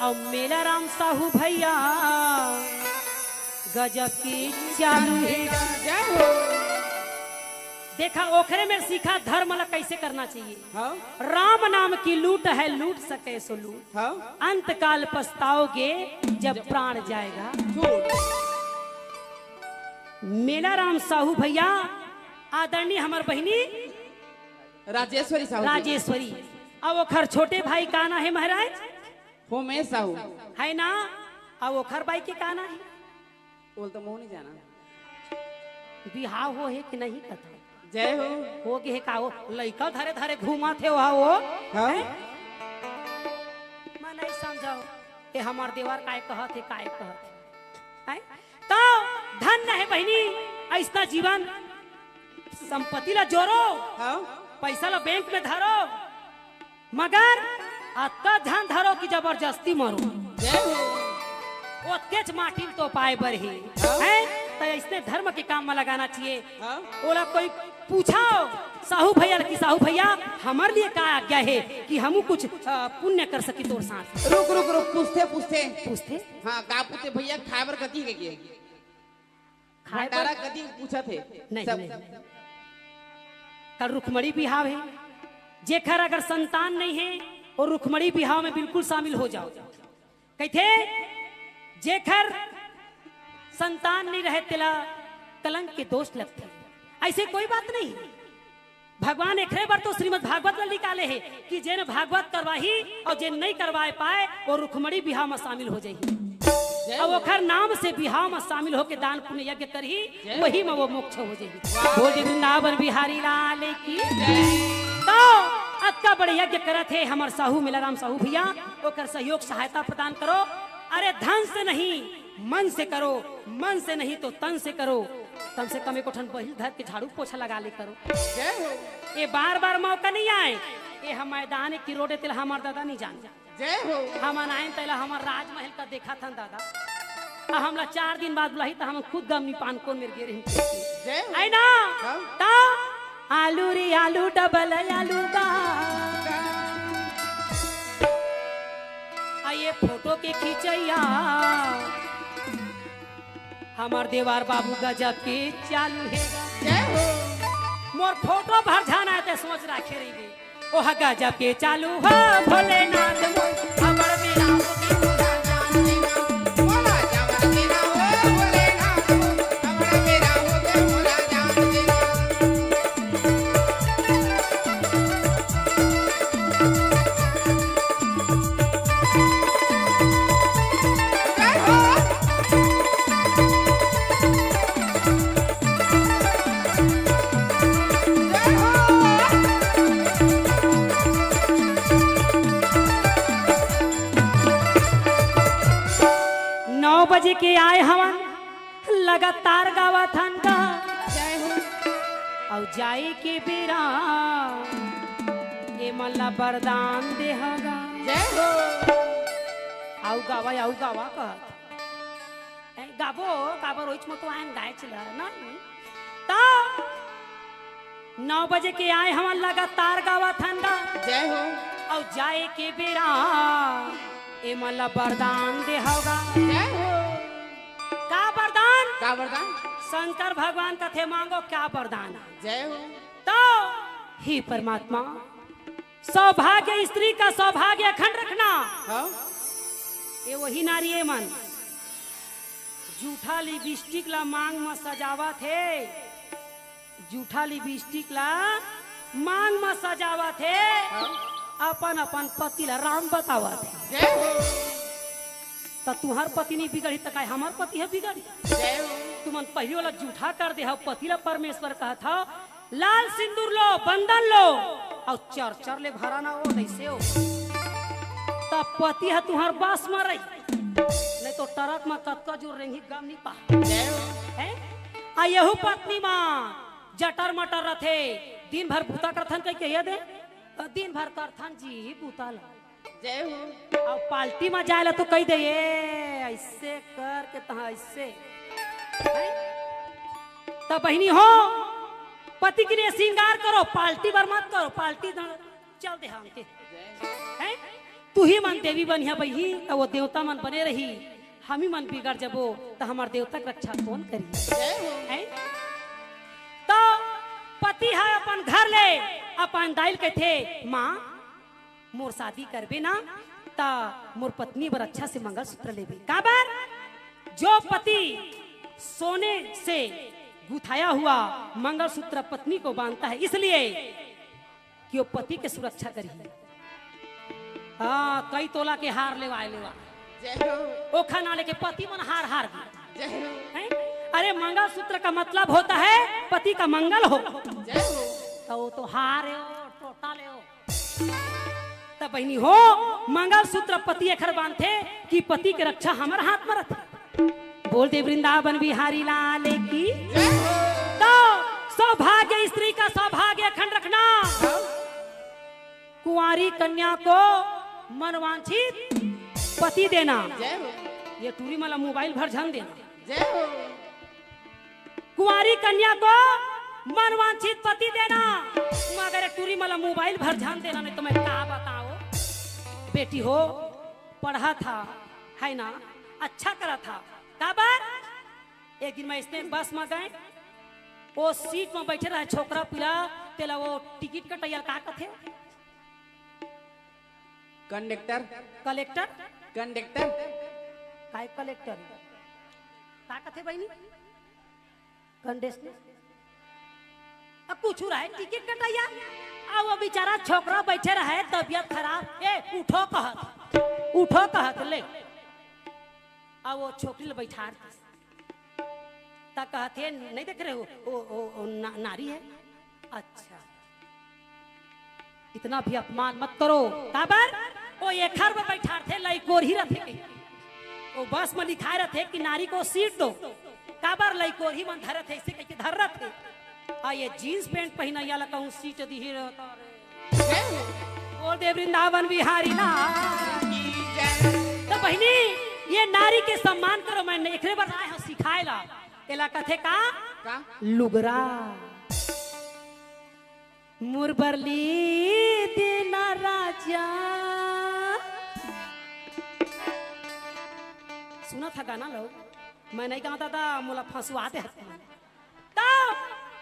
अउ मेला राम साहू भैया गजब के चालू हे। जय हो। देखा, ओखरे में सीखा धर्म ला कैसे करना चाहिए। हाँ। राम नाम की लूट है, लूट सके सो लूट। हाँ। अंत काल पछताओगे जब प्राण जाएगा। झूठ। मेला राम साहू भैया, आदरणीय हमर बहिनी राजेश्वरी साहू जी। राजेश्वरी। अब ओखर छोटे भाई का ना हे महाराज? होमेश साहू। है ना? अब ओखर बाई के का ना हे? बोल तो मुंह नहीं जाना। बिहाव हो हे कि नहीं कथा? जय हो। हो गे हे का हो? लइका धरे धरे घूमत हे वहा वो। हाँ। हैं? मैं नहीं समझाओ। ये हमार देवर काय कहत हे, काय कहत हे? हैं? तो धन्य हे बहिनी, ऐसना जीवन। संपत्ति ला जोरो, हाँ। पैसा ला बैंक में धरो, मगर अतका झन धरो कि जबरदस्ती मरो। जय हो। ओतकेच माटी ल तो पाए बर हे, हाँ। हैं? त ऐसने धर्म के काम में लगाना चाहिए। हाँ। ओला कोई पूछो साहू भैया ल कि साहू भैया, हमर लिए का आज्ञा हे कि हमू कुछ, अ, पुण्य कर सकी तोर साथ। रुक, रुक, रुक, पूछथे, पूछथे। पूछथे? हाँ, का पूछथे भैया, खाए बर कथी हे के? खाए बर भंडारा कथी पूछत हे? नहीं, सब नहीं। कल रुक्मणी बिहाव हे, जेखर अगर संतान नहीं हे, वो रुक्मणी बिहाव में बिल्कुल शामिल हो जाओ। कहिथे, जेखर संतान नहीं रहे, तेला कलंक के दोष लगथे। ऐसे कोई बात नहीं। भगवान एकरे बर तो श्रीमद् भागवत ल निकाले हे कि जेन भागवत करवाही अउ जेन नहीं करवाए पाए, वो रुक्मणी बिहाव में शामिल हो जाही। जय अउ हो। ओखर नाम से बिहाव में शामिल होके दान पुण्य यज्ञ करही, जय हो। वही में वो मोक्ष हो जाही। वाह। बोल दे वृंदावन बिहारी लाल की। जय। तो अतका बड़े यज्ञ करत हे हमर साहू मेलाराम साहू भैया, ओकर सहयोग सहायता प्रदान करो। अरे धन से नहीं, मन से करो, मन से नहीं तो तन से करो। कम से कम एको ठन बहिल धर के झाड़ू पोछा लगा ले करो। जय हो। ये बार बार मौका नहीं आए। ये हम मैदान की रोड हे, तेला हमर दादा नहीं जान। जय हो। हमन आएन तेला हमर राजमहल का देखत हन दादा। आ हमला चार दिन बाद बुलाही त हमन खुद गम नहीं पान कोन मेर गे रही। जय हो। है ना? हाँ। त आलू रे आलू डबल आलू का। आ ये फोटो के खींचैया हमर देवार बाबू गजब के चालू हे। जय हो। मोर फोटो भर झन आए ते सोच राखे रहिबे। ओह गजब के चालू हो भोलेनाथ मोर, हमर बेरा हो गे मोला जान देना। मोला जान देना हो भोलेनाथ मोर, हमर बेरा हो गे मोला जान देना। नौ बजे के आए हवन, लगातार गावत हन गा। जय हो। अउ जाए के बेरा ए मन ला वरदान देहगा। जय हो। आऊ गावा, आऊ गावा कहत। ए, गाबो, काबर ओइच म तो आयन गाय चला, नहीं? त नौ बजे के आए हवन लगातार गावत हन गा। जय हो। अउ जाए के बेरा ए मन ला वरदान देहगा। जय हो। का वरदान? का वरदान? शंकर भगवान कथे मांगो क्या वरदान? जय हो। तो हे परमात्मा, सौभाग्य, स्त्री का सौभाग्य अखंड रखना। हाँ। ये वही नारी ए मन जूठा लिपस्टिक ला मांग म सजावत हे, जूठा लिपस्टिक ला मांग म सजावत हे, हाँ। अपन अपन पति ला राम बतावत हे। जय हो। त तुहर पति नहीं बिगड़ी त काय हमर पति ह बिगड़ी? जय हो। तुमन पहिली वाला जूठा कर दे हव, पति ला परमेश्वर कहत हव, लाल सिंदूर लो, बंदन लो, अउ चर चर ले भरा ना ओ, नइसे ओ। त पति ह तुहर बस म रही, नहीं तो ट्रक म कतका जोर रेंगी गम नहीं पा। जय हो। हैं? आ यहू पत्नी म जटर मटर रथे, दिन भर बूता करथन कहि कहिया दे, त दिन भर करथन जी बूता ला। जय हो। अउ पार्टी म जाए ला तो कहि दे, "ए, ऐसे करके तहाँ ऐसे।" हैं? त बहिनी हो, पति के लिए श्रृंगार करो, पार्टी बर मत करो, पार्टी न-, चल दे हमके। जय हो। हैं? तुही मन देवी बनिहा बहिनी, त वो देवता मन बने रही, हमी मन बिगड़ जबो, त हमर देवता के रक्षा कौन करी? हैं? त पति ह अपन घर ले अपन दाई ल कहिथे, "माँ, मोर शादी करबे ना, त मोर पत्नी बर अच्छा से मंगलसूत्र लेबे।" काबर? जो पति सोने से गुथाया हुआ मंगलसूत्र पत्नी को बांधता है, इसलिए कि वो पति के सुरक्षा करही। हाँ, कई तोला के हार लेवाए लेवा। जय हो। ओखर ना लेके पति मन हार हार गे। जय हो। हैं? अरे, मंगलसूत्र का मतलब होता है पति का मंगल हो। जय हो। त वो तो हार हे, वो टोटा ले हो। त बहिनी हो, मंगलसूत्र पति एखर बांधथे कि पति के रक्षा हमर हाथ म रथे। बोल दे वृंदावन बिहारी लाल की। जय हो। तो सौभाग्य, स्त्री का सौभाग्य अखंड रखना। हाँ। कुंवारी कन्या को मनवांछित पति देना। जय हो। ये टूरी मन ला मोबाइल भर झन देना। जय हो। कुंवारी कन्या को मनवांछित पति देना, मगर ये टूरी मन ला मोबाइल भर झन देना, नहीं तो मैं का बताओ। बेटी हो, पढ़ा था, है ना, अच्छा करा था, काबर? एक दिन मैं इसने बस में गए, वो सीट में बैठे रहे छोकरा पीला, तेला वो टिकट कटैया का कथे? कंडक्टर। कलेक्टर? कंडक्टर। काय कलेक्टर? का कथे बहिनी? कंडक्टर? अब कुछ रहे, टिकट कटैया। अब वो बेचारा छोकरा बैठे रहे, तबियत खराब, "ए, उठो," कहत, "उठो," कहत, ले। अब वो छोकरी ल बैठार दिस। त कहत हे, "नहीं देख रहे हो, ओ, ओ, ओ, ना, नारी है।" अच्छा, इतना भी अपमान मत करो। काबर? ओ एखर में बैठारथे, लइकोरही रथे। ओ बस में लिखाए रथे कि नारी को सीट दो। काबर? लइकोरही मन धरत हे, ऐसे कहिके धर रथे। आ ये जींस पैंट पहिना, या ला कहूँ सीट दिही रहता रे। बोल दे वृंदावन बिहारी ना। तो बहिनी, ये नारी के सम्मान करो, मैं एकरे बर आए हँव सिखाए ला। एला कथे का? का? लुगरा। मुरबरली देना राजा। सुना था गाना लो, मैं नहीं गाता था, मोला फंसवा दे। तो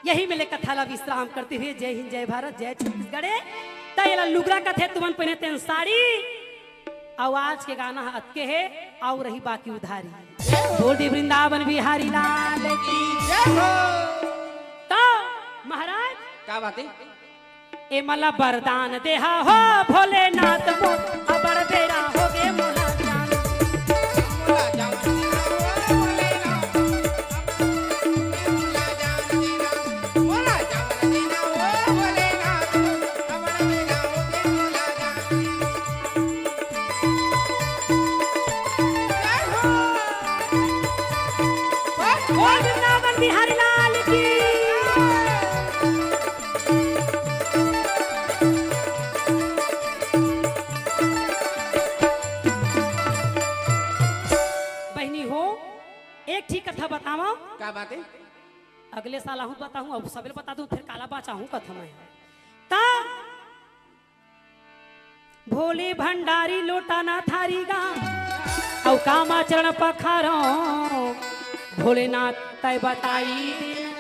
यही में ले कथा ला विश्राम करते हुए जय हिंद, जय भारत, जय छत्तीसगढ़। त एला लुगरा कथे तुमन पहिने तेन साड़ी। अउ आज के गाना ह अतके हे, अउ रही बाकी उधारी। बोल दे वृंदावन बिहारी लाल की। जय हो। तो महाराज का बात हे? ए मला वरदान देहा हो भोलेनाथ मोर, अबड़ बेरा होगे मोला जान। बोल वृंदावन बिहारी लाल की। बहिनी हो, एक ठीक कथा बतावंव। का बात हे? अगले साल आहूँ बताहूँ, अब सबेल बता दूँ, फेर काला बाचाहूँ कथा मैं। त भोले भंडारी लोटा ना थारी गा, अउ कामाचरण पखारो। भोलेनाथ तय बताई दे।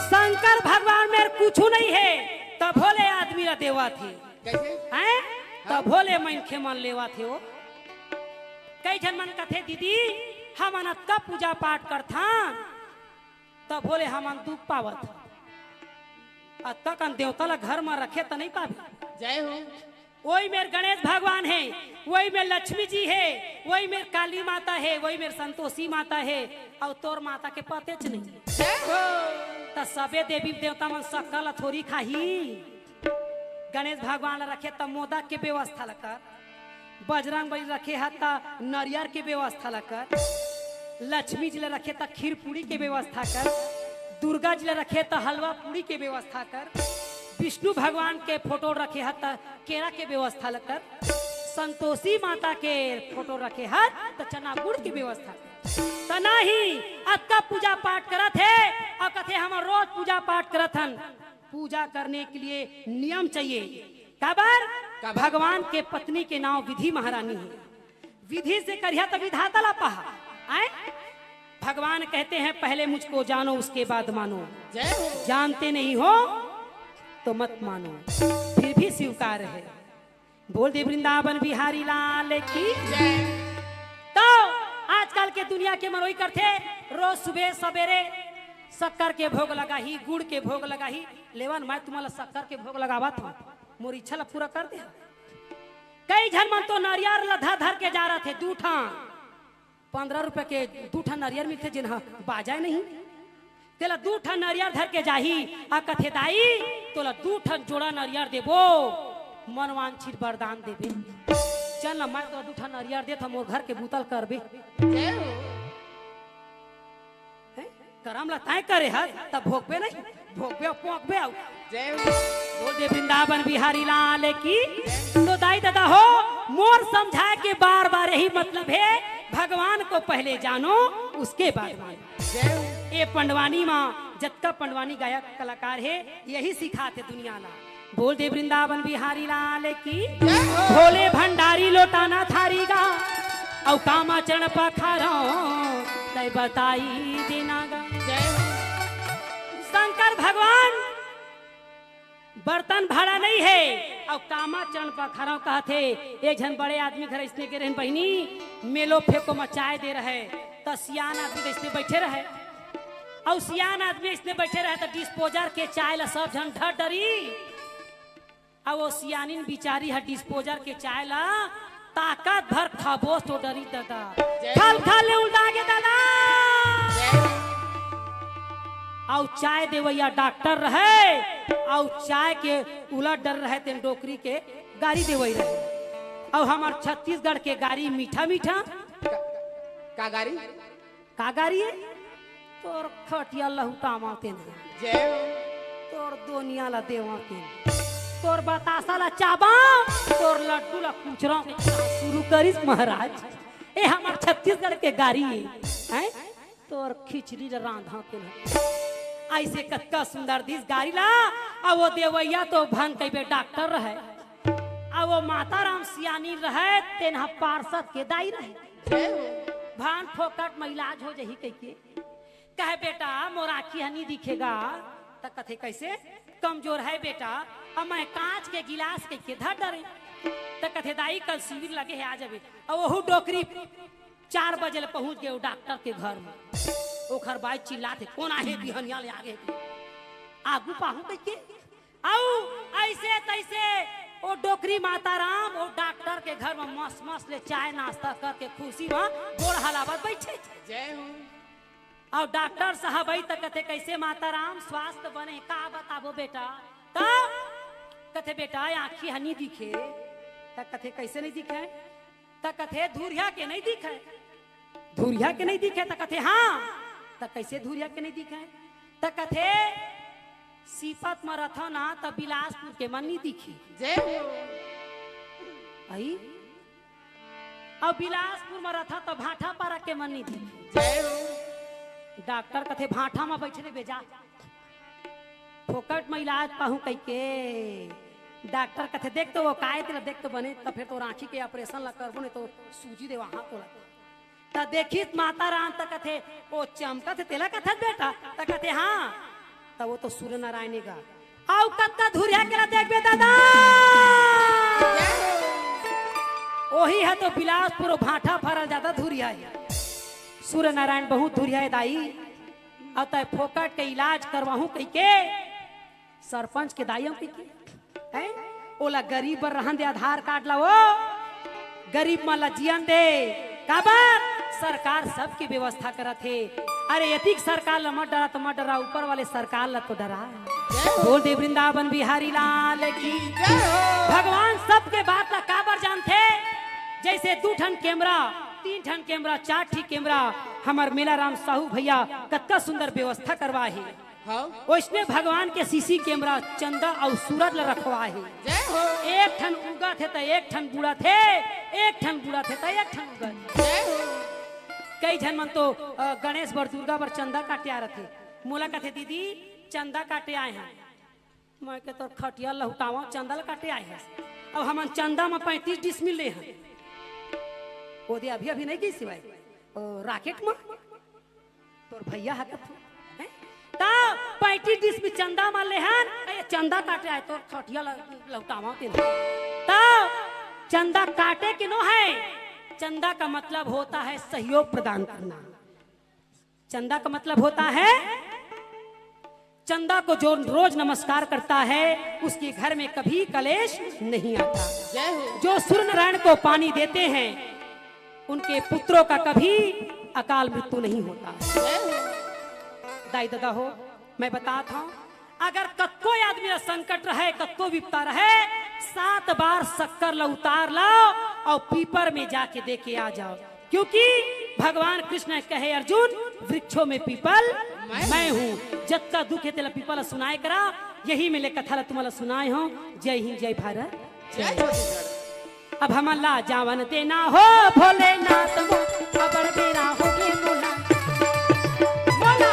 शंकर भगवान मेर कुछु नहीं हे, त भोले आदमी ला देवत हे। कैसे? हैं? त भोले मनखे मन लेवत हे वो। कई झन मन कथे, "दीदी, हमन अतका पूजा पाठ करथन, त भोले हमन दुख पावत हन। अतका कन देवता ला घर म रखे त नहीं पाबे।" जय हो। वही मेर गणेश भगवान हे, वही मेर लक्ष्मी जी हे, वही मेर काली माता हे, वही मेर संतोषी माता हे, अउ तोर माता के पतेच नहीं। जय हो। त सबे देवी देवता मन सक्का ला थोरी खाही। गणेश भगवान ला रखे त मोदक के व्यवस्था ला कर, बजरंग बली रखे ह त नरियर के व्यवस्था ला कर, लक्ष्मी जी ला रखे त खीर पूड़ी के व्यवस्था कर, दुर्गा जी ला रखे त हलवा पूड़ी के व्यवस्था कर, विष्णु भगवान के फोटो रखे ह त केरा के व्यवस्था ला कर, संतोषी माता के फोटो रखे ह त चना गुड़ के व्यवस्था कर। त नाही, अतका पूजा पाठ करत हे अउ कथे, "हमन रोज पूजा पाठ करत हन।" पूजा करने के लिए नियम चाहिए। काबर? काबर? भगवान के पत्नी के नांव विधि महारानी हे। विधि से करिहा त विधाता ला पाहा। आय? भगवान कहते हैं, "पहले मुझको जानो, उसके बाद मानो।" जय हो। जानते नहीं हो तो मत मानो, फिर भी स्वीकार है। बोल दे वृंदावन बिहारी लाल की। जय। तो आजकल के दुनिया के मनोई करथे, रोज सुबह सवेरे शक्कर के भोग लगाही, गुड़ के भोग लगाही। लेवन, मैं तुम्हारा शक्कर के भोग लगावत हूँ, मोर इच्छा ला पूरा कर दे। कई झन मन तो नरियर ला धर धर के जा रहा थे, दू ठन, पंद्रह रुपए के दू ठन नरियर मिलथे, जेन ह बाजाय नहीं, तेला दू ठन नरियर धर के जाही, आ कथे, "दाई, तोला दू ठन जोड़ा नरियर देबो, मनवांछित वरदान देबे।" चल न, मैं तो दू ठन नरियर देत हूँ, मोर घर के बूता ल करबे। जय हो। हैं? करम ला तय करे हस, तब भोगबे नहीं, भोगबे अउ पोंकबे अउ। जय हो। बोल दे वृंदावन बिहारी लाल की। तो दाई ददा हो, मोर समझाए के बार बार यही मतलब है, भगवान को पहले जानो, उसके बाद मानो। जय हो। ए पंडवानी मा जतका पंडवानी गायक कलाकार हे, यही सिखाथे दुनिया ला। बोल दे वृंदावन बिहारी लाल की। जय हो। भोले भंडारी लोटाना थारी गा, अउ कामा चरण पखारो, तय बताई देना गा। जय हो। शंकर भगवान बर्तन भाड़ा नहीं हे, अउ कामा चरण पखारो कहथे। एक झन बड़े आदमी घर इसने गे रहन बहिनी, मेलो फेंको म चाय दे रहे, त सियान आदमी अइसने बैठे रहे, अउ सियान आदमी अइसने बैठे रहे, त डिस्पोजर के चाय ला सब झन ढर डरी। अउ वो सियानिन बिचारी ह डिस्पोजर के चाय ला ताकत भर खबोस तो डरी ददा। जय खल खल ले उलदा गे ददा। जय। अउ चाय देवैया डॉक्टर रहे, अउ चाय के उलट डर रहे, तेन डोकरी के गारी देवई रहे। अउ हमर छत्तीसगढ़ के गारी मीठा मीठा। का, का गारी? का गारी हे? तोर खटिया लहुटावा तेन। जय हो। तोर दोनिया ला देवा तेन। तोर बतासा ला चाबा, तोर लड्डू ला कुचरा के चाय शुरू करिस महाराज। ए हमर छत्तीसगढ़ के गारी हे, हैं? तोर खिचड़ी ला रांधा तेन। अइसे कतका सुंदर दिस गारी ला, अउ वो देवैया तो भन कहिबे डॉक्टर रहे, अउ वो माता राम सियानी रहे, तेन ह पार्षद के दाई रहे। जय हो। भान फोकट म इलाज हो जही कहिके। कहे, "बेटा, मोर आँखी ह नी दिखे गा।" त कथे, "कइसे?" "कमजोर हे बेटा, अब मैं कांच के गिलास कहिके धर डरे।" त कथे, "दाई, कल शिविर लगे हे, आ जाबे।" अउ ओहू डोकरी चार बजे ले पहुंच गे ओ डॉक्टर के घर म। ओखर बाई चिल्लाथे, "कोन आहे बिहनिया ले आगे?" आगू पाहूं कहिके। अउ अइसे तइसे ओ डोकरी माता राम ओ डॉक्टर के घर म मस मस ले चाय नाश्ता करके खुशी म गोड़ हलावत बइठे। जय हो। अउ डॉक्टर साहब आई त कथे, "कइसे माता राम, स्वास्थ्य बने?" "का बताबो बेटा?" त कथे, "बेटा, आँखी ह नी दिखे।" त कथे, "कइसे नहीं दिखे?" त कथे, "धुरिया के नहीं दिखे।" "धुरिया के नहीं दिखे?" त कथे, "हाँ।" "त कइसे धुरिया के नहीं दिखे?" त कथे, "सीपत म रथव ना, त बिलासपुर के मन नहीं दिखे।" जय हो। अई, अउ बिलासपुर म रथव, त भाटापारा के मन नहीं दिखे। जय हो। डॉक्टर कथे, "भाटा म बइठे रहिबे जा।" फोकट म इलाज पाहूं कहिके। डॉक्टर कथे, "देख तो वो काय तेला, देख तो बने, त फेर तोर आँखी के ऑपरेशन ला करबो, नहीं तो सूजी देवाहूं तोला।" त देखिस माता राम त कथे, "ओ चमकत हे तेला कथस बेटा?" त कथे, "हाँ।" त वो तो सूर्य नारायण हे गा। अउ कतका धुरिया के ला देखबे ददा। ओही ह तो बिलासपुर भाटापारा जादा धुरिया हे। सूर्य नारायण बहुत धुरिया हे दाई। अउ तय फोकट के इलाज करवाहूं कहिके सरपंच के दाई हूं कहिके, हैं? ओला गरीब बर रहन दे आधार कार्ड ला, ओ गरीब मन ला जियन दे। काबर? सरकार सबके व्यवस्था करत हे। अरे एतिक सरकार ला मत डरा त मत डरा, ऊपर वाले सरकार ला तो डरा। जय हो। बोल दे वृंदावन बिहारी लाल की। जय हो। भगवान सबके बात ला काबर जानथे? जइसे दू ठन कैमरा, तीन ठन कैमरा, चार ठी कैमरा, हमर मेला राम साहू भैया कतका सुंदर व्यवस्था करवाए हे। हाँ। ओइसने भगवान के सीसी कैमरा चंदा अउ सूरज ला रखवाए हे। जय हो। एक ठन उगत हे त एक ठन बुड़त हे, एक ठन बुड़त हे त एक ठन उगत हे। जय हो। कई झन मन तो, अ, गणेश बर, दुर्गा बर चंदा काटे आ रथे। मोला कथे, "दीदी, चंदा काटे आए हन।" मैं के तोर खटिया लहुटावा, चंदा ल काटे आए हस। अब हमन चंदा म पैंतीस डिसमिल ले हन। ओदे अभी अभी नहीं गई सिवाय ओ राकेट म। तोर भैया ह कथू, हैं? त पैंतीस डिसमिल चंदा म ले हन, ए चंदा काटे आए तोर खटिया ल लहुटावा तेन। त चंदा काटे के नो है, चंदा का मतलब होता है सहयोग प्रदान करना। चंदा का मतलब होता है, चंदा को जो रोज नमस्कार करता है, उसके घर में कभी कलेश नहीं आता। जय हो। जो सूर्य नारायण को पानी देते हैं, उनके पुत्रों का कभी अकाल मृत्यु नहीं होता है। जय हो। दाई ददा हो, मैं बतात हूँ, अगर कतको आदमी ला संकट रहे, कतको विपता रहे, सात बार शक्कर ला उतार लाओ और पीपर में जाके दे के आ जाओ, क्योंकि भगवान कृष्ण कहे, "अर्जुन, वृक्षों में पीपल मैं मैं हूँ।" जतका दुख हे तेला पीपल ला सुनाए करा, यही में ले कथा ला तुमन ला सुनाए हूँ। जय हिंद, जय भारत। जय छत्तीसगढ़। अब हमन ला जावन देना हो भोलेनाथ मो, अबड़ बेरा होगे मोला। मोला।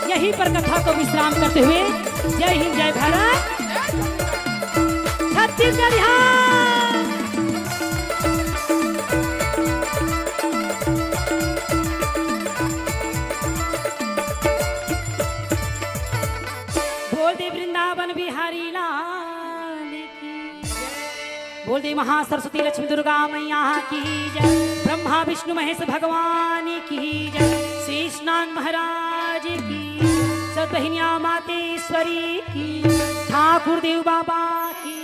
यहीं पर कथा को विश्राम करते हुए जय हिंद, जय भारत, छत्तीसगढ़। बोल दे वृंदावन बिहारी लाल की। बोल दे महासरस्वती लक्ष्मी दुर्गा मैया की जय, ब्रह्मा विष्णु महेश भगवान की जय, शेषनाग महाराज की, सतहिनिया मातेश्वरी की, ठाकुर देव बाबा की,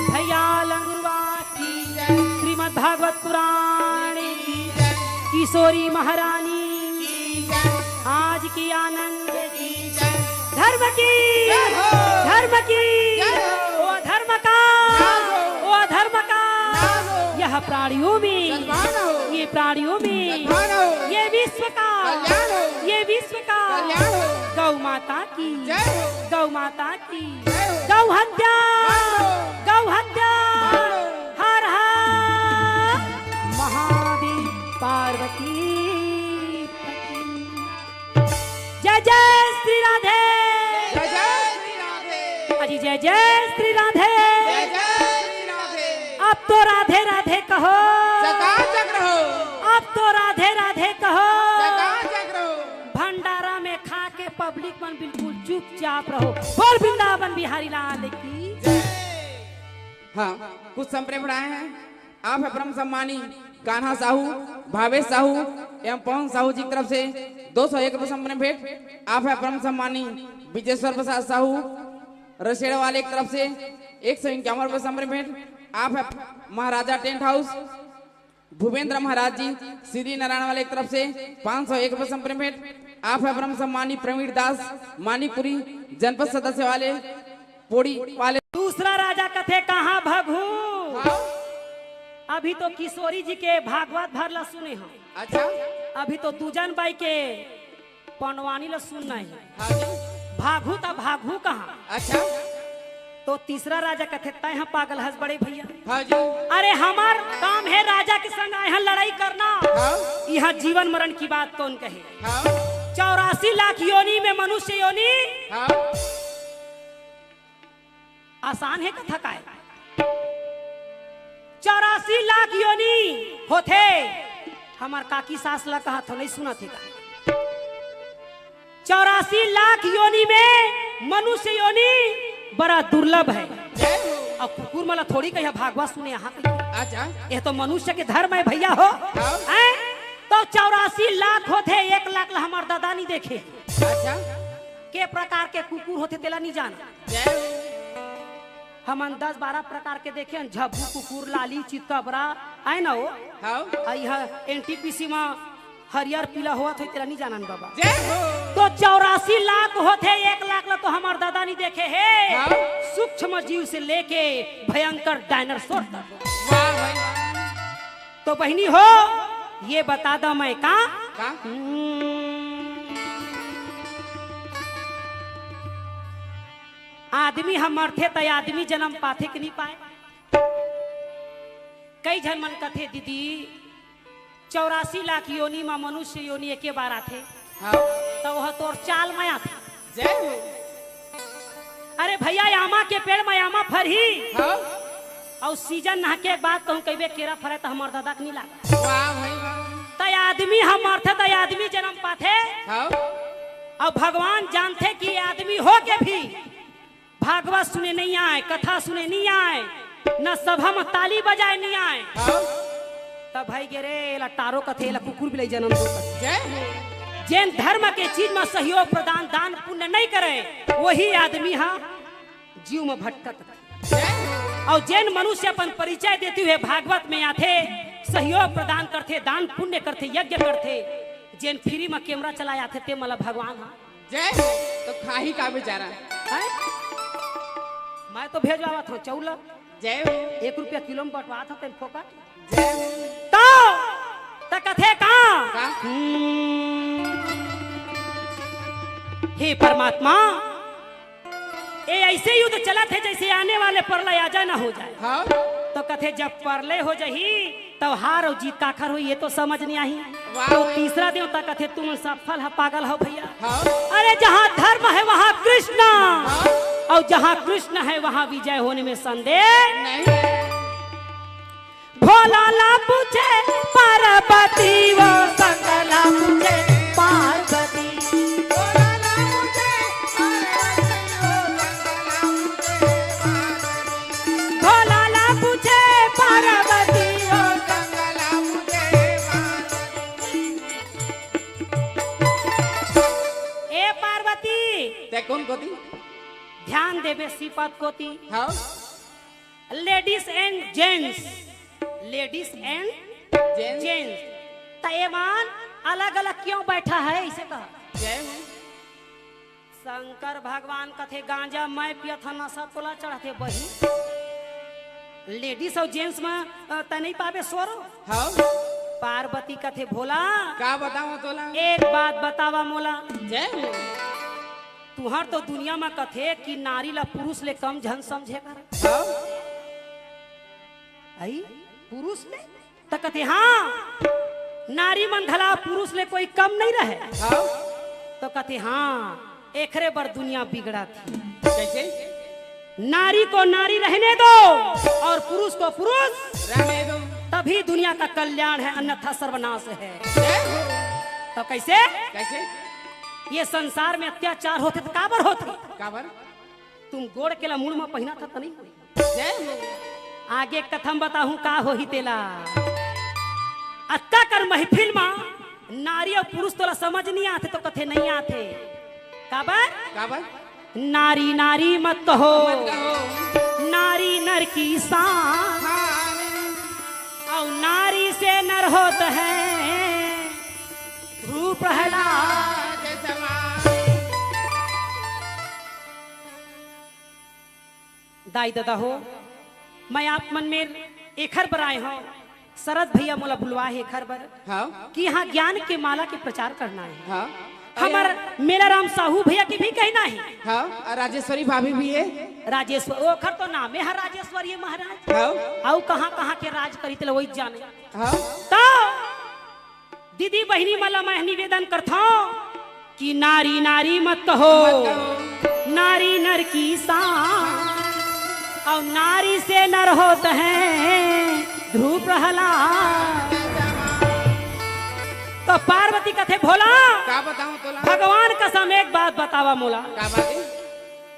भैया लंगुरवा की जय, श्रीमद् भागवत पुराण की जय, किशोरी महारानी की जय, आज की आनंद की धर्म की, धर्म की, ओ धर्म का, ओ धर्म का, यह प्राणियों में, ये प्राणियों में, ये विश्व का, ये विश्व का, गौ माता की, गौ माता की, गौ हत्या, गौ हत्या, हर हर महादेव, पार्वती पति। जय जय श्री राधे। जय जय श्री राधे। अजी जय जय श्री राधे। जय जय श्री राधे। अब तो राधे राधे कहो। चकाचक रहो। अब तो राधे राधे कहो। चकाचक रहो। भंडारा में खा के पब्लिक मन बिल्कुल चुपचाप रहो। बोल वृंदावन बिहारी लाल की। हाँ, कुछ संप्रेम बढ़ाए हैं। आप है परम सम्मानी कान्हा साहू, भावेश साहू एवं पवन साहू जी की तरफ से दो सौ एक रुपये संप्रेम भेंट। आप है परम सम्मानी विजेश्वर प्रसाद साहू रसेड़ वाले की तरफ से एक सौ इक्यावन रुपये संप्रेम भेंट। आप है महाराजा टेंट हाउस भूपेंद्र महाराज जी श्री नारायण वाले की तरफ से पाँच सौ एक रुपये संप्रेम भेंट। आप है परम सम्मानी प्रवीण दास मानिकपुरी जनपद सदस्य वाले पोड़ी वाले। दूसरा राजा कथे कहाँ भगू। हाँ। अभी तो किशोरी जी के भागवत भर ला सुने हो। अच्छा। अभी तो दूजन बाई के पंडवानी ला सुनना है। हाँ जी। भागू त भागू कहाँ। अच्छा। तो तीसरा राजा कथे तय हम पागल हस बड़े भैया। हाँ जी। अरे हमार काम है राजा के संग आए हैं लड़ाई करना। हाँ। यहाँ जीवन मरण की बात कौन कहे। हाँ। चौरासी लाख योनि में मनुष्य योनि। हाँ। आसान है कथा काय। चौरासी लाख योनि होथे। हमार काकी सास ला कहा थो नहीं सुना थे का। चौरासी लाख योनि में मनुष्य योनि बड़ा दुर्लभ है। अब कुकुर मला थोड़ी कहिया भागवा सुने यहाँ। अच्छा। ये तो मनुष्य के धर्म है भैया हो। हाँ। हैं? तो चौरासी लाख होथे, एक लाख ला हमार दादा नहीं देखे। अच्छा। के प्रकार के कुकुर होथे तेला नहीं जाना। जय हो। हमन दस बारह प्रकार के देखे हन, झब्बू कुकुर, लाली, चितकबरा, आए ना हो? हाँ। आ इहाँ एनटीपीसी में हरियर पीला होवत होई, तेला नहीं जानन बाबा। जय हो। तो चौरासी लाख होथे, एक लाख ला तो हमार दादा नहीं देखे हे। हाँ। सूक्ष्म जीव से लेके भयंकर डायनासोर तक। वाह भाई। तो बहिनी हो, ये बता दा मैं का? का? हम्म। आदमी ह मरथे त आदमी जन्म पाथे कि नहीं पाए? कई झन मन कथे, "दीदी, चौरासी लाख योनि म मनुष्य योनि एके बार आथे।" हाँ। त ओह तोर चाल म आथे। जय हो। अरे भैया, आमा के पेड़ म आमा फरही। हाँ। अउ सीजन नहके के बाद कहूँ कहिबे केरा फरे त हमर दादा के नहीं लागे। वाह भाई वाह। त आदमी ह मरथे त आदमी जन्म पाथे। हाँ। अउ भगवान जानथे कि आदमी हो के भी भागवत सुने नहीं आए, कथा सुने नहीं आए, न सभा म ताली बजाए नहीं आए। हाँ। तब भाई गे रे, एला टारो कथे, एला कुकुर बिलाई जन्म दो कथे। जय हो। जेन धर्म के चीज म सहयोग प्रदान, दान पुण्य नहीं करे, वही आदमी ह जीव म भटकत। जय हो। अउ जेन मनुष्य अपन परिचय देती हुए भागवत में आथे, सहयोग प्रदान करथे, दान पुण्य करथे, यज्ञ करथे, जेन फ्री म कैमरा चलाए आथे, ते मला भगवान ह जय हो। तो खाही का बेचारा? हैं? मैं तो भेजवावत हूँ चौला। जय हो। एक रुपया किलो में बंटवात हूँ तेन फोकट। जय हो। तो, त कथे का? का? हम्म। हे परमात्मा, ए ऐसे युद्ध चलत हे जैसे आने वाले प्रलय आ जाए ना हो जाए। हाँ। तो कथे जब प्रलय हो जाही, तब हार अउ जीत काखर होही, ये तो समझ नहीं आही। वाह, तो वाह। तीसरा देवता कथे, "तुम सफल ह, पागल हो भैया।" हाँ। अरे, जहाँ धर्म है, वहाँ कृष्ण, हाँ। और जहाँ कृष्ण है, वहाँ विजय होने में संदेह नहीं। भोला ला पूछे पार्वती, वो शंकर ला पूछे पार्वती। भोला ला पूछे पार्वती। भोला ला पूछे पार्वती, ओ शंकर ला पूछे पार्वती। ए पार्वती, ते कोन कोती? ध्यान देबे श्रीपद कोती। हाँ। Ladies and gents, ladies and gents। Gents। त एमन अलग-अलग क्यों बैठा है, इसे कहा। जय हो। शंकर भगवान कथे, "गांजा मैं पियत हंव, नशा तोला चढ़थे बही। Ladies अउ gents में, अ, तैं नहीं पाबे स्वरो।" हाँ। पार्वती कथे, "भोला, का बतावं तोला? एक बात बतावा मोला।" जय हो। तुहर तो दुनिया में कथे कि नारी ला पुरुष ले कम झन समझे कर। हाँ। आई? पुरुष ले? त कथे, "हाँ, नारी मन घला पुरुष ले कोई कम नहीं रहे।" हाँ। तो कथे, "हाँ, एखरे बर दुनिया बिगड़त हे।" कैसे? नारी को नारी रहने दो और पुरुष को पुरुष, रहने दो। तभी दुनिया का कल्याण है, अन्यथा सर्वनाश है। जय हो। तो कैसे? कैसे? ये संसार में अत्याचार होथे त काबर होथे? काबर? तुम गोड़ के ला मुड़ में पहिना था त नहीं होई। जय हो। आगे कथा म बताहूं का होही तेला। अतका कर महफिल म नारी अउ पुरुष तोला समझ नहीं आथे तो कथे नहीं आथे। काबर? काबर? नारी नारी मत कहो। मत कहो। नारी नर की शान। हाँ। अउ नारी से नर होत है भू प्रहलाद। जय जवान। दाई ददा हो, मैं आप मन में एखर बर आए हंव, शरद भैया मोला बुलवाए हे एखर बर, हाँ। कि यहाँ ज्ञान के माला के प्रचार करना हे। हाँ। हमर मेलाराम साहू भैया के भी कहना हे। हाँ, अउ राजेश्वरी भाभी भी हे। राजेश्वर, ओखर तो नामे हे राजेश्वरी महाराज। हाँ। अउ कहाँ-कहाँ के राज करी तेला वही जाने। हाँ। तो दीदी बहिनी मन ला मैं निवेदन करथंव कि नारी नारी मत कहो, मत कहो। नारी नर की शान, अउ नारी से नर होत है ध्रुव प्रहलाद। तो पार्वती कथे, "भोला, का बतावं तोला? भगवान कसम एक बात बतावा मोला।" का बात हे?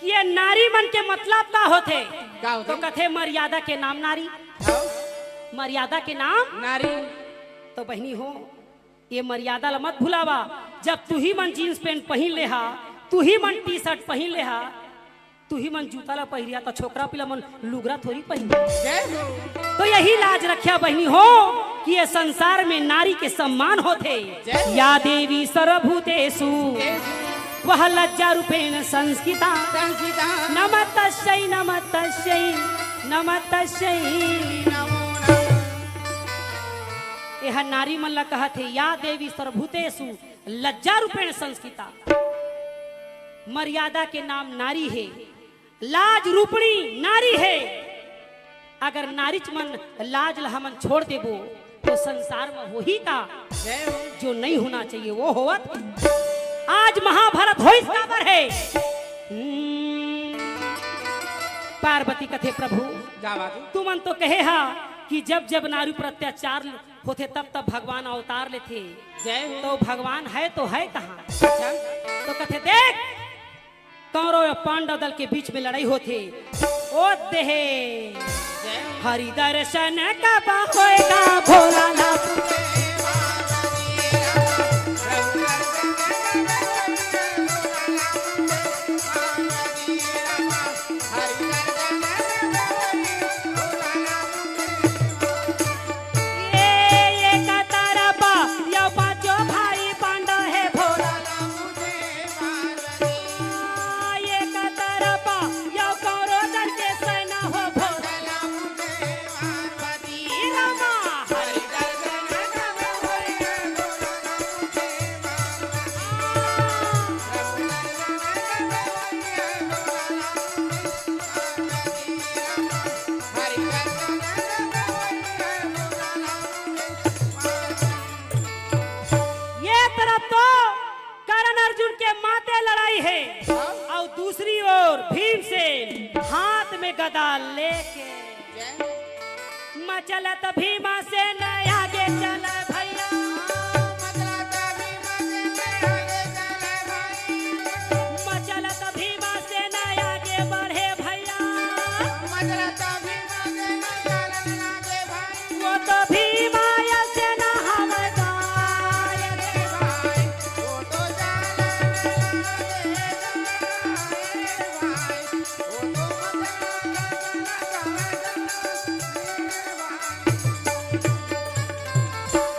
कि ये नारी मन के मतलब का होथे? का होथे? तो कथे, "मर्यादा के नाम नारी।" हाँ। मर्यादा के नाम? नारी। तो बहिनी हो, ये मर्यादा ला मत भुलावा। जब तुही मन जींस पैंट पहिन ले हा, तुही मन टी शर्ट पहिन ले हा, तुही मन जूता ला पहिरिया, त छोकरा पिला मन लुगरा थोड़ी पहिन। जय हो। तो यही लाज रखिया बहिनी हो कि ये संसार में नारी के सम्मान होथे। जय हो। या देवी सर्वभूतेषु वह लज्जा रूपेण संस्थिता। संस्थिता। नमस्तस्यै, नमस्तस्यै, नमस्तस्यै। नमो नमः। एह नारी मन ला कहत हे, या देवी सर्वभूतेषु लज्जा रूपेण संस्थिता। मर्यादा के नाम नारी हे, लाज रूपणी नारी हे। अगर नारीच मन लाज ला हमन छोड़ देबो, तो संसार में होही का? जय हो। जो नहीं होना चाहिए, वो होवत। आज महाभारत होइस काबर हे? हम्म, पार्वती कथे, प्रभु, का बात हे? तुमन तो कहे हा कि जब जब नारी पर अत्याचार होथे, तब तब भगवान अवतार लेथे। जय हो। तो भगवान हे तो हे कहाँ? अच्छा। तो कथे, देख, कौरव अउ पांडव दल के बीच में लड़ाई होथे। ओ देहे, जय हो। हरि दर्शन कब होएगा भोला ला। ये, ये कतरपा, यो पांचो भाई पांडव हे भोला। ये कतरपा, यो कौरव दल के सेना हो भोला। ये तरफ तो कर्ण अर्जुन के माते लड़ाई हे, हाँ। अउ दूसरी ओर भीमसेन हाथ में गदा लेके। मचलत भीमसेन आगे चल भैया। मचलत भीमसेन आगे बढ़े भैया। वो तो भीमा या सेना हवलदार रे भाई।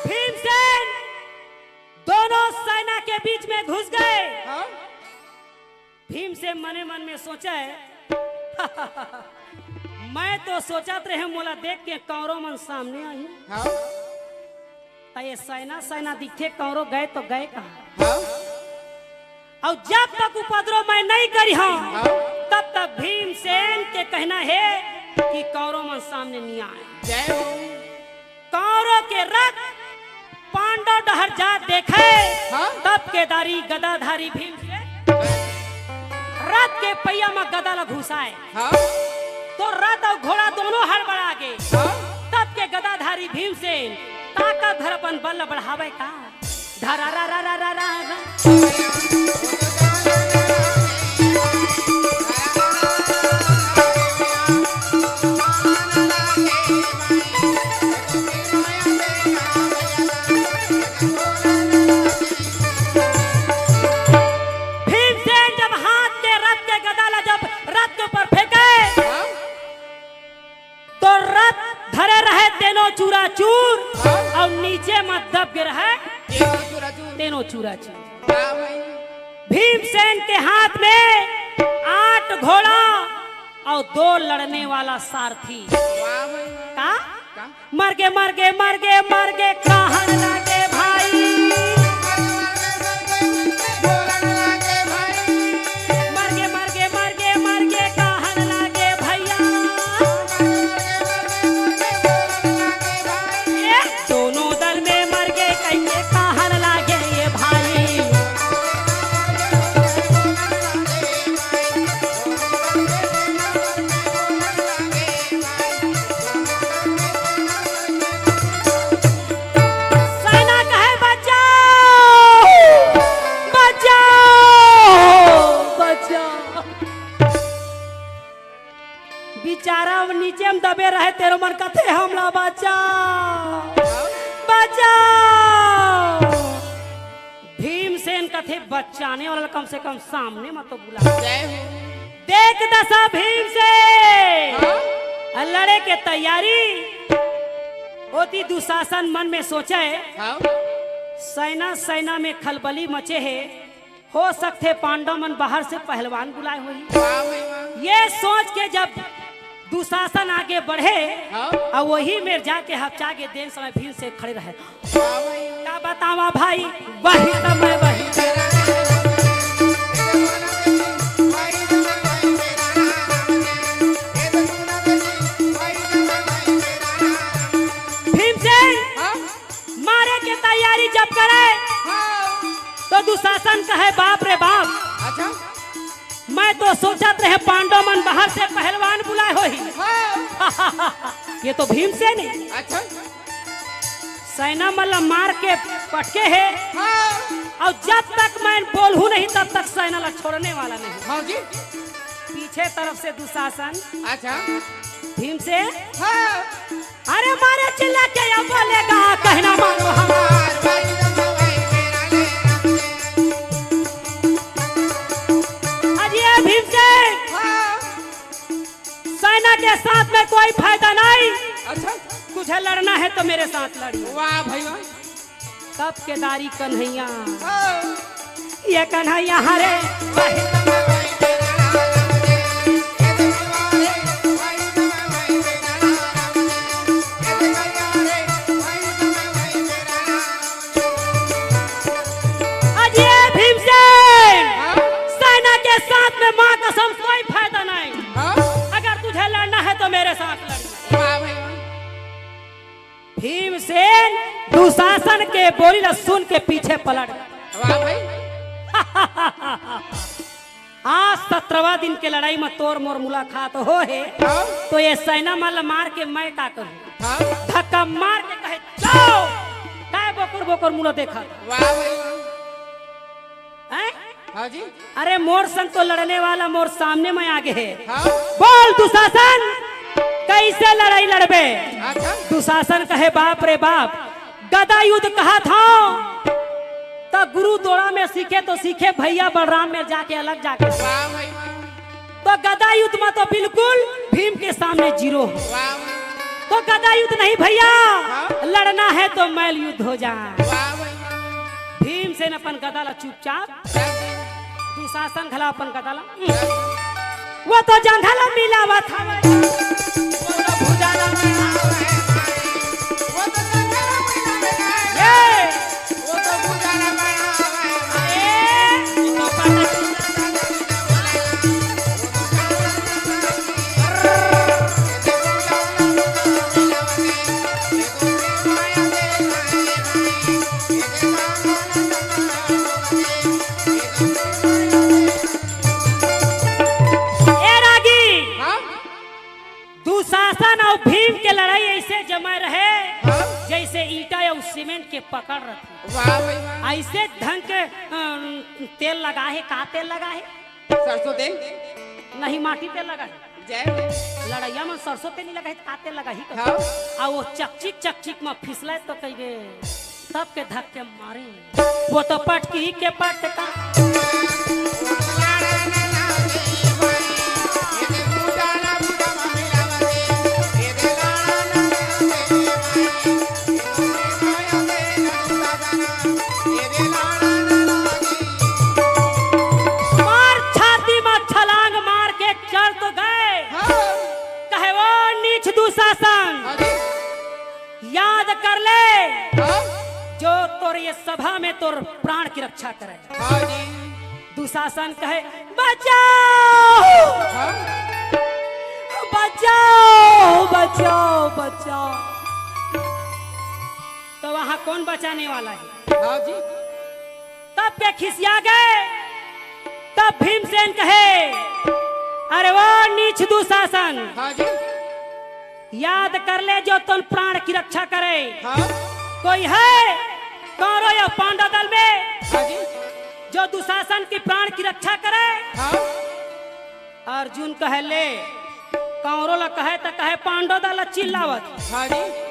भीमसेन दोनों सेना के बीच में घुस गए। हाँ? भीमसेन मने मन में सोचे, मैं तो सोचत रहे मोला देख के कौरव मन सामने आही। हाँ? त ये सेना सेना दिखथे, कौरव गए तो गए कहाँ? हाँ? अउ जब तक उपद्रव मैं नहीं करिहंव, हाँ? तब तक भीमसेन के कहना हे कि कौरव मन सामने नहीं आए। जय हो। कौरव के रथ पांडव डहर जात देखे, हाँ? तब केदारी गदाधारी भीमसेन रथ के पहिया म गदा ल घुसाए। हाँ? तो रथ अउ घोड़ा दोनों हड़बड़ा गे। हाँ? तब के गदाधारी भीमसेन ताकत धर अपन बल ल बढ़ावे का। धरा रा रा रा रा रा रा। भीमसेन जब हाथ के रथ के गदा ला जब रथ के ऊपर फेंके, हाँ? तो रथ धरे रहे तेनो चूरा चूर, हाँ? अउ नीचे म दब गे रहे तेनो चूरा चूर। तेनो चूरा चूर। वाह भाई। भीमसेन के हाथ में आठ घोड़ा अउ दो लड़ने वाला सारथी। वाह भाई। का? का? मर गे, मर गे, मर गे, मर गे, कहन लागे भाई। मर गे, मर गे, मर गे, मर गे, कहन लागे भैया। ये दोनों दल में मर गे, कहिके कहन लागे ये भाई। सेना कहे, "बचाओ, बचाओ, बचाओ।" बिचारा नीचे म दबे रहे, तेनो मन कथे, "हमला बचाओ, बचाओ।" भीमसेन कथे, "बचाने वाला ल कम से कम सामने म तो बुला।" जय हो। देख दसा भीमसेन, हाँ? लड़े के तैयारी। ओती दुशासन मन में सोचे, हाँ? सेना, सेना में खलबली मचे हे, हो सकथे पांडव मन बाहर से पहलवान बुलाए होही। वाह भाई वाह। ये सोच के जब दुशासन आगे बढ़े हाँ। अउ वही मेर जाके हपचा के देन समय भीमसेन खड़े रहे। हाँ भाई। का बतावा भाई, वही समय वही भीमसेन हाँ। मारे के तैयारी जब करे हाँ। तो दुशासन कहे, "बाप रे बाप, अच्छा। मैं तो सोचत रहे पांडव मन बाहर से पहलवान बुलाए होही।" हाँ। ये तो भीमसेन हे। अच्छा। सेना मन ला मार के पटके हे हाँ। अउ जब तक मैं बोलहूं नहीं तब तक सेना ला छोड़ने वाला नहीं। हाँ जी। पीछे तरफ से दुशासन। अच्छा। भीमसेन हाँ। अरे मारे चिल्ला के या बोलेगा कहना मानो हमार। अरे भीमसेन हाँ। सेना के साथ में कोई फायदा नहीं। अच्छा। तुझे लड़ना है तो मेरे साथ लड़िए। वाह भाई वाह। तब केदारी कन्हैया हाँ। ये कन्हैया हरे। अजय भीमसेन हाँ? सेना के साथ में माँ कसम कोई फायदा नहीं। हाँ? अगर तुझे लड़ना है तो मेरे साथ लड़। वाह भाई वाह। भीमसेन दुशासन के बोली ला सुन के पीछे पलट गए। वाह भाई। आज सत्रहवाँ दिन के लड़ाई में तोर मोर मुलाकात हो हे हाँ? तो ये सेना मन ला मार के मैं का करूं? हाँ? धक्का मार के कहे जाओ। काय बोकर बोकर मुला देखा? वाह भाई वाह। हैं? हाँ जी। अरे मोर संग तो लड़ने वाला मोर सामने में आगे हे। हाँ? बोल दुशासन, कैसे लड़ाई लड़बे? अच्छा। दुशासन कहे, "बाप रे बाप, गदा युद्ध कहा था तो गुरु दोड़ा में सीखे तो सीखे, भैया बलराम में जाके अलग जाके सीखे।" वाह भाई वाह। तो गदा युद्ध में तो बिल्कुल भीम के सामने जीरो हो। वाह। तो गदा युद्ध नहीं भैया, हाँ? लड़ना है तो मल्ल युद्ध हो जाए। वाह भाई वाह। भीमसेन अपन गदा ला चुपचाप, हाँ जी। दुशासन घला अपन गदा ला, वो तो जंघा ला मिलावत हवे। वो तो भुजा ला मिलावत हवे। वो तो जंघा ला मिलावत हवे। ये। वो तो भुजा ला मिलावत हवे। अरे, वो तो पता ए रागी, हाँ? दुशासन अउ भीम के लड़ाई ऐसे जमे रहे, हाँ? जैसे ईंटा अउ सीमेंट के पकड़ रथे। वाह भाई वाह। ऐसे ढंग के, अम, तेल लगा हे, का तेल लगा हे? सरसों तेल? नहीं, माटी तेल लगा हे। जय हो। लड़ैया में सरसों तेल नहीं लगा हे, तो का तेल लगा ही कहो? हाँ। आ वो चकचिक, चकचिक में फिसले तो कहिबे, तब के धक्के मारे। वो तो पटकी के पटका। मार छाती में छलांग मार के चढ़ तो गए। हाँ। कहे, "वो नीच दुशासन, हाँ जी। याद कर ले, हाँ। जो तोर ये सभा में तोर प्राण की रक्षा करे।" हाँ जी। दुशासन कहे, "बचाओ, हाँ। बचाओ, बचाओ, बचाओ।" तो वहां कौन बचाने वाला है? हाँ जी। तब के खिसिया गए, तब भीमसेन कहे, "अरे वो नीच दुशासन, हाँ जी। याद कर ले जो तोर प्राण की रक्षा करे। हाँ। कोई है कौरव या पांडव दल में हाँ जी। जो दुशासन की प्राण की रक्षा करे?" हाँ। अर्जुन कहे, "ले, कौरव ला कहे त कहे पांडव दल ला चिल्लावत। हाँ जी।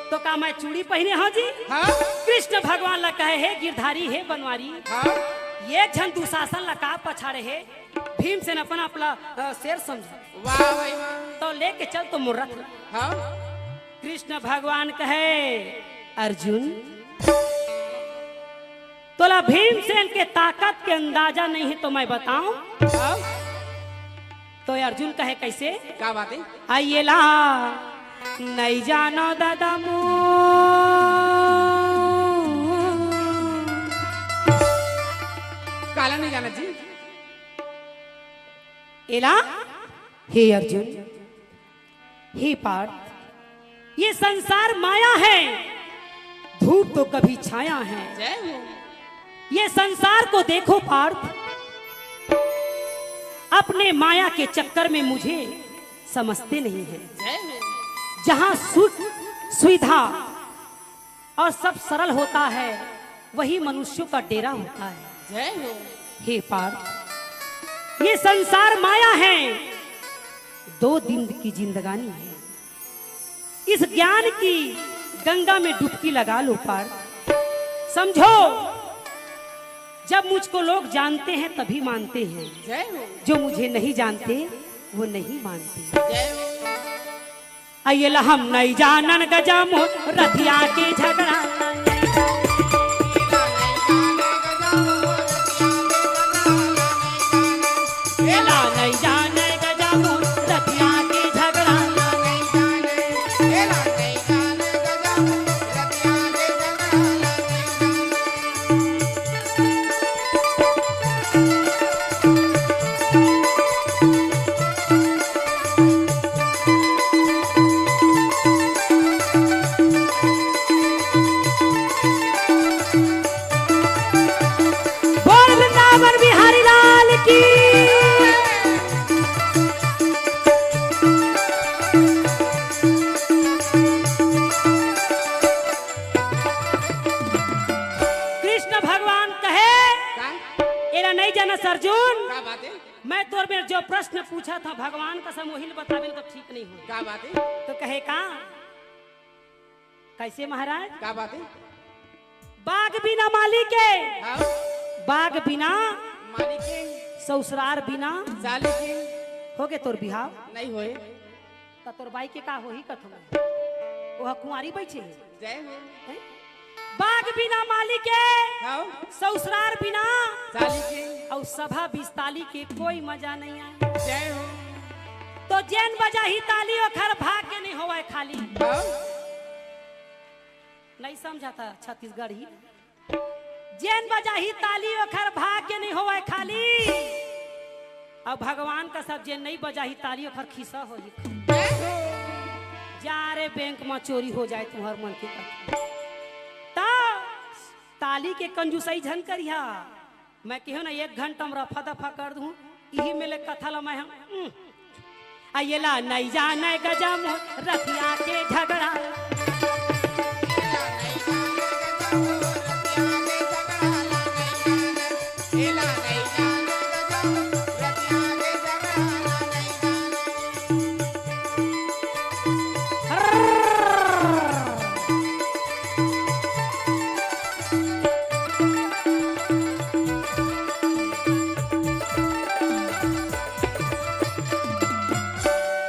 तो का मैं चूड़ी पहिने हंव जी?" हाँ। कृष्ण भगवान ला कहे, "हे गिरधारी, हे बनवारी, हाँ। ये झन दुशासन ला का पछाड़े हे?" भीमसेन अपन आप ला, अ, शेर समझे। वाह भाई वाह। तो लेके चल तो मोर रथ ला। हाँ। कृष्ण भगवान कहे, "अर्जुन, तोला भीमसेन के ताकत के अंदाजा नहीं है तो मैं बताऊं?" हाँ। तो अर्जुन कहे, "कैसे?" का बात है? "आ एला नइ जानो दादा मो।" काला नइ जानो जी? एला, हे अर्जुन, हे पार्थ, ये संसार माया है, धूप तो कभी छाया है। जय हो। ये संसार को देखो पार्थ, अपने माया के चक्कर में मुझे समझते नहीं है। जय हो। जहाँ सुख, सुविधा और सब सरल होता है, वही मनुष्यों का डेरा होता है। जय हो। हे पार्थ, ये संसार माया है, दो दिन की जिंदगानी है। इस ज्ञान की गंगा में डुबकी लगा लो पार्थ। समझो, जब मुझको लोग जानते हैं तभी मानते हैं, जय हो। जो मुझे नहीं जानते वो नहीं मानते। जय हो। अयला हम नहीं जानन गजा मोर रथिया के झगड़ा। एला नहीं जाने गजा मोर रथिया के झगड़ा। बोल वृंदावन बिहारी लाल की। कृष्ण भगवान कहे, का? एला नहीं जानस अर्जुन। का बात है? मैं तोर मेर जो प्रश्न पूछा था भगवान कसम, वही ल बताबे न तो ठीक नहीं हो। का बात है? तो कहे का? कैसे महाराज? का बात है? बाग बिना माली के, हाँ। बाग बिना माली के, ससुरार बिना साली के। होगे तोर बिहाव? नहीं होए। त तोर बाई के का होही कथों? ओह कुंवारी बइठे हे। जय हो। हैं? बाग बिना माली के, हाँ। ससुरार बिना साली के। अउ सभा बिस्ताली के कोई मजा नहीं आए। जय हो। तो जेन बजाही ताली ओखर भाग्य नहीं होवय खाली। हाँ। नहीं समझा था छत्तीसगढ़ी। जेन बजाही ताली ओखर भाग्य नहीं होवय खाली। अब भगवान कसम जेन नहीं बजाही ताली ओखर खिस्सा होही। जा रे बैंक म चोरी हो जाए तुहर मन के कथा। त ताली के कंजूसई झन करिहा। मैं केहेंव ना एक घंटा म रफा दफा कर दूं, इही मेले कथा ल मैं हम, उम। आ एला नइ जानय गजा मोर रथिया के झगड़ा।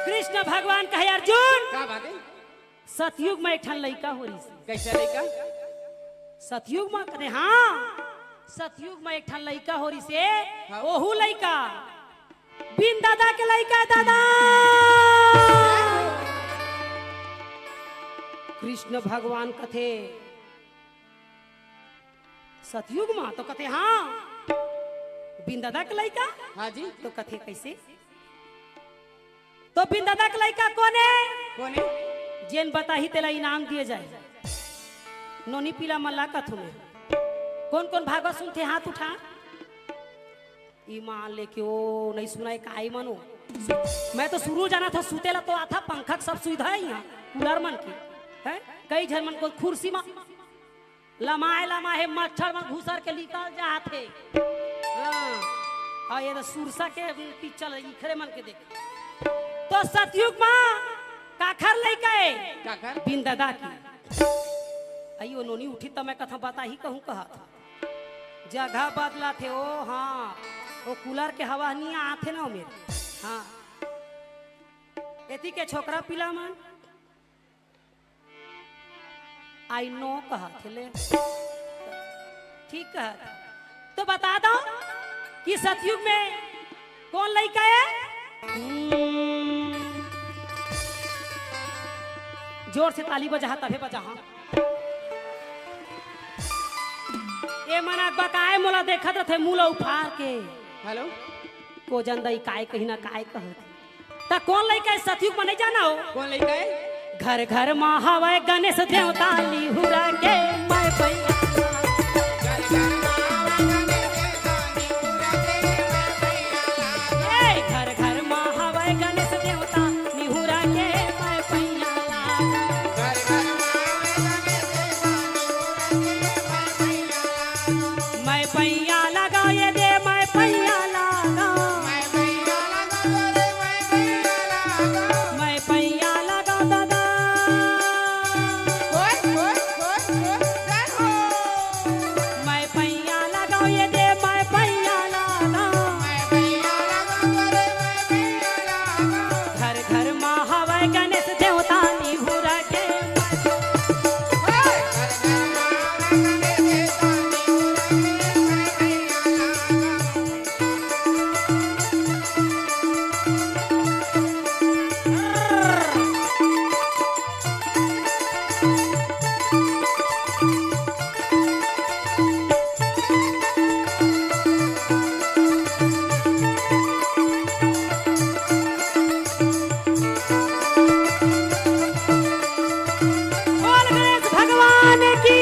कृष्ण भगवान कहे, अर्जुन, का बात है? सतयुग म एक ठन लइका हो रिहिसे। कैसा लइका? सतयुग म कथे, हाँ, सतयुग म एक ठन लइका हो रिहिसे। हाँ। ओहू लइका बिन ददा के लइका हे दादा। कृष्ण भगवान कथे, सतयुग म तो कथे, हाँ, बिन ददा के लइका। हाँ जी। तो कथे, कैसे? तो बिन ददा के लइका कोन हे? कोन हे? जेन बताही तेला इनाम दिए जाए। नोनी पीला मन ला कथों मैं। कोन कोन भागवत सुनथे हाथ उठा। ईमान लेके ओ नहीं सुनाय का ईमान ओ। मैं तो सुरू जानथों सुते ला तो आथा पंखा के सब सुविधा हे इहाँ। कूलर मन के। हैं? कई झन मन कोन कुर्सी म लमाय लमाय हे, मच्छर मन घुसर के निकल जात हे। हाँ। अउ ये तो सुरसा के पिक्चर इखरे मन के देख। तो सतयुग म काखर लइका हे? काखर? बिन ददा के। अई ओ नोनी उठी त मैं कथों बताही कहूँ कहत। जगह बदलत हे ओ, हाँ। ओ कूलर के हवा नइ आत हे ना ओ मेर। हाँ। एती के छोकरा पीला मन। I know कहत हे ले। ठीक कहत। तो बता दो कि सतयुग म कोन लइका हे? जोर से ताली बजाहा, तभे बजाहा। ए मन अकबकाए मोला देखत रथे, मुंह ल उफार के। हेलो। कोजन दई काय कही ना काय कहत। त कोन लइका हे सतयुग म नइ जाना हो? कोन लइका हे? घर घर म हवय गणेश देवता निहुरा के मैं पैया। ए, घर घर म हवय गणेश देवता निहुरा के मैं पैया। मैं पैया लगा ये दे, मैं पैया लगा। मैं पैया लगा दादा। मैं पैया लगा ये दे, मैं पैया लगा। घर घर म हवय गणेश देवता निहुरा के। बोल गणेश भगवान की।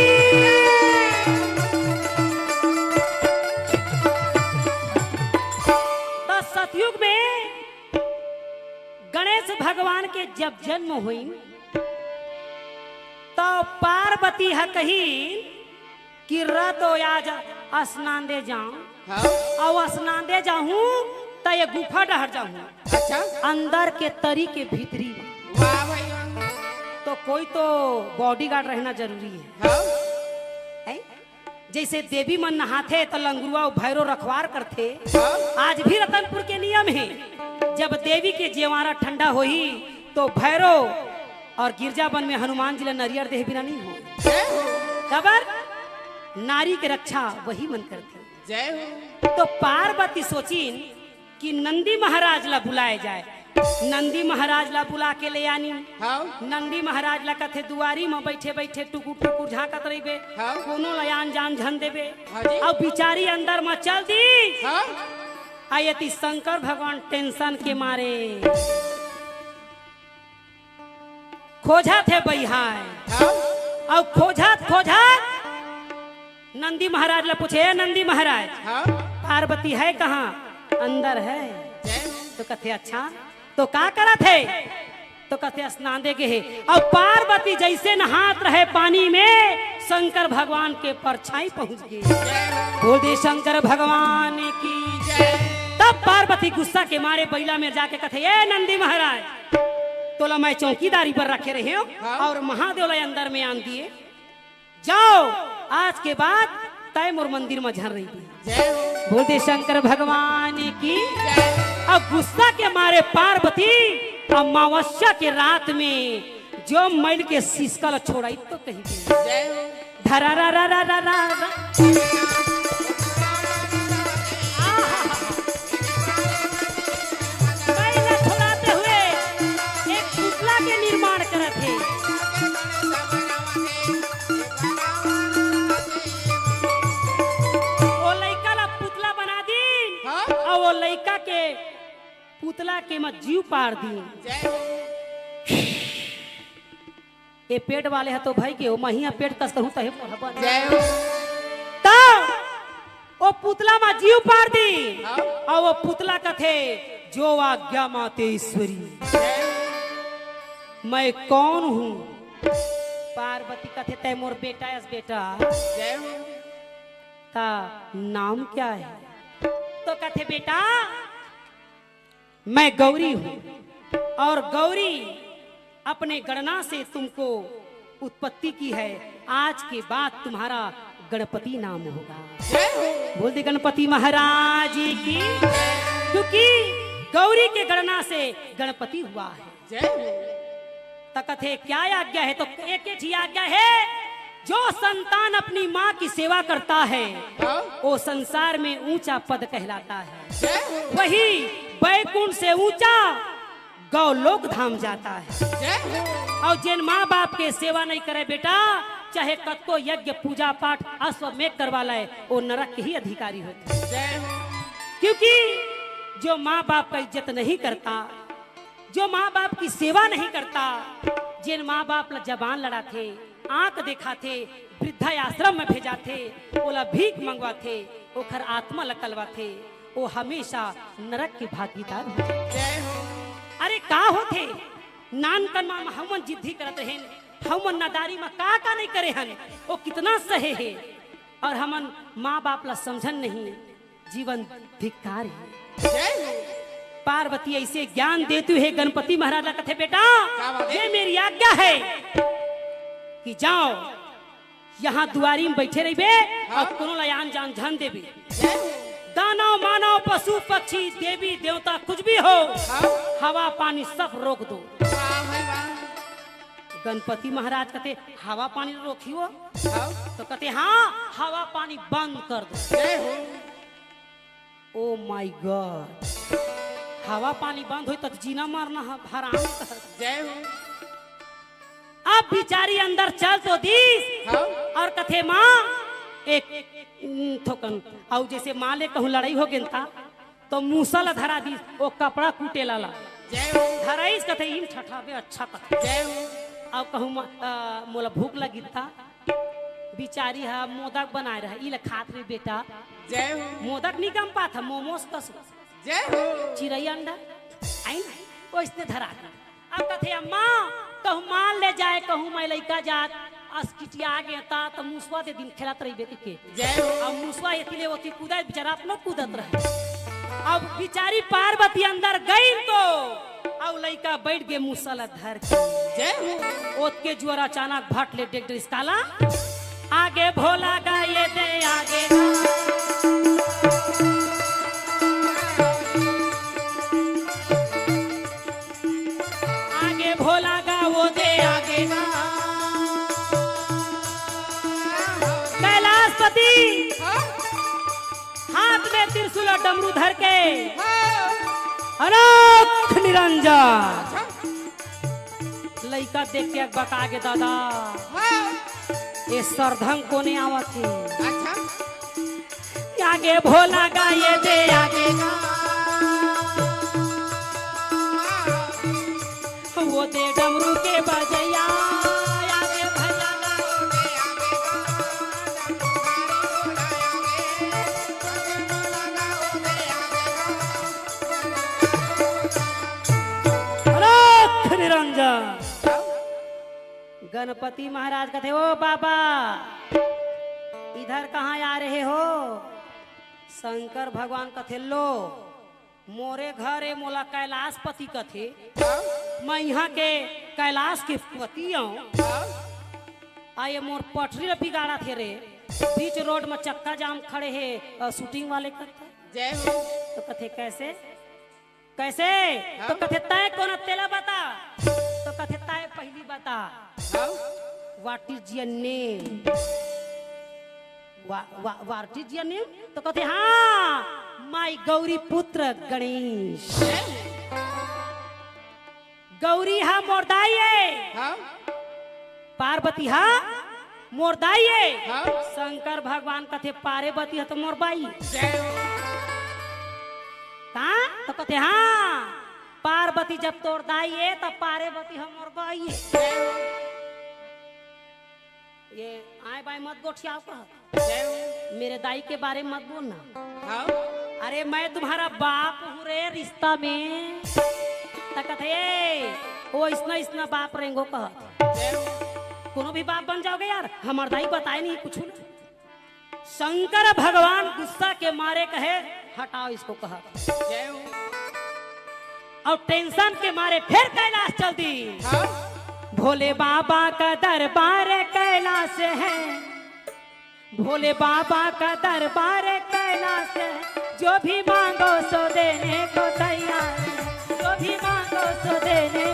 त सतयुग में गणेश भगवान के जब जन्म होइन, त पार्वती ह कही कि र तो आज स्नान दे जाऊं, हाँ। अउ स्नान दे जाहूं त ये गुफा डहर जाहूं। अच्छा। अंदर के तरी के भीतरी। वाह भाई वाह। तो कोई तो बॉडीगार्ड रहना जरूरी है। हाँ। है? जैसे देवी मन नहाथे त लंगुरुआ अउ भैरो रखवार करथे। हाँ। आज भी रतनपुर के नियम हे, जब देवी के जेवारा ठंडा होही तो भैरो अउ गिरजा बन में हनुमान जी ला नरियर देहे बिना नहीं हो। जय हो। काबर? नारी के रक्षा वही मन करथे। जय हो। तो पार्वती सोचिन कि नंदी महाराज ला बुलाए जाए। नंदी महाराज ला बुला के ले आनी। हाँ। नंदी महाराज ला कथे, दुआरी म बइठे बइठे टुकुर टुकुर झांकत रहिबे। हाँ। कोनो ला आन जान झन देबे। हाँ जी। अउ बिचारी अंदर म चल दी। हाँ। आ एती शंकर भगवान टेंशन के मारे खोजत हे बइहाय। हाँ। अउ खोजत खोजत नंदी महाराज ला पूछे, "ए नंदी महाराज, हाँ। पार्वती है कहाँ?" "अंदर है।" जय हो। तो कथे, "अच्छा, तो का करत हे?" तो कथे, "स्नान दे गे हे।" अउ पार्वती जइसे नहात रहे पानी में, शंकर भगवान के परछाई पहुंच गे। जय हो। बोल दे शंकर भगवान की। जय। तब पार्वती गुस्सा के मारे बइला में जाके कथे, "ए नंदी महाराज, तोला मैं चौकीदारी पर रखे रहे हो हाँ। अउ महादेव ला अंदर में आन दिए।" जाओ, आज के बाद तय मोर मंदिर म झन रहिबे। जय हो। बोल दे शंकर भगवान की। जय। अब गुस्सा के मारे पार्वती अमावस्या के रात में जो मैल के सिसका ल छोड़ाई तो कही दे। जय हो। धरा रा रा रा रा रा रा। आहा। मैल ला छोड़ाते हुए एक पुतला के निर्माण करत हे। वो लइका ला पुतला बना दीन हाँ? अउ वो लइका के पुतला के म जीव पार दीन। जय हो। ए पेट वाले ह तो भई गे, ओ महिया पेट कस कहूं तहे मोर ह बन। जय हो। त ओ पुतला म जीव पार दीन हाँ। अउ ओ पुतला कथे, "जो आज्ञा माते ईश्वरी।" जय हो। मैं कौन हूँ? पार्वती कथे, "तय मोर बेटा अस बेटा।" जय हो। "का नाम क्या है?" तो कथे, "बेटा, मैं गौरी हूँ और गौरी अपने गणना से तुमको उत्पत्ति की है। आज के बाद तुम्हारा गणपति नाम होगा।" जय हो। बोल दे गणपति महाराज की। क्योंकि गौरी के गणना से गणपति हुआ है। जय हो। त कथे, "क्या आज्ञा है?" तो एक ही आज्ञा है, "जो संतान अपनी माँ की सेवा करता है, हाँ। वो संसार में ऊंचा पद कहलाता है। जय हो। वही बैकुंठ से ऊंचा गौ लोक धाम जाता है। जय हो। अउ जेन माँ बाप के सेवा नहीं करे बेटा, चाहे कतको यज्ञ पूजा पाठ अश्वमेघ करवा ले, वो नरक के ही अधिकारी होथे। जय हो। क्योंकि जो माँ बाप का इज्जत नहीं करता, जो माँ बाप की सेवा नहीं करता, जेन माँ बाप ला जबान लड़ाथे, आंख देखाथे, वृद्धा आश्रम में भेजाथे, ओला भीख मंगवाथे, ओखर आत्मा ला कलवाथे, वो हमेशा नरक के भागीदार हो। जय हो। अरे का होथे, नानकन मा हमन जिद्दी करत रहेन, हमन नादारी मा का का नहीं करे हन, वो कितना सहे हे, अउ हमन माँ बाप ला समझन नहीं, जीवन धिक्कार हे। जय हो। पार्वती ऐसे ज्ञान देती हुए गणपति महाराज ला कथे, बेटा, का बात हे? ये मेरी आज्ञा है कि जाओ, यहाँ दुआरी में बैठे रहिबे हाँ। अउ कोनो ला आन जान झन देबे। जय हो। दानव, मानव, पशु, पक्षी, देवी, देवता, कुछ भी हो, हाँ। हवा पानी सब रोक दो। वाह भाई वाह। गणपति महाराज कथे, हवा पानी रोकी हो? हाँ। तो कथे, हाँ, हवा पानी बंद कर दो। जय हो। Oh my God, हवा पानी बंद होई त जीना मरना ह-, हराम। जय हो। अब बिचारी अंदर चल तो दीस हाँ। अउ कथे, माँ, एक, उम, थोकन, अउ जैसे माँ ले कहूँ लड़ाई हो गेन ता, तो मूसा ला धरा दीस, वो कपड़ा कूटे लाला। जय हो। धराइस कथे, इन ठठाबे अच्छा कथे। जय हो। अउ कहूँ म-, अ, मोला भूख लगिस ता, बिचारी ह मोदक बनाए रहा, ई ले खात रे बेटा। जय हो। मोदक नी गम पात ह, मोमोस कस। जय हो। चिरई अंडा, आई ना, ओइसने धरा दे। अब कथे, अम्मा, कहूँ माल ले जाए, कहूँ मैं लइका जात, असकिटिया गे ता, त मुसवा दे दिन खेलत रहिबे कहिके। जय हो। अब मुसवा एती ले ओती कूदत, बिचारा अपनो कूदत रहे। अब बिचारी पार्वती अंदर गई तो अउ लइका बैठ गे मुसला धर के। जय हो। ओतके जुआर अचानक भट ले डेग डरिस काला। आगे भोला गा ये दे आगे गा। आगे भोला गा वो दे आगे गा। कैलाशपति हाँ। हाथ में त्रिशूल अउ डमरू धर के हाँ। अलख निरंजन। अच्छा। लइका देख के बका गे दादा। हाँ। ये सरधंग कोने आवत हे? अच्छा। आगे भोला गा ये दे आगे गा। वो दे डमरू के बजैया, आगे भैया ना। अलख निरंजन। गणपति महाराज कथे, ओ बाबा, इधर कहाँ आ रहे हो? शंकर भगवान कथे, लो, मोरे घर ए, मोला कैलाशपति कथे। हाँ? मैं इहाँ के कैलाश के पति अँव। हाँ? आ ये मोर पटरी ल बिगाड़त हे रे, बीच रोड म चक्का जाम खड़े हे, अ, shooting वाले करता। जय हो। तो कथे, कैसे? कैसे? हाँ? तो कथे, तैं कोन तेला बता। तो कथे, तैं पहिली बता। हाँ? What is your name? Wha-, wha-, what is your name? तो कथे, हाँ, my गौरी पुत्र गणेश। गौरी हा मोर दाई ए। हाँ? पार्वती हा मोर दाई ए। हाँ? शंकर भगवान कथे, पार्वती हा तो मोर बाई। जय हो। का? तो कथे, हाँ, पार्वती जब तोर दाई ए, तब पार्वती हा मोर बाई ए। जय हो। ये आए बाएं मत गोठियाव कहत। जय हो। मेरे दाई के बारे में मत बोलना। हाँ। अरे, मैं तुम्हारा बाप हूँ रे, रिश्ता में। त कथे, "ए, वो इसना, इसना बाप रेंगो," कहत। जय हो। कोनो भी बाप बन जाओगे यार, हमर दाई बताए नहीं कुछ ना। शंकर भगवान गुस्सा के मारे कहे, "हटाओ इसको," कहत। जय हो। अउ tension के मारे फेर कैलाश चल दी। हाँ। भोले बाबा का दरबार कैलाश है, भोले बाबा का दरबार कैलाश है, जो भी मांगो सो देने को तैयार है, जो भी मांगो सो देने।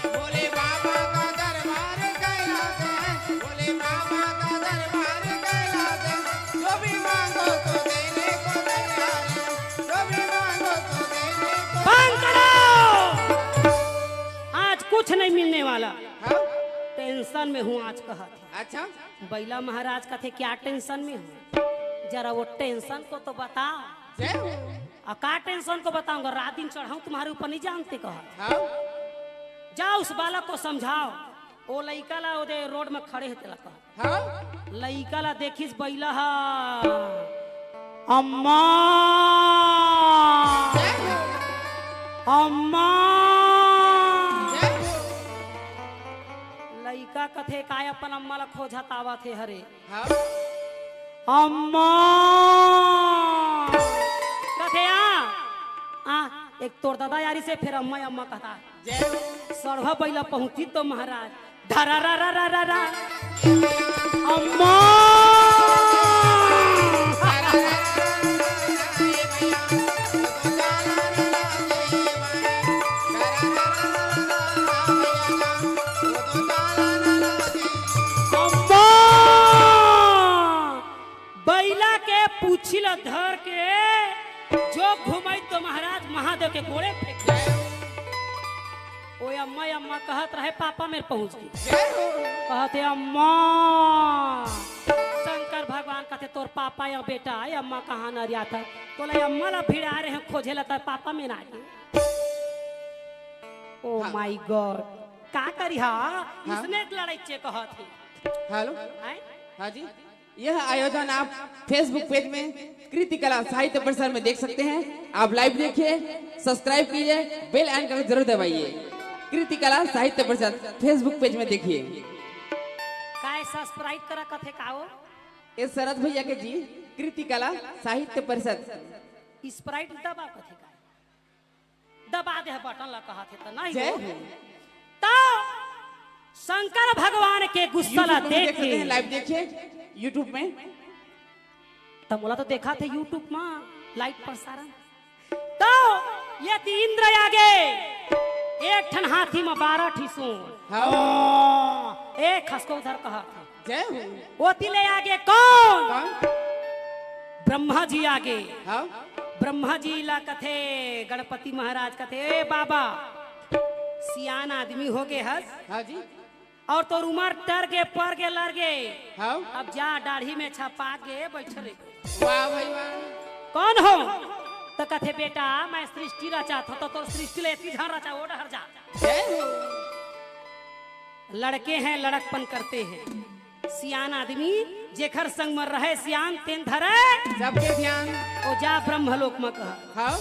भोले बाबा का दरबार कैलाश है, भोले बाबा का दरबार कैलाश है, जो भी मांगो तो देने को तैयार है, जो भी मांगो तो देने को। बंद करो। कुछ नहीं मिलने वाला। हाँ? टेंशन में हूँ आज, कहत हे। अच्छा। बइला महाराज कथे, "क्या टेंशन में हो? जरा वो टेंशन को तो बता।" जय हो। "आ, का टेंशन को बताऊंगा? रात दिन चढ़ाऊं तुम्हारे ऊपर, नहीं जानते," कहत। हाँ। "जाओ, उस बालक को समझाओ, वो लइका ला ओदे रोड में खड़े हे, तेला कहो।" हाँ। लइका ला देखिस बइला हा, "अम्मा, अम्मा।" लइका कथे, "काय अपन अम्मा ला खोजत आवत हे हरे?" हाँ। "अम्मा।" कथे, "आ, आ, एक तोर ददा यारी से फिर अम्मा, अम्मा कहता।" जय हो। सरहा बइला पहुंची तो महाराज, धरा रा रा रा रा रा। अम्मा! अम्मा! बइला के पूछी ल धर के जो घुमाई तो महाराज महादेव के गोड़े फेंक दे। ओ अम्मा, अम्मा कहत रहे, पापा मेर पहुंच गे। जय हो। कहत हे, "अम्मा, शंकर भगवान कहत हे, तोर पापा या बेटा, ए अम्मा कहाँ नरियात हे? तोला अम्मा ला भिड़ा रहे हैं खोजे ला, तोर पापा मेर आ गे।" Oh हाँ। My God, का करी हा? हाँ। इसने लड़ाई चे कहत हे। हेलो। हैं? हाँ जी। यह आयोजन आप Facebook पेज में कृति कला साहित्य परिषद में देख सकते हैं। आप लाइव देखिए, सब्सक्राइब कीजिए, बेल आइकन को जरूर दबाइए। कृति कला साहित्य परिषद Facebook पेज में देखिए। काय सब्सक्राइब करा कथे का हो? ए शरद भैया के जी, कृति कला साहित्य परिषद। स्प्राइट दबा कथे का? दबा दे बटन ला कहत हे त नहीं जय हो। हो। तो शंकर भगवान के गुस्सा ला YouTube में भी देख देख सकते के हैं, लाइव देखिए YouTube में। त मोला तो देखा थे YouTube में लाइव प्रसारण। तो ये ती इंद्र आगे एक ठन हाथी में बारह ठी सूंड। हाँ। एक खसको उधर कहा। जय हो। ओती ले आगे कौन? कौन? ब्रह्मा जी आगे। हाँ। ब्रह्मा जी ला कथे, गणपति महाराज कथे, "ए बाबा, सियान आदमी हो गे हस। हाँ जी। और तोर उमर टर गे, पर गे, लर गे। हाँ। अब जा, दाढ़ी में छपा गे, बैठे रहे।" वाह भाई वाह। कौन हो? तो कथे, "बेटा, मैं सृष्टि रचात हों, तो तोर सृष्टि ले एती झन रचा, ओ डहर जा।" जय हो। लड़के हैं, लड़कपन करते हैं। सियान आदमी जेखर संग म रहे सियान, तेन धरे सबके ध्यान। ओ जा ब्रह्मलोक म कहा। हाँ।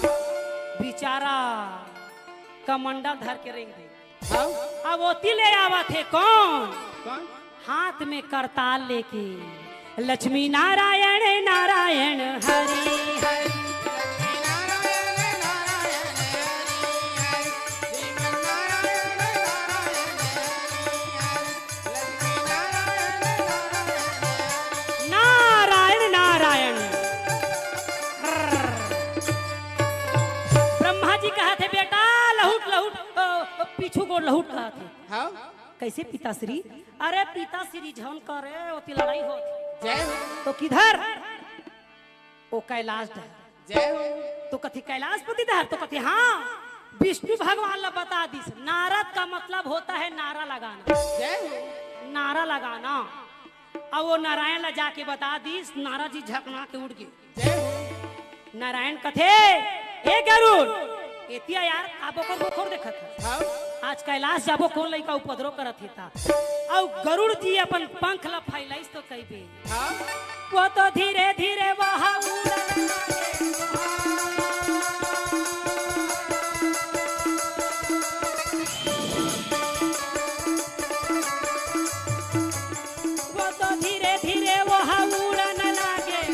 बिचारा कमंडल धर के रेंग दे। हाँ। अब ओती ले आवत हे कौन? कौन? हाथ में करताल लेके, "लक्ष्मी नारायण, नारायण हरि हरि।" नारायण, नारायण। ब्रह्मा जी कहत हे, "बेटा, लहुट, लहुट, अ, अ, पीछू गोड़ लहुट," कहत हे। हाँ। कैसे पिताश्री? अरे पिताश्री झन करे, ओती लड़ाई होत हे। जय हो। तो किधर? ओ कैलाश डहर। जय हो। तो कथे कैलाशपति डहर, तो कथे हाँ, विष्णु भगवान ला बता दिस। नारद का मतलब होता है नारा लगाना। जय हो। नारा लगाना। अब वो नारायण ला जाके बता दिस, नारद जी झकना के उठ गे। जय हो। नारायण कथे, "ए गरुड़, एतिया यार, का बोकर बोकर देखत हस? हाँ। आज कैलाश जाबो, कौन लइका उपद्रव करत हे ता?" अउ गरुड़ जी अपन पंख ला फैलाइस तो कहिबे, हाँ। वो तो धीरे धीरे वहाँ उड़न लगे। वो तो धीरे धीरे वहाँ उड़न लागे।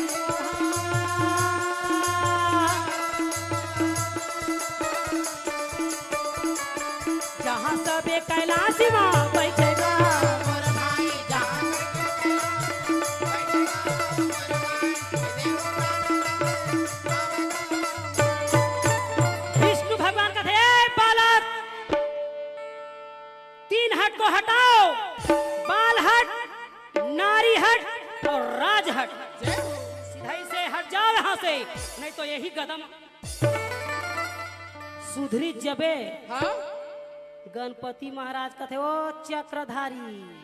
जहाँ सबे कैलाश मा बैठेगा। विष्णु भगवान कथे, "ए बालक, तीन हट को हटाओ, बाल हट, नारी हट और राज हट। सीधा ही से हट जाओ यहाँ से, नहीं तो यही गदम सुधरी जबे।" हाँ? गणपति महाराज कथे, "ओ चक्रधारी,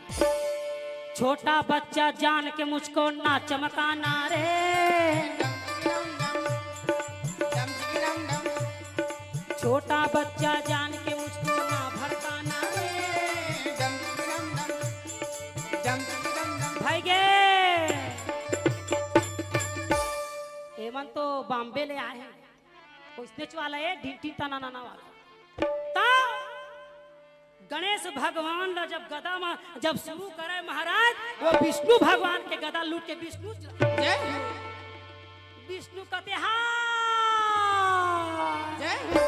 छोटा बच्चा जान के मुझको ना चमकाना रे। छोटा बच्चा जान के मुझको ना भड़काना रे।" भाई गे, एमन तो बॉम्बे ले आए हे, वइसनेच वाला ए, ढिन ढिन तना नाना वाला। त गणेश भगवान ला जब गदा म जब शुरू करे महाराज, वो विष्णु भगवान के गदा लूट के विष्णु च-, जय हो। विष्णु कथे, "हाँ।" जय हो।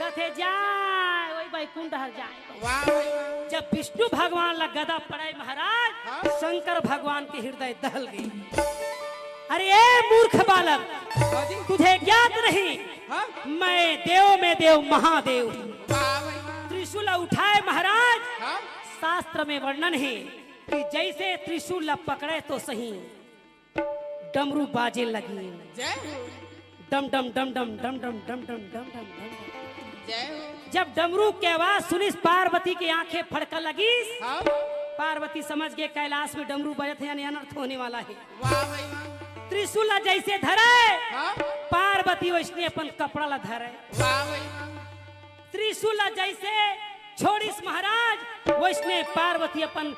कथे, "जाय, वही बैकुंठ हर जाय।" वाह भाई वाह। जब विष्णु भगवान ला गदा पड़े महाराज, हाँ। शंकर भगवान के हृदय दहल गई। "अरे ए मूर्ख बालक, हाँ जी। तुझे ज्ञात नहीं, हाँ। मैं देव में देव महादेव हूँ।" वाह भाई वाह। त्रिशूल उठाए महाराज, हाँ। शास्त्र में वर्णन है कि जैसे त्रिशूल ला पकड़े तो सही, डमरू बाजे लगी। जय हो। डम डम डम डम डम डम डम डम डम डम डम। जय हो। जब डमरू के आवाज सुनिस, पार्वती के आंखें फड़का लगिस। हाँ। पार्वती समझ गे कैलाश में डमरू बजत हे, यानी अनर्थ होने वाला है। वाह भाई वाह। त्रिशूल ला जैसे धरे, हाँ। पार्वती वैसने अपन कपड़ा ला धरे। वाह भाई वाह। त्रिशूल ला जैसे छोड़िस महाराज, वैसने पार्वती अपन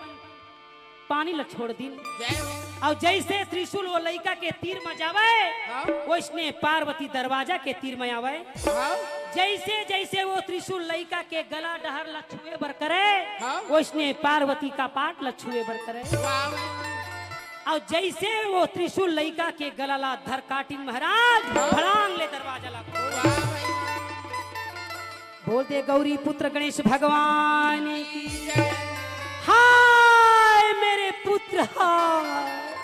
पानी ला छोड़ दिन। जय हो। अउ जैसे त्रिशूल वो लइका के तीर म जावे, हाँ। वैसने पार्वती दरवाजा के तीर म आवे। हाँ। जैसे जैसे वो त्रिशूल लइका के गला डहर ला छुए बर करे, हाँ। वैसने पार्वती कपाट ला छुए बर करे। वाह। अउ जैसे वो त्रिशूल लइका के गला ला धर काटिन महाराज, हाँ। भड़ांग ले दरवाजा ला खोल। वाह भाई। बोल दे गौरी पुत्र गणेश भगवान की। हाय मेरे पुत्र, हाय।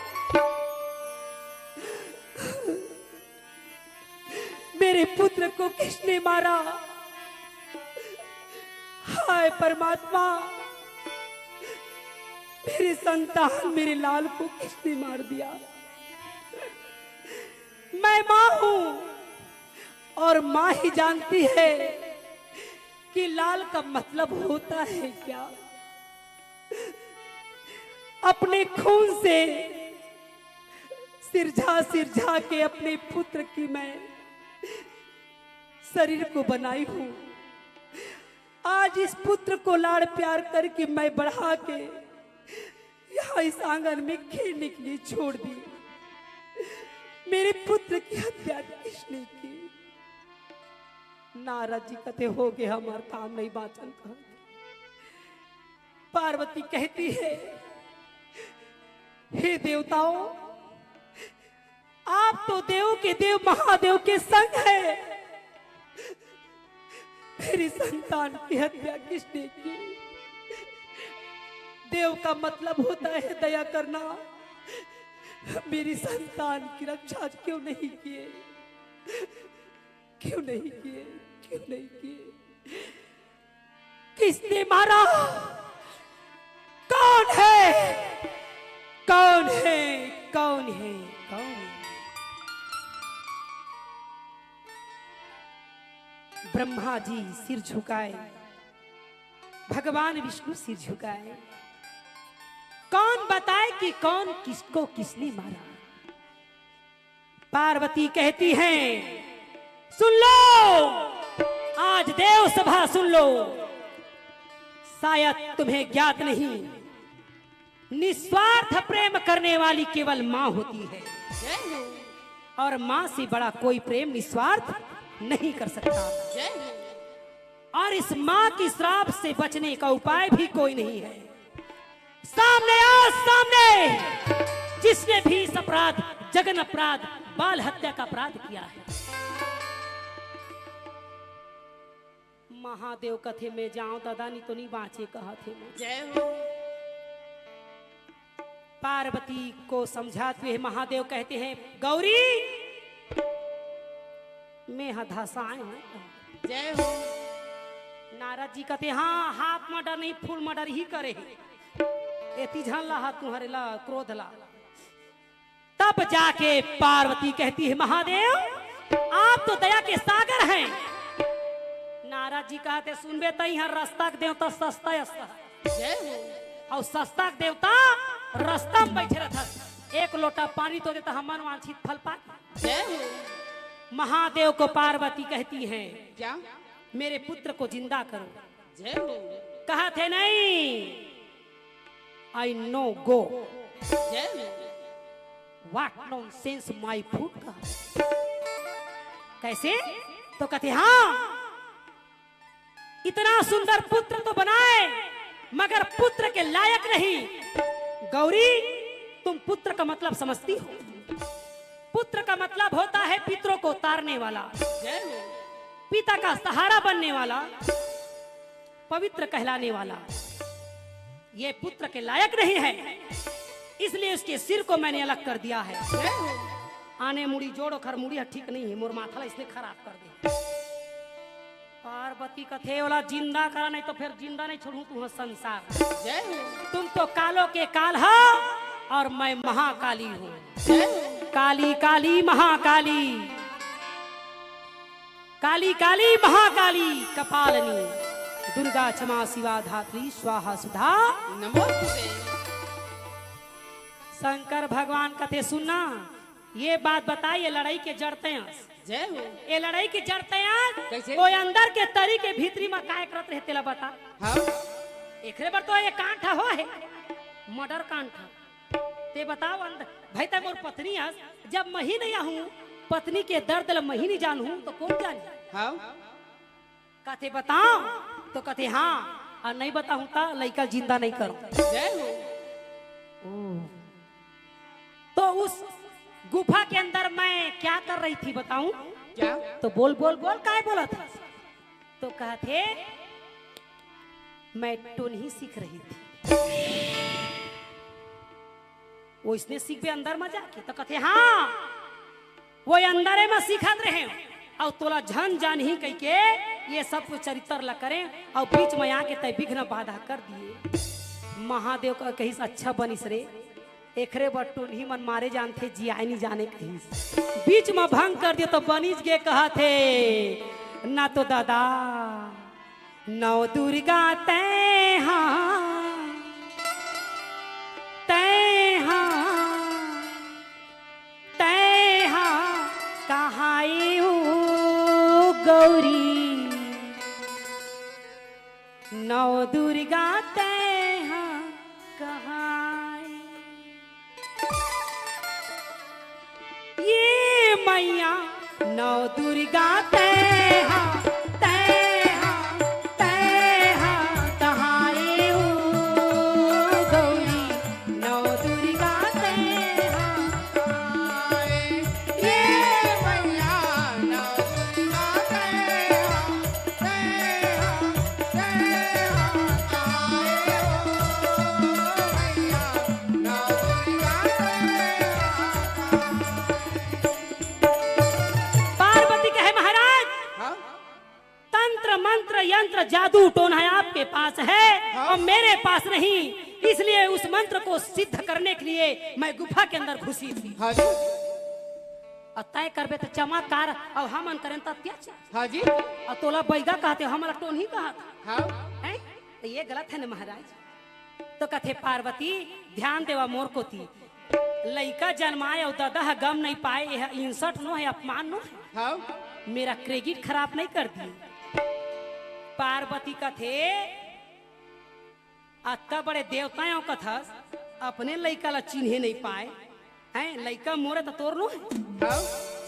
मेरे पुत्र को किसने मारा? हाय परमात्मा, मेरी संतान, मेरे लाल को किसने मार दिया? मैं माँ हूँ और माँ ही जानती है कि लाल का मतलब होता है क्या। अपने खून से सिरझा सिरझा के अपने पुत्र की मैं शरीर को बनाई हूँ। आज इस पुत्र को लाड़ प्यार करके मैं बढ़ा के यहाँ इस आंगन में खेलने के लिए छोड़ दी। मेरे पुत्र की हत्या किसने की? नारद जी कथे, "हो गे हमार काम नहीं बाचन कहा।" पार्वती कहती है, "हे देवताओं, आप तो देव के देव महादेव के संग है, मेरी संतान की हत्या किसने की? देव का मतलब होता है दया करना, मेरी संतान की रक्षा क्यों नहीं किए? क्यों नहीं किए? क्यों नहीं किए? किसने मारा? कौन है? कौन है? कौन है? कौन है?" ब्रह्मा जी सिर झुकाए, भगवान विष्णु सिर झुकाए। कौन बताए कि कौन किसको किसने मारा? पार्वती कहती हैं, "सुन लो, आज देव सभा सुन लो, शायद तुम्हें ज्ञात नहीं, निस्वार्थ प्रेम करने वाली केवल माँ होती है, और माँ से बड़ा कोई प्रेम निस्वार्थ नहीं कर सकता।" और इस माँ की श्राप से बचने का उपाय भी कोई नहीं है। सामने आओ, सामने, जिसने भी इस अपराध, जघन्य अपराध, बाल हत्या का अपराध किया है। महादेव कथे, "मैं जाऊं दादा, नहीं तो नहीं बांचे," कहा थे मैं। जय हो। पार्वती को समझाते हुए महादेव कहते हैं, "गौरी, मैं हा धसाए हूँ।" जय हो। नारद जी कहते, "हाँ, हाफ मर्डर नहीं, फुल मर्डर ही करे हे। एती झन ला हा तुम्हारे ला क्रोध ला।" तब जाके पार्वती कहती है, "महादेव, आप तो दया के सागर हैं।" नारद महाराज जी कहत हे, सुनबे त इहाँ रस्ता के देवता सस्ता असता हे। जय हो। अउ सस्ता के देवता रस्ता म बइठे रहिथे। एक लोटा पानी तो देता, हमन वांछित फल पाके। जय हो। महादेव को पार्वती कहती है, क्या? मेरे पुत्र को जिंदा करो। जय हो। कहत हे नहीं, I no go। जय हो। What nonsense my foot का। कैसे? तो कहत हे, हाँ, इतना सुंदर पुत्र तो बनाए, मगर पुत्र के लायक नहीं। गौरी, तुम पुत्र का मतलब समझती हो? पुत्र का मतलब होता है पितरों को तारने वाला, जय हो। पिता का सहारा बनने वाला, पवित्र कहलाने वाला। ये पुत्र के लायक नहीं है, इसलिए उसके सिर को मैंने अलग कर दिया है। जय हो। आने मुड़ी जोड़, ओखर मुड़ी ह ठीक नहीं है, मोर माथा ला इसने खराब कर दे। पार्वती कथे, ओला जिंदा करा, नहीं तो फिर जिंदा नहीं छोड़ूं तुंहर संसार। जय हो। तुम तो कालों के काल हो और मैं महाकाली हूँ। जय हो। काली काली महाकाली, काली काली महाकाली कपालनी, दुर्गा क्षमा शिवा धात्री स्वाहा सुधा। नमोस्तुते। शंकर भगवान कथे, सुनना, ये बात बताई, ये लड़ाई के जड़ तैं अस। जय हो। ये लड़ाई के जड़ तैं अस। कैसे? वो अंदर के तरी के भीतरी म काय करत रहे, तेला बता। हाँ। एकरे बर तो ये कांड ह होहे, मर्डर कांड ह। ते बताव अंदर, भाई, तैं मोर पत्नी अस, जब मही नहीं आहूं, पत्नी के दर्द ल मही नहीं जानहूं, तो कोन जानही? हाँ। कथे बताव, तो कथे हाँ, अउ नहीं बताहूं त लइका जिंदा नहीं करो। जय हो। ओ। तो उस गुफा के अंदर मैं क्या कर रही थी बताऊं? क्या? तो बोल, बोल, बोल, काय बोलत हे? तो कहत हे, मैं टोनही सीख रही थी। ओइसने सीखबे अंदर म जाके, तो कथे, हाँ, वो अंदरे म सीखत रहे, अउ तोला झन जानही कहिके ये सब कुछ चरित्र ला करें, अउ बीच म आके तैं विघ्न बाधा कर दिए। महादेव का कहिस, अच्छा बनिस रे, एकरे बर टोनही मन मारे जानथे, जियाए नी जाने कहिस। बीच म भंग कर दिए तो बनिस गे कहत हे, ना तो दादा, नौ दुर्गा तैं हा, तैं हा, तैं हा कहाए ओ गौरी, नौ दुर्गा तैं हा कहाए। ये मैया नौ दुर्गा तैं हा, तैं हा, तैं हा कहाए ओ गौरी, नौ दुर्गा तैं हा। ये मैया नौ दुर्गा तैं हा, तैं हा, तैं हा कहाए ओ मैया नौ दुर्गा तैं हा। पार्वती कहे, महाराज, हाँ? तंत्र, मंत्र, यंत्र, जादू, टोना आपके पास है हाँ। और मेरे पास नहीं, इसलिए उस मंत्र को सिद्ध करने के लिए मैं गुफा के अंदर घुसी थी। हाँ जी। अउ तैं करबे त चमत्कार, अउ हमन करेन त अत्याचार। हाँ जी। अउ तोला बैगा कहत हे, हमला टोनही कहत हे। हाँ। हैं? त ये गलत हे न महाराज? तो कथे, पार्वती, ध्यान देवा मोर कोती। लइका जनमाए अउ ददा ह गम नहीं पाए, यह insult नो हे, अपमान नो हे। हाँ। मेरा credit खराब नहीं कर दिए। पार्वती कथे, अतका बड़े देवता अउ कथस, अपने लइका ला चिन्हे नहीं पाए। हैं, लइका मोरे त तोर नो हे। हाँ।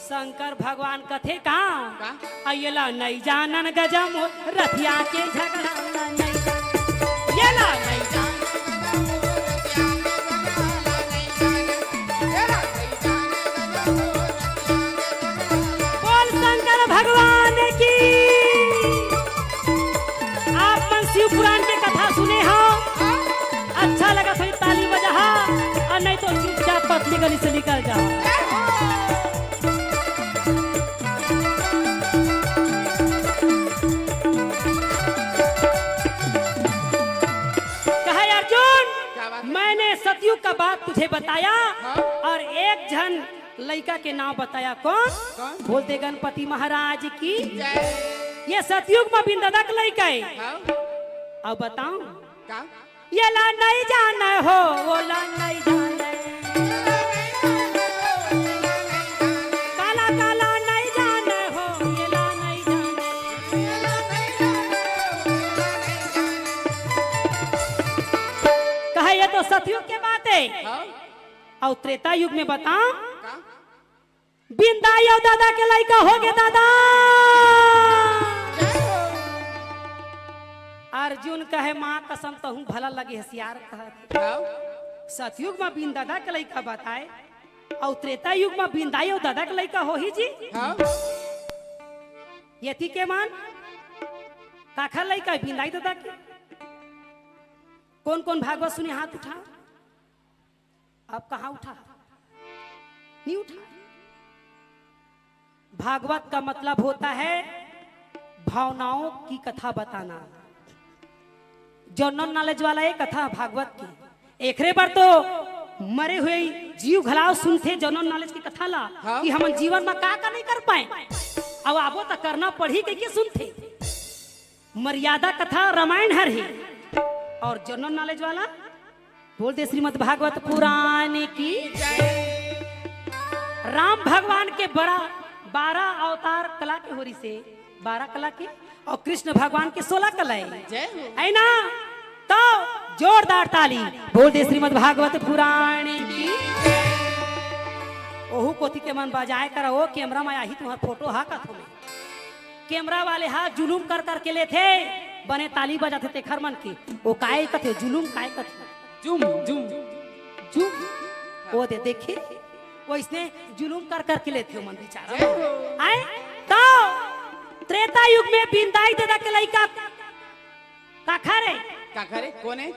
शंकर भगवान कथे का? का? अउ एला नहीं जानन गजम रथिया के झगड़ा ला नहीं जानन। एला नहीं जानन। बोल शंकर भगवान की। आप मन शिव पुराण के कथा सुने हो, अच्छा लगत होही त ताली बजाहा, अउ नहीं तो चुपचाप पतली गली से निकल जाहा। कहा, अर्जुन, क्या बात है? मैंने सतयुग का बात तुझे बताया हाँ। और एक झन लइका के नाम बताया। कौन? कौन? बोल दे गणपति महाराज की। जय। ये सतयुग म बिंदादा के लइका हे। हाँ। अब बताओ, का? ये ला नहीं जाने हो, वो ला नहीं जाने। काला काला नहीं जाने हो, ये ला नहीं जाने। कहे ये तो सतयुग के बात हे। हाँ। अउ त्रेता युग में बताओ, का? बिंदाई अउ दादा के लइका होगे दादा। अर्जुन कहे, "माँ कसम, तहूँ भला लगे हसियार कहत।" हाँ। सतयुग म बिंदादा के लइका बताए, अउ त्रेता युग म बिंदाई अउ दादा के लइका होही जी। हाँ। यति के मन काखर लइका हे बिंदाई दादा के? कोन कोन भागवत सुने हाथ उठा। अब कहाँ उठा? नहीं उठा। भागवत का मतलब होता है भावनाओं की कथा बताना। जनरल नॉलेज वाला ये कथा भागवत की। एकरे बर तो मरे हुए जीव घलाव सुनथे, जनरल नॉलेज की कथा ला, हाँ। कि हमन जीवन में का का नहीं कर पाए, अब आबो तो करना पड़ही कहिके सुनथे। मर्यादा कथा रामायण हर हे। अउ जनरल नॉलेज वाला बोल दे श्रीमद् भागवत पुराण की। राम भगवान के बरा-, बारह अवतार कला के होरी से, बारह कला के, अउ कृष्ण भगवान के सोलह कला हे। जय हो। है ना? तो जोरदार ताली बोल दे श्रीमद् भागवत पुराण की। ओहू कोती के मन बजाए करा, ओ कैमरा में आही तुम्हार फोटो हा कथो में। कैमरा वाले हा जुलूम कर कर के लेथे, बने ताली बजाथे तेखर मन के। ओ काय कथे, जुलूम काय कथे? जुम, जुम। जुम। ओ दे, देखे? ओ इसने जुलूम कर कर के लेथे मन बेचारा। जय हो। आए? तो त्रेता युग में बिंदाई दादा के लइका काखर हे? काखर हे? कोन हे?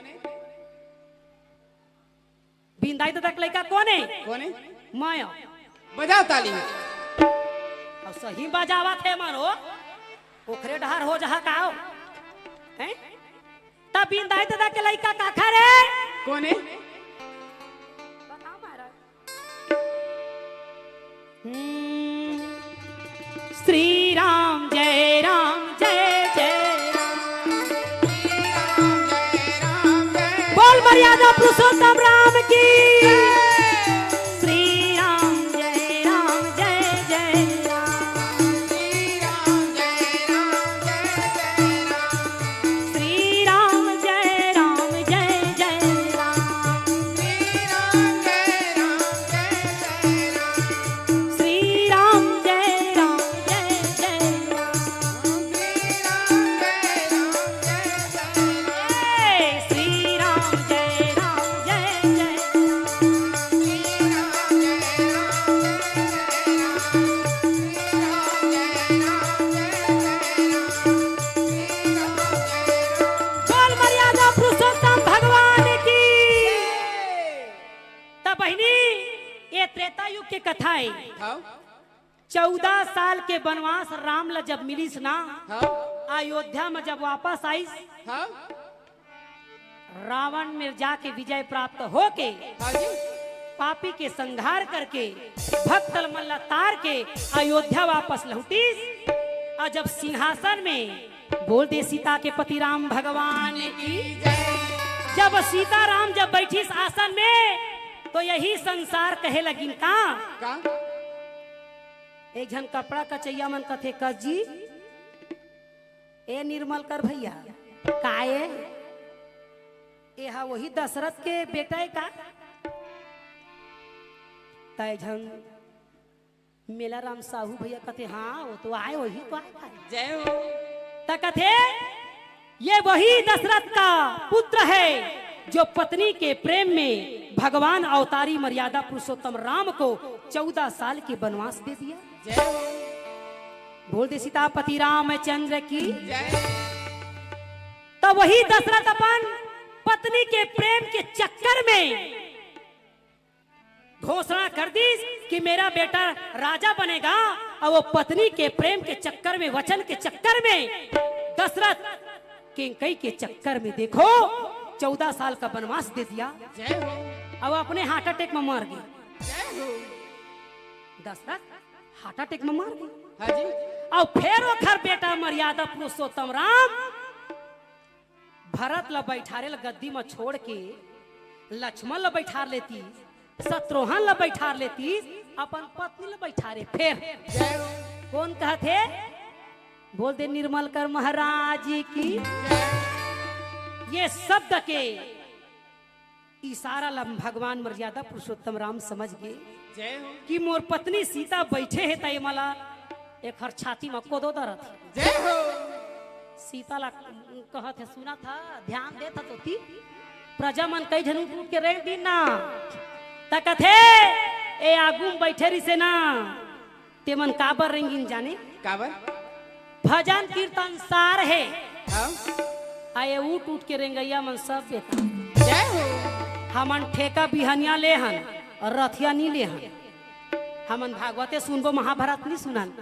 बिंदाई दादा के लइका कोन हे? कोन हे? मैं। बजाओ ताली। अउ सही बजावत हे मन हो, ओखरे डहर हो जहा का हो? हैं? त बिंदाई दादा के लइका काखर हे? कोन हे? बताओ महाराज। हम्म, श्री राम जय राम जय जय राम। बोल मर्यादा पुरुषोत्तम राम की। श्री राम जय राम जय जय राम। श्री राम जय राम जय जय राम। श्री राम जय राम जय जय राम। श्री राम जय राम जय जय। बोल मर्यादा पुरुषोत्तम भगवान की। त बहिनी, ये त्रेता युग के कथा हे। हाँ। चौदह साल के बनवास राम ला जब मिलिस ना, हाँ। अयोध्या में जब वापस आइस, हाँ। रावण में जाके विजय प्राप्त होके, हाँ जी। पापी के संहार करके, भक्त मन ला तार के अयोध्या वापस लौटिस। अउ जब सिंहासन में, बोल दे सीता के पति राम भगवान की, जब सीता राम जब बैठिस आसन में, तो यही संसार कहे लगिन का? का? एक झन कपड़ा कचैया मन कथे, "कस जी, ए निर्मल कर भैया, का ए? एहा वही दशरथ के बेटा हे का?" त एक झन मेला राम साहू भैया कथे, "हाँ, वो तो आए, वही तो आए।" जय हो। त कथे, "ये वही दशरथ का पुत्र है जो पत्नी के प्रेम में भगवान अवतारी मर्यादा पुरुषोत्तम राम को चौदह साल के बनवास दे दिया।" जय हो। बोल दे सीतापति रामचंद्र की। जय। त वही दशरथ अपन पत्नी के प्रेम के चक्कर में घोषणा कर दिस कि मेरा बेटा राजा बनेगा, अउ वो पत्नी के प्रेम के चक्कर में, वचन के चक्कर में, दशरथ कैकई के चक्कर में, देखो, चौदह साल का बनवास दे दिया। जय हो। अउ अपने heart attack में मर गे। जय हो। दशरथ heart attack में मर गे। हाँ जी। अउ फेर ओखर बेटा मर्यादा पुरुषोत्तम राम भरत ल बैठारे ल गद्दी म छोड़ के लक्ष्मण ल बैठार लेती, शत्रुघ्न ल बैठार लेती, अपन पत्नी ल बैठारे। फेर कोन कहत हे? बोल दे निर्मल कर महाराज की। ये शब्द के इशारा ल भगवान मर्यादा पुरुषोत्तम राम समझ गे कि मोर पत्नी सीता बैठे हे, त ये मला एखर छाती म कोदो दरत हे। सीता ला कहत हे, सुनत हस, ध्यान देत हस तोती, प्रजा मन कई झन उठ उठ के रेंग दिन ना, त कथे, ए आगू म बैठे रिसे ना, ते मन काबर रेंगिन जाने? काबर? भजन कीर्तन सार हे। हाँ? आए उठ उठ के रेंगइया मन सब बेकार। हमन ठेका बिहनिया ले हन अउ रथिया नी ले हन। हमन भागवते सुनबो, महाभारत नी सुनन।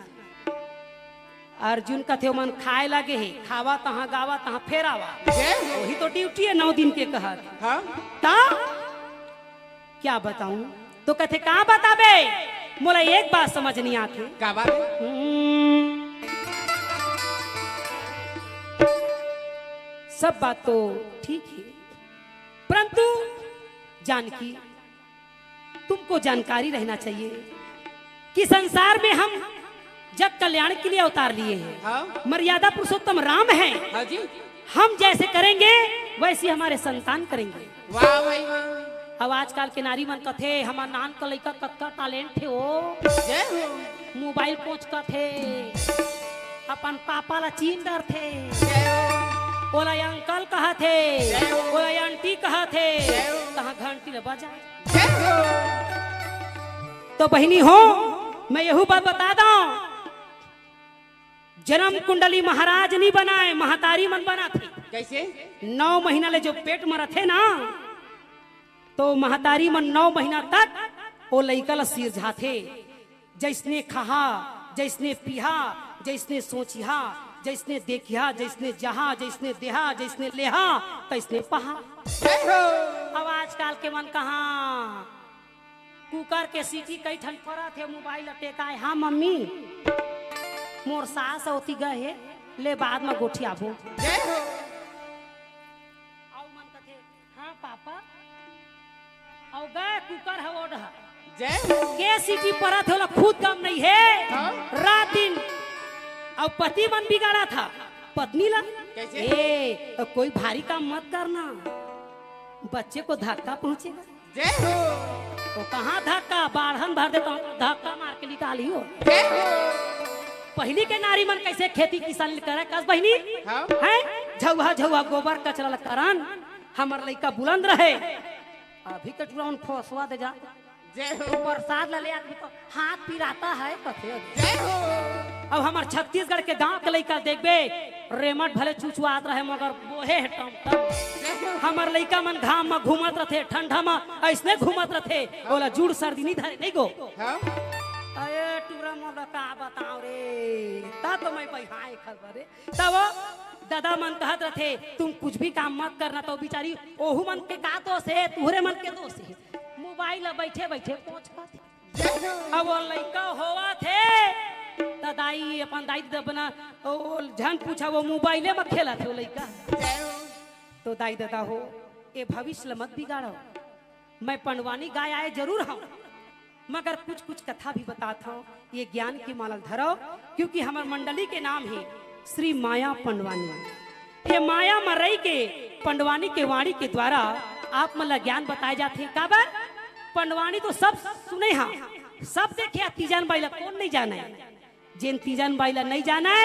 अर्जुन कथे, ओमन खाए लागे हे, खावा तहाँ, गावा तहाँ, फेर आवा। वही तो ड्यूटी हे नौ दिन के कहत। हाँ? त क्या बताऊं? तो कथे, का बताबे? मोला एक बात समझ नहीं आथे। का बात? हम्म, सब बात तो ठीक है, परंतु जानकी, तुमको जानकारी रहना चाहिए कि संसार में हम जग कल्याण के लिए अवतार लिए हैं। हाँ। मर्यादा पुरुषोत्तम राम हैं। हाँ जी। हम जैसे करेंगे, वैसे हमारे संतान करेंगे। वाह भाई वाह। अब आजकल के नारी मन कथे, हमर नान का लइका कतका talent हे ओ। जय हो। मोबाइल कोचकथे, अपन पापा ला चीन डरथे। जय हो। ओला अंकल कहथे, जय हो। ओला आंटी कहथे। जय हो। तहाँ घंटी ला बजा। जय हो। तो बहिनी हो, मैं यहू बात बता दंव, जनम कुंडली महाराज नी बनाय, महतारी मन बनाथे। कैसे? नौ महीना ले जो पेट म रथे ना, तो महतारी मन नौ महीना तक ओ लइका ल सिरजाथे। जइसने खाहा, जइसने पीहा, जइसने सोचिहा, जइसने देखिहा, जइसने जहा, जइसने देहा, जइसने लेहा, तइसने पहा। जय हो। अब आजकल के मन कहाँ कुकर के सीटी कई ठन परत हे, मोबाइल ल टेकाय, हाँ मम्मी, मोर सास ओती गए हे, ले बाद म गोठियाबो। जय हो। अउ मन कथे, हाँ पापा, अउ गए कुकर ह ओढ़। जय हो। के सीटी परत हे, ओला खुद गम नहीं हे। हाँ। रात दिन अउ पति मन बिगाड़त हे पत्नी ला। कैसे? ए, कोई भारी काम मत करना, बच्चे को धक्का पहुंचेगा। जय हो। वो कहाँ धक्का, बाढ़न भर देता हूँ, धक्का मार के निकाली हो। जय हो। पहिली के नारी मन कैसे खेती किसानी करे, कस बहिनी? हाँ। हैं? झउहा, झउहा गोबर कचरा ल करन, हमर लइका बुलंद रहे। अभी के टुरा उन फोसवा दे जा। जय हो। प्रसाद ला ले आदमी तो हाथ पिराता है, कथे। जय हो। अब हमर छत्तीसगढ़ के गांव के लइका देखबे, रेमट भले चुचुआत रहे, मगर बोहे हे टम टम। जय हो। हमर लइका मन घाम म घूमत रथे, ठंडा म अइसने घूमत रथे, ओला जुड़ सर्दी नहीं धरे, नहीं गो। हाँ। अरे टुरा मोला का बताओ रे, ता तो मैं बइहाए खबर रे। तब वो ददा मन कहत रथे, तुम कुछ भी काम मत करना, तो बिचारी ओहू मन के का दोष हे, तुहरे मन के दोष हे। मोबाइल ला बैठे बैठे कोचकथे। अब वो लइका होवत हे, त दाई, अपन दाई ददा बना, ओ, झन पूछा, वो मोबाइले म खेलत हे वो लइका। तो दाई ददा हो, ए भविष्य ल मत बिगाड़ो। मैं पंडवानी गाय आए जरूर हूँ, मगर कुछ कुछ कथा भी बतात हूँ, ये ज्ञान की माला धरो, क्योंकि हमर मंडली के नाम हे श्री माया पंडवानी। ये माया म रही के पंडवानी के वाणी के द्वारा आप मन ला ज्ञान बताए जाथे। काबर? पंडवानी तो सब सुने हा, सब देखे हा, तीजन बाई ला कोन नहीं जाने? जेन तीजन बाई ला नहीं जाने,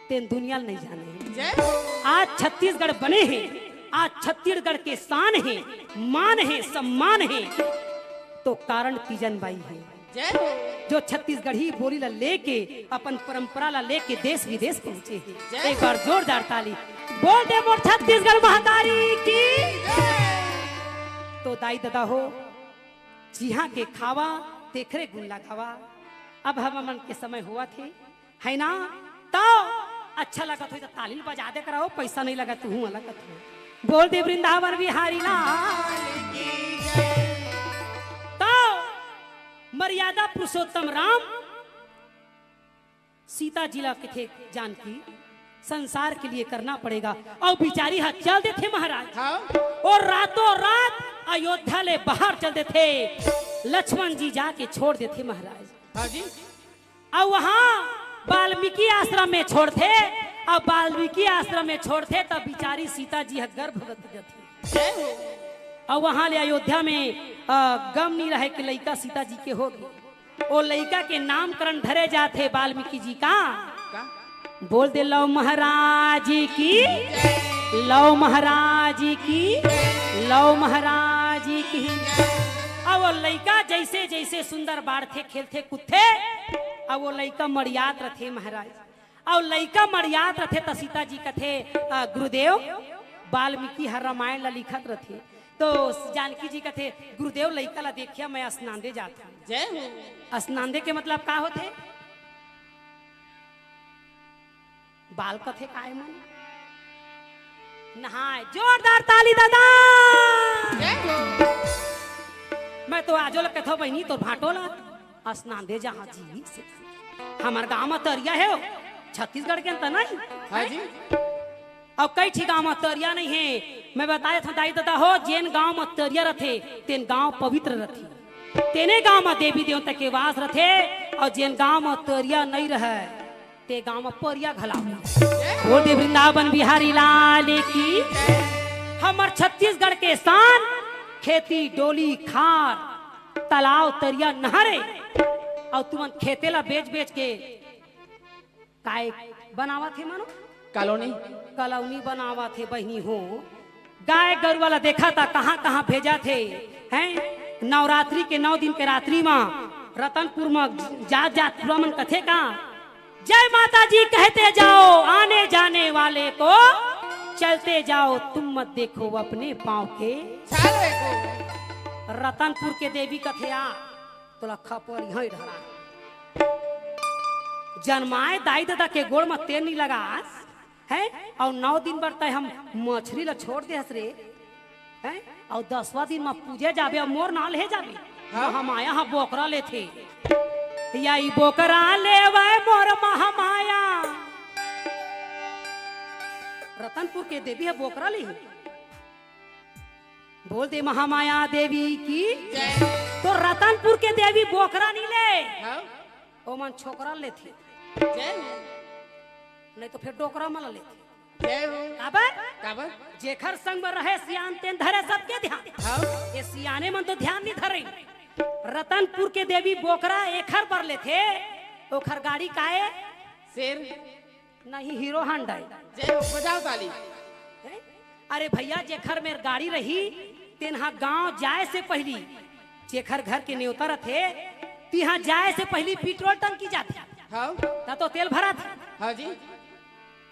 तेन दुनिया ल नहीं जाने। जय हो। आज छत्तीसगढ़ बने हे, आज छत्तीसगढ़ के शान हे, मान हे, सम्मान हे, तो कारण तीजन बाई हे। जय हो। जो छत्तीसगढ़ी बोली ला लेके अपन परंपरा ला लेके देश विदेश पहुंचे हे। जय हो। एक बार जोरदार ताली बोल दे मोर छत्तीसगढ़ महतारी की। जय। तो दाई ददा हो, जिहाँ के खावा तेखरे गुण लगावा। अब हमन के समय होवत हे, है ना? तो अच्छा लगत होही त ताली ल बजा दे करव, पैसा नहीं लगत, तुहूँ अलग कथो। बोल दे वृंदावन बिहारी लाल की जय। तो मर्यादा पुरुषोत्तम राम सीता जी ला कथे जानकी, संसार के लिए करना पड़ेगा। अउ बिचारी ह चल देथे महाराज। हाँ। अउ रातों रात अयोध्या ले बाहर चल देथे। लक्ष्मण जी जाके छोड़ देथे महाराज। हाँ जी। अउ वहाँ वाल्मीकि आश्रम में छोड़थे। अउ वाल्मीकि आश्रम में छोड़थे त बिचारी सीता जी ह गर्भवती रथे। जय हो। अउ वहाँ ले अयोध्या में, अ, गम नहीं रहे कि लइका सीता जी के होगे। ओ लइका के नामकरण धरे जाथे वाल्मीकि जी का। का? बोल दे, लव महाराज की, लव महाराज की, लव महाराज की। अब वो लइका जैसे जैसे सुंदर बाढ़थे, खेलथे, कूदथे, अब वो लइका मड़ियात रथे महाराज। अउ लइका मड़ियात रथे त सीता जी कथे, "अ, गुरुदेव, वाल्मीकि ह रामायण ला लिखत रथे।" तो जानकी जी कथे, "गुरुदेव, लइका ला देखिया, मैं स्नान दे जात हूँ।" जय हो। स्नान दे के मतलब का होथे? बाल कथे काय मन? नहाए। जोरदार ताली दादा। जय हो। मैं तो आजो ल कथो बहिनी, तोर भाटो ला स्नान दे जहाँ जी। हमर गांव म तरिया हे, छत्तीसगढ़ के अंत नहीं। हाँ जी। अउ कई ठी गांव म तरिया नहीं हे। मैं बताए था दाई ददा हो, जेन गांव म तरिया रथे, तेन गांव पवित्र रथे। तेने गांव म देवी देवता के वास रथे, अउ जेन गांव म तरिया नहीं रहे, ते गांव म परिया घला। बोल दे वृंदावन बिहारी लाल की। हमर छत्तीसगढ़ के शान, खेती, डोली, खार, तालाब, तरिया, नहरे, अउ तुमन खेते ला बेच बेच के काय बनावत हे मानो? कॉलोनी। कॉलोनी बनावत हे बहिनी हो। गाय गरुवा ला देखा ता कहाँ कहाँ भेजत हे, हैं? नवरात्रि के नौ दिन के रात्रि मा रतनपुर मा जात जात पूरा मन कथे का, "जय माता जी कहते जाओ, आने जाने वाले को चलते जाओ, तुम मत देखो अपने पाँव के।" चाल रे को। रतनपुर के देवी कथे आ, तोला खपर इहाँ ही डहरा। जनमाए दाई ददा के गोड़ म तेल नी लगास, हैं? अउ नौ दिन बर तय हम मछरी ला छोड़ दे हस रे, हैं? अउ दसवां दिन म पूजे जाबे अउ मोर नाल हे जाबे। हाँ। महामाया ह बोकरा लेथे। या ई बोकरा लेवे मोर महामाया। रतनपुर के देवी ह बोकरा ली। बोल दे महामाया देवी की। जय। तो रतनपुर के देवी बोकरा नी ले। हाँ। ओमन छोकरा लेथे। जय हो। नहीं तो फिर डोकरा मन लेथे। जय हो। काबर? काबर? जेखर संग में रहे सियान तेन धरे सबके ध्यान। हाँ। ये सियाने मन तो ध्यान नहीं धरे। रतनपुर के देवी बोकरा एखर बर लेथे, ओखर गाड़ी काए? शेर। नहीं, हीरो हांडा। जय हो, बजाओ ताली। हैं? अरे भैया, जेखर मेर गाड़ी रही, तेन हा गांव जाए से पहिली, जेखर घर के नेवता रथे, तिहां जाए से पहिली पेट्रोल टंकी जाथे। हाँ। त तो तेल भराथे। हाँ जी।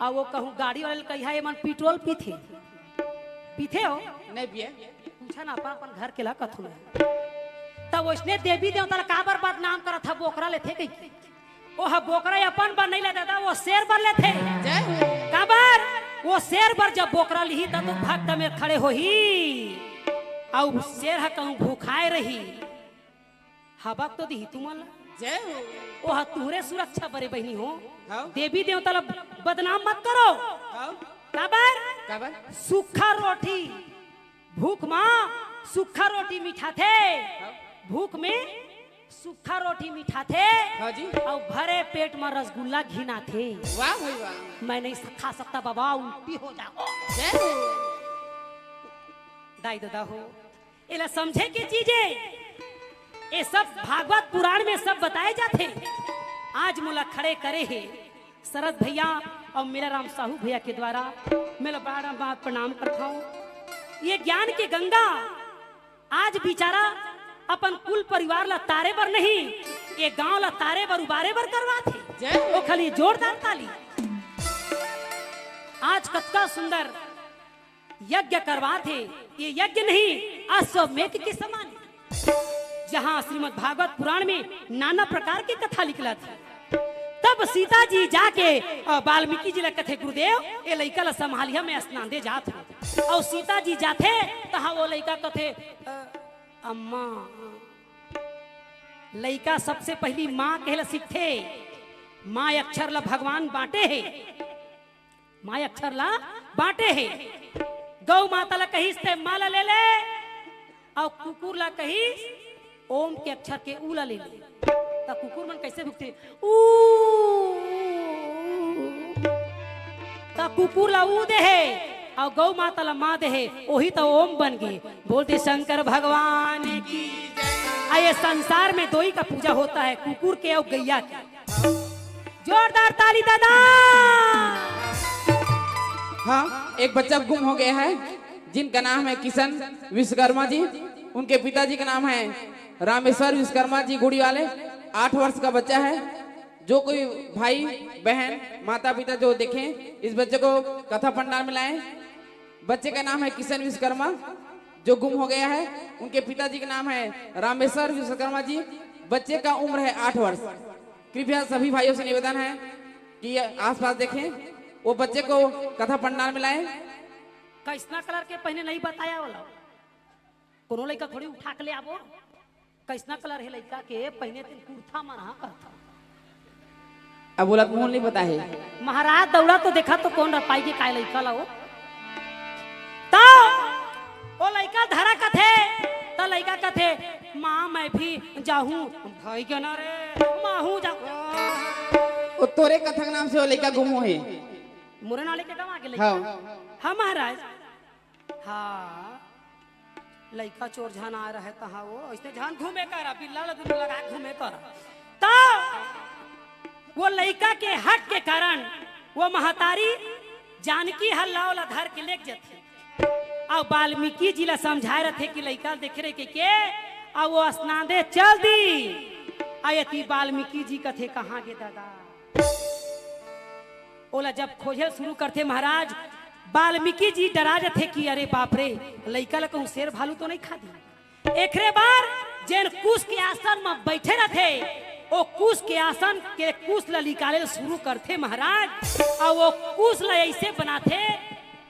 अउ वो कहूँ गाड़ी वाले ल कहिहा, "एमन पेट्रोल पीथे?" पीथे हो? नहीं पिए। पूछा ना, अपन, अपन घर के ला कथू ना। त वइसने देवी देवता ला काबर बदनाम करत हा, बोकरा लेथे कहिके? ओह बोकरा अपन बर नहीं ले दादा, वो शेर बर लेथे। जय हो। काबर? वो शेर बर जब बोकरा लिही, तब तो भक्त मेर खड़े होही। अउ शेर ह कहूँ भूखाए रही, हबक तो दिही तुमन ला। जय हो। ओह तुहरे सुरक्षा बरे बहिनी हो। हाँ। देवी देवता ला बदनाम मत करो। हाँ। काबर? काबर? सूखा रोटी, भूख मा सूखा रोटी मिठाथे। हाँ। भूख में सूखा रोटी मिठाथे। हाँ जी। अउ भरे पेट म रसगुल्ला घिनाथे। वाह भाई वाह। मैं नहीं खा सकता बाबा, उल्टी हो जाओ। जय हो। दाई ददा हो, एला समझे के चीज हे। ये सब भागवत पुराण में सब बताए जाथे। आज मोला खड़े करे हे शरद भैया अउ मेलाराम साहू भैया के द्वारा मैं ला बार बार प्रणाम करत हूँ। ये ज्ञान के गंगा आज बिचारा अपन कुल परिवार ला तारे बर नहीं, ये गांव ला तारे बर उबारे बर करवात हे। जय हो। ओखर लिए जोरदार ताली। आज कतका सुंदर यज्ञ करवात हे, ये यज्ञ नहीं, अश्वमेध के समान हे। जहाँ श्रीमद् भागवत पुराण में नाना प्रकार के कथा निकलत हे। तब सीता जी जाके, अ, वाल्मीकि जी ला कथे, "गुरुदेव, ये लइका ला संभालिहा, मैं स्नान दे जात हूँ।" अउ सीता जी जाथे, तहाँ वो लइका कथे, "अ, अम्मा।" लइका सबसे पहिली माँ कहे ला सीखथे। माँ अक्षर ला भगवान बांटे हे, माँ अक्षर ला बांटे हे। गौ माता ला कहिस ते माँ ला ले ले, अउ कुकुर ला कहिस ओम के अक्षर के ऊ ला ले ले। त कुकुर मन कइसे भुकथे? ऊ। त कुकुर ला ऊ दे हे, अउ गौ माता ला माँ दे हे, ओही त ओम बन गे। बोल दे शंकर भगवान की। आ ये संसार में दोई का पूजा होता है, कुकुर के अउ गैया के। जोरदार ताली दादा। हाँ, एक बच्चा गुम हो गया है, जिनका नाम है किशन विश्वकर्मा जी। उनके पिताजी का नाम है रामेश्वर विश्वकर्मा जी गुड़ी वाले। आठ वर्ष का बच्चा है। जो कोई भाई, बहन, माता पिता जो देखें, इस बच्चे को कथा पंडाल में लाएं। बच्चे का नाम है किशन विश्वकर्मा, जो गुम हो गया है। उनके पिताजी का नाम है रामेश्वर विश्वकर्मा जी। बच्चे का उम्र है आठ वर्ष। कृपया सभी भाइयों से निवेदन है कि ये आसपास देखें, वो बच्चे को कथा पंडाल में लाएं। कइसना कलर के पहिने नहीं बताया वाला, कोनो लइका थोड़ी उठा के ले आबो। कइसना कलर हे लइका के पहिने, तेन कुर्ता मन हा करता। अब बोला, मोहन नहीं पता है। महाराज दौड़ा तो देखा तो कोन रपाई के काय लइका ला वो। त वो लइका धरा कथे, त लइका कथे, "माँ, मैं भी जाहूँ।" भाई के ना रे, माँ हूँ जा। वो तोरे कथा के नाम से वो लइका गुम होहे। मोरे नाले के गवा के लइका। हाँ। हाँ महाराज। हाँ, लइका चोर झन आ रहे तहाँ वो, अइसने झन घूमे करा, बिल्ला ला दुनू लगा घूमे करा। त वो लइका के हट के कारण वो महतारी जानकी ह लाव ला धर के लेग जथे। अउ वाल्मीकि जी ला समझाए रथे कि लइका देखे रहे के, के, अउ वो स्नान दे चल दी। अउ एती वाल्मीकि जी कथे, "कहाँ गे दादा?" ओला जब खोजे शुरू करथे महाराज, वाल्मीकि जी डरा जथे कि अरे बाप रे, लइका ला कहूँ शेर भालू तो नहीं खा दी। एकरे बर जेन कुश के आसन म बइठे रथे, ओ कुश के आसन के कुश ला निकाले शुरू करथे महाराज, अउ वो कुश ला अइसे बनाथे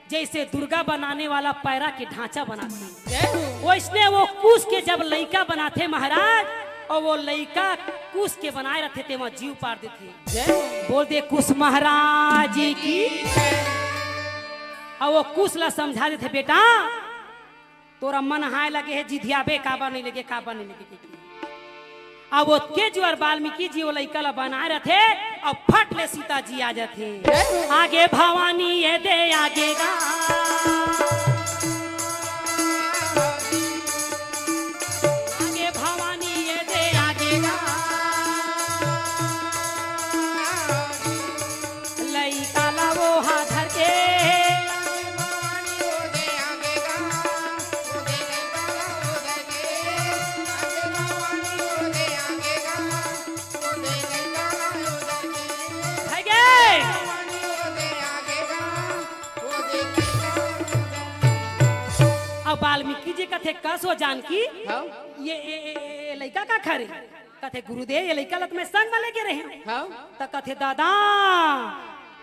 जइसे दुर्गा बनाने वाला पैरा के ढांचा बनाथे। जय हो। वइसने वो कुश के जब लइका बनाथे महाराज, अउ वो लइका कुश के बनाए रथे, तेमा जीव पार देथे। जय हो। बोल दे कुश महाराज की। अउ वो कुश ला समझा देथे, "बेटा, तोरा मन हाय लगे हे, जिधियाबे, काबर नहीं लगे, काबर नहीं लगे?" अउ ओतके जुआर वाल्मीकि जी वो लइका ला बनाए रथे, अउ फट ले सीता जी आ जाथे। आगे भवानी ये दे आगे गा, आगे भवानी ये दे आगे गा। लइका ला वो हा धर के। भगे। अब वाल्मीकि जी कथे, "कस वो जानकी, हाँ। ये, ये, ये, ये लइका का खा रे?" कथे, "गुरुदेव, ये लइका ला त मैं संग म लेके रहेंव।" हाँ। त कथे, "दादा,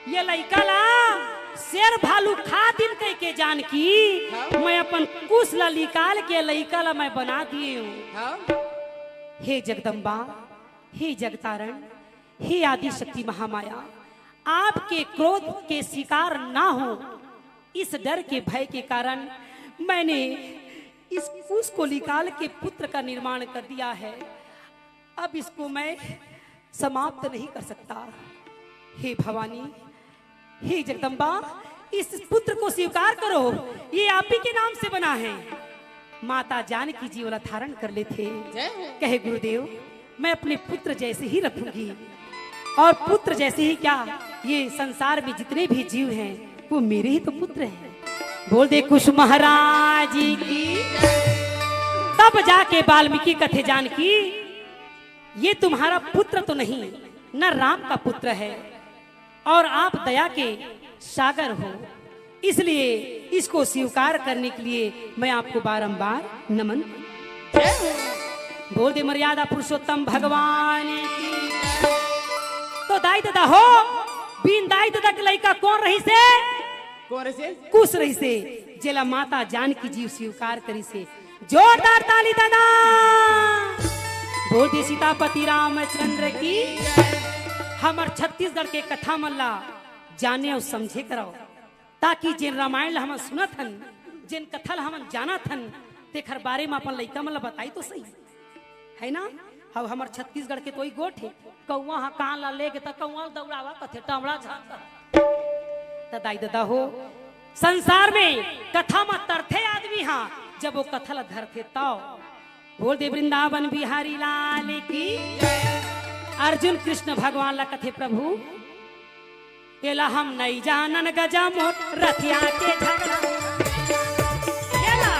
ये लइका ला शेर भालू खा दिन कहिके जानकी, हाँ। मैं अपन कुश ला निकाल के लइका ला मैं बना दिए हूँ।" हाँ। हे जगदम्बा, हे जगतारण, हे आदि शक्ति महामाया, आपके क्रोध के शिकार ना हो, इस डर के, भय के कारण मैंने इस कुश को निकाल के पुत्र का निर्माण कर दिया है। अब इसको मैं समाप्त नहीं कर सकता। हे भवानी, हे जगदम्बा, इस पुत्र को स्वीकार करो, ये आप ही के नाम से बना है। माता जानकी जी ओला धारण कर लेथे। जय हो। कहे, "गुरुदेव, मैं अपने पुत्र जैसे ही रखूंगी, और पुत्र जैसे ही क्या, ये संसार में जितने भी जीव हैं, वो मेरे ही तो पुत्र हैं।" बोल दे कुश महाराज की। तब जाके वाल्मीकि कथे, "जानकी, ये तुम्हारा पुत्र तो नहीं, न राम का पुत्र है, और आप दया के सागर हो, इसलिए इसको स्वीकार करने के लिए मैं आपको बारंबार नमन।" जय हो। बोल दे मर्यादा पुरुषोत्तम भगवान की। तो दाई ददा हो, बिन दाई ददा के लइका कोन रहिसे? कोन रहिसे? कुश रहिसे, जेला माता जानकी जी स्वीकार करिसे। जोरदार ताली ददा। बोल दे सीतापति रामचंद्र की। हमर छत्तीसगढ़ के कथा मन ला जाने अउ समझे करव, ताकि जेन रामायण ला हमन सुनत हन, जेन कथा ला हमन जानत हन, तेखर बारे म अपन लइका मन ला बताई तो सही, है ना? अब हमर छत्तीसगढ़ के तो ई गोठ हे, कौवा ह कान ला लेगे त कौवा ल दौड़ावा कथे, टमड़ा झांसा। त दाई ददा हो, संसार में कथा म तरथे आदमी ह, जब वो कथा ला धरथे तव। बोल दे वृंदावन बिहारी लाल की। अर्जुन कृष्ण भगवान ला कथे, प्रभु, एला हम नइ जानन गजा मोर रथिया के झगड़ा। एला,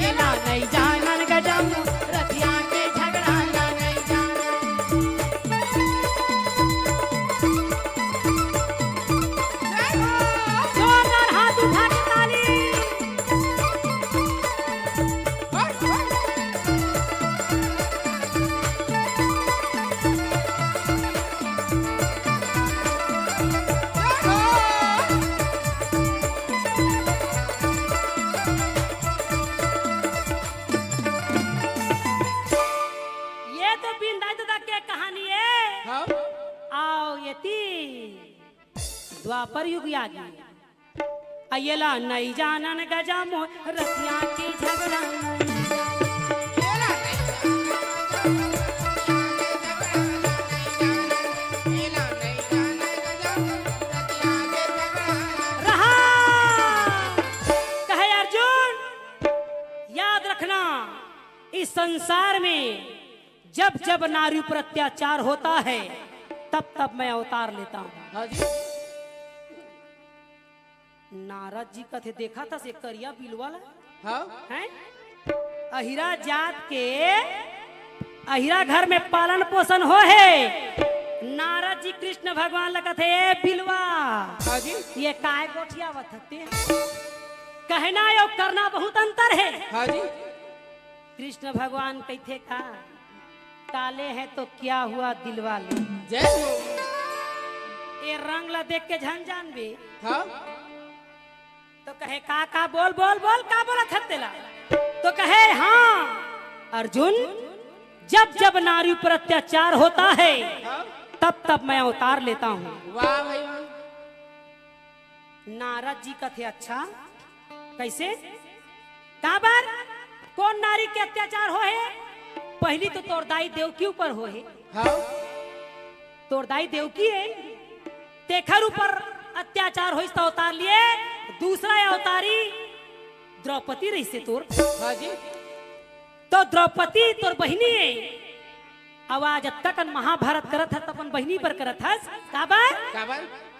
एला नइ जानन गजा मोर रथिया के झगड़ा ला नइ जानन। जोरदार हाथ उठा के ताली। ये तो बिंदाई ददा के कहानी हे। हाँ। आओ एती द्वापर युग आगे। अयला नइ जानन गजा मोर रतिया के झगड़ा। रहा। कहे अर्जुन, याद रखना, इस संसार में जब जब नारी पर अत्याचार होता है, तब तब मैं अवतार लेता हूँ। हाँ जी। नारद जी कथे, देखा था से करिया बिलवा ला? हाँ। हैं? अहिरा जात के, अहिरा घर में पालन पोषण हो हे। नारद जी कृष्ण भगवान ला कथे, "ए बिलवा, हाँ जी। ये काय गोठियावत हते?" कहना अउ करना बहुत अंतर हे। हाँ जी। कृष्ण भगवान कहिथे का, "काले हैं तो क्या हुआ दिलवा ले।" जय हो। ए रंग ला देख के झन जानबे। हाँ। तो कहे, "का, का, बोल, बोल, बोल, का बोलत हस तेला?" तो कहे, "हाँ, अर्जुन, जब, जब नारी पर अत्याचार होता है, हाँ। तब, तब मैं अवतार लेता हूँ।" वाह भाई वाह। नारद जी कथे, "अच्छा, कइसे? काबर? कोन नारी के अत्याचार हो हे? पहिली तो तोर दाई देवकी ऊपर हो हे।" हाँ। तोर दाई देवकी हे, तेखर ऊपर अत्याचार होइस त अवतार लिए। दूसरा अवतारी द्रौपदी रहिसे तोर। हाँ जी। तो द्रौपदी तोर बहिनी हे, अउ आज अतका कन महाभारत करत हस, अपन बहिनी बर करत हस, काबर? काबर?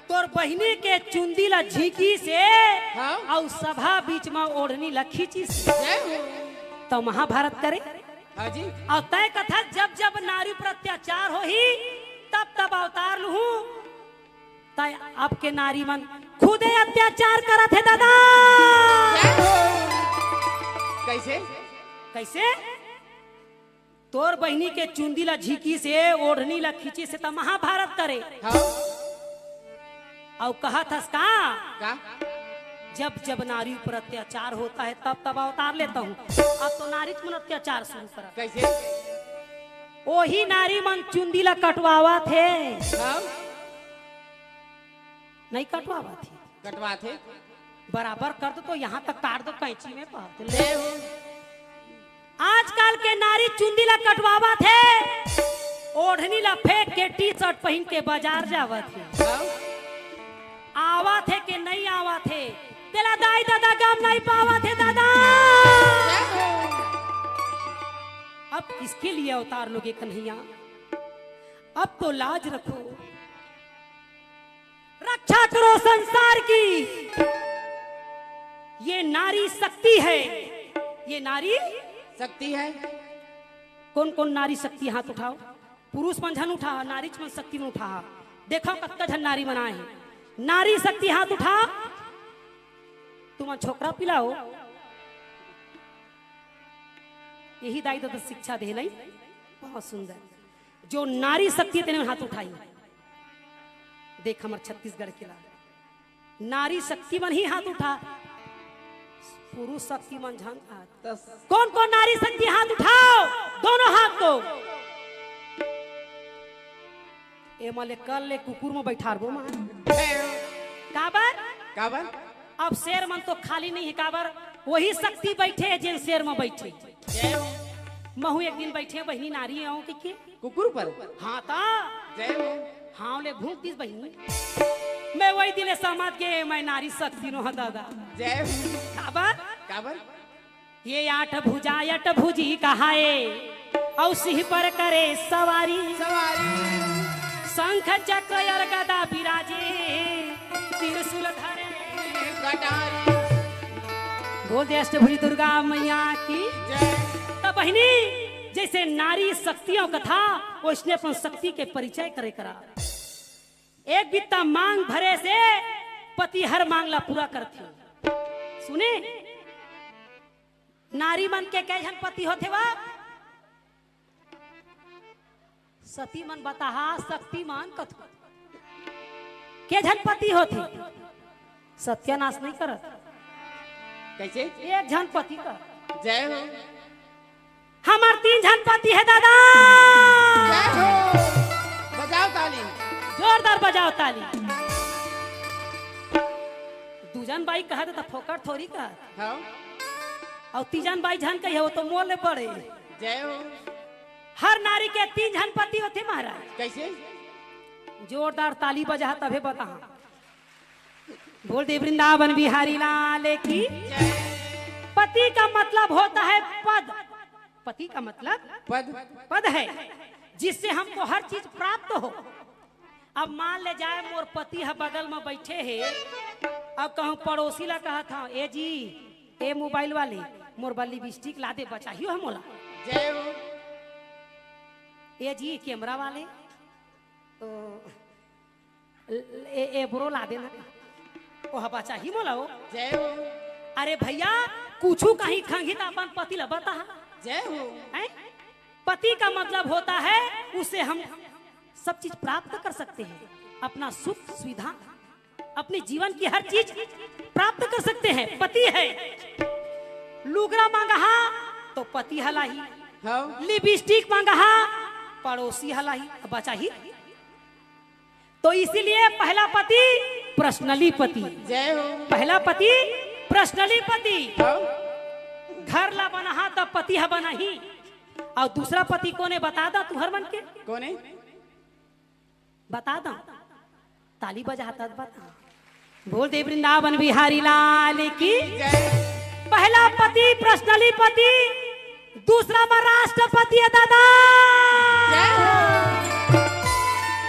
तोर बहिनी के चुंदी ला झींकिस हे, हाँ। अउ सभा बीच म ओढ़नी ला खींचिस हे। जय हो। त महाभारत करे। हाँ जी। अउ तैं कथस, जब जब नारी पर अत्याचार होही, तब तब अवतार लूहूं। तैं अब के नारी मन खुदे अत्याचार करत हे दादा। जय हो। कइसे? कइसे? तोर बहिनी के चुंदी ला झींकिस हे, ओढ़नी ला खींचिस हे, त महाभारत करे। हाँ। अउ कहत हस का? का? जब जब नारी पर अत्याचार होता है, तब तब अवतार लेता हूँ। अब तो नारी मन अत्याचार शुरू करत। कइसे? ओही नारी मन चुंदी ला कटवावत हे। हाँ। नइ कटवावत हे। कटवाथे। बराबर कर दो तो यहाँ तक काट दो कैंची में, बात ले। ले हो। आजकल के नारी चुंदी ला कटवावत हे, ओढ़नी ला फेंक के टी शर्ट पहिन के बाजार जावत हे। हाँ। आवत हे के नइ आवत हे, तेला दाई ददा गम नइ पावत हे दादा। ले हो। अब किसके लिए अवतार लोगे कन्हैया? अब तो लाज रखो। रक्षा करो संसार की। ये नारी शक्ति है, ये नारी शक्ति है। कौन कौन नारी शक्ति, हाथ उठाओ। पुरुष मन झन उठा, नारी मन शक्ति मन उठा। देखो कतका झन नारी मन आए हे। नारी शक्ति हाथ उठा। तुमन छोकरा पिला हो। यही दाई ददा शिक्षा दे नहीं। बहुत सुंदर। जो नारी शक्ति तेने हाथ उठाई। देख हमर छत्तीसगढ़ के ला। नारी शक्ति मन ही हाथ उठा। पुरुष शक्ति मन झन आत। त कोन कोन नारी शक्ति, हाथ उठाओ, दोनों हाथ को। ए मले कल ले कुकुर में बैठारबो मां। काबर? काबर? अब शेर मन तो खाली नहीं है, काबर? वही शक्ति बैठे है जेन शेर में बैठे। जय हो। महू एक दिन बैठे बहिनी नारी आऊं के, के? कुकुर पर? हाँ ता। जय हो। हाँ ले भूख दिस बहिनी। मैं वही दिन ले समझ गए मैं नारी शक्ति नो हा दादा। जय हो। काबर? काबर? ये आठ भुजा अट भुजी कहाए, औ सिंह पर करे सवारी। सवारी। शंख चक्र और गदा बिराजे, त्रिशूल धरे कटारी। बोल दे अष्टभुजी दुर्गा मैया की। जय। त बहिनी, जैसे नारी शक्तियों कथा, वैसने अपन शक्ति के परिचय करे करा। एक बित्ता मांग भरे से पति हर मांग ला पूरा करथे। सुने, नारी मन के कै झन पति होथे वा? सती मन बताहा, शक्ति मन कथू। के झन पति होथे? सत्यानाश नहीं करत। कैसे? एक झन पति का। जय हो। हमर तीन झन पति है दादा। जय हो। बजाओ ताली। जोरदार बजाओ ताली। दू झन बाई कहत त फोकट थोड़ी कहत। हाँ। अउ तीजन बाई झन कही, वो तो मोर ले बड़े। जय हो। हर नारी के तीन झन पति होथे महाराज। कैसे? जोरदार ताली बजा तभे बता। बोल दे वृंदावन बिहारी लाल की। जय। पति का मतलब होता है पद। पति का मतलब पद। पद है, जिससे हमको हर चीज प्राप्त हो। अब मान ले जाए मोर पति ह बगल में बैठे हे, अब कहूँ पड़ोसी ला कहत हव, "ए जी, ए मोबाइल वाले, मोर बर लिपस्टिक ला दे, बचाही हो मोला।" जय हो। "ए जी, कैमरा वाले, तो ए, ए ब्रो ला देना।" ओह बचाही मोला हो। जय हो। अरे भैया, कुछु कहीं खंगी त अपन पति ला बता। जय हो। हैं? पति का मतलब होता है, उससे हम सब चीज प्राप्त कर सकते हैं, अपना सुख सुविधा, अपने जीवन की हर चीज प्राप्त कर सकते हैं। पति है, लुगरा मांगहा तो पति ह लाही, हाँ। लिपस्टिक मांगहा, पड़ोसी ह लाही, बचाही। तो इसीलिए पहला पति पर्सनली पति। जय हो। पहला पति पर्सनली पति। हाँ। घर ला बनाहा त पति ह बनाही। अउ दूसरा पति कोने बता दा तुहर मन के? कोने? बता दा। ताली बजा तब बता। बोल दे वृंदावन बिहारी लाल की। जय। पहला पति पर्सनली पति, दूसरा में राष्ट्रपति है दादा। जय हो।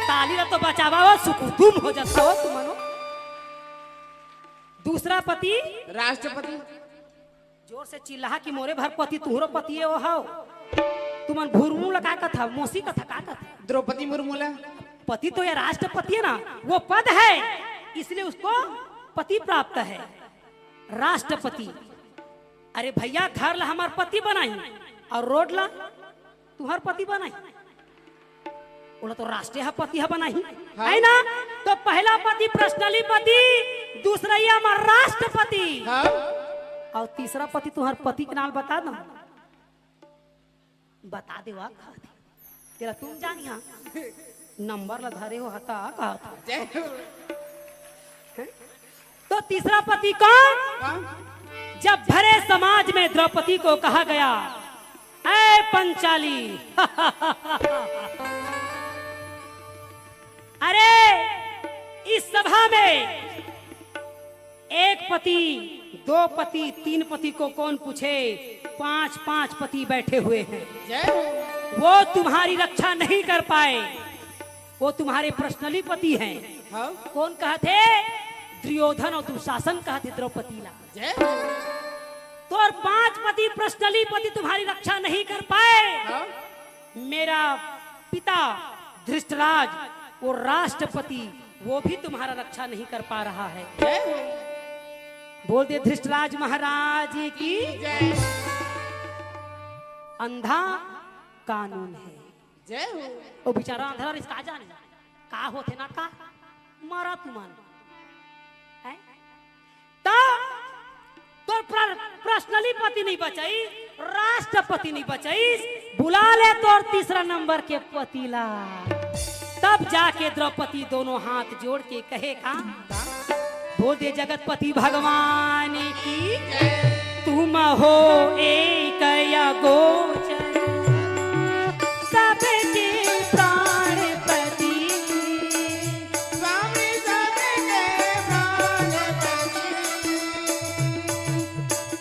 ताली ला तो बजावा हो, सुकुदुम हो जाता हो तुमनो। दूसरा पति राष्ट्रपति। जोर से चिल्लाहा कि मोरे भर पति तुहरो पति है वो हव। तुमन भुरमू ला का कथा, मौसी कथा का कथा? द्रौपदी मुर्मू ला। पति तो ये राष्ट्रपति है ना, वो पद है, इसलिए उसको पति प्राप्त है। राष्ट्रपति। अरे भैया, घर ला हमार पति बनाही अउ रोड ला तुहर पति बनाही। ओला तो राष्ट्र ह पति ह बनाही, हाँ। है ना? तो पहला पति पर्सनली पति, दूसरा ये हमार राष्ट्रपति। हाँ। अउ तीसरा पति तुहर पति के नाम बता दो। बता दे वा कहत हे। तेरा तुम जानिया। नंबर ला धरे हो हता कहत हे। जय हो। हैं? तो तीसरा पति कौन? हाँ। जब भरे समाज में द्रौपदी को कहा गया, "ऐ पंचाली।" अरे, इस सभा में एक पति, दो पति, तीन पति को कौन पूछे? पांच पांच पति बैठे हुए हैं। जय हो। वो तुम्हारी रक्षा नहीं कर पाए, वो तुम्हारे पर्सनली पति हैं। हाँ। कौन कहत हे? दुर्योधन अउ दुशासन कहत हे द्रौपदी ला। जय हो। तो और पांच पति पर्सनली पति तुम्हारी रक्षा नहीं कर पाए। हाँ। मेरा पिता धृष्टराज, वो राष्ट्रपति, वो भी तुम्हारा रक्षा नहीं कर पा रहा है। जय हो। बोल दे धृष्टराज महाराज की। जय। अंधा कानून है। जय हो। वो बेचारा अंधरा रिस का जाने का होथे ना का, मरा तुमन। हैं? त तोर प्र-, पर्सनली पति नहीं बचाइस, राष्ट्रपति नहीं बचाइस, बुला ले तोर तीसरा नंबर के पति ला। तब जाके द्रौपदी दोनों हाथ जोड़ के कहे का, बोल दे जगतपति भगवान की, तुम हो एक अगोचर, सबके प्राणपति। स्वामी सबके प्राणपति।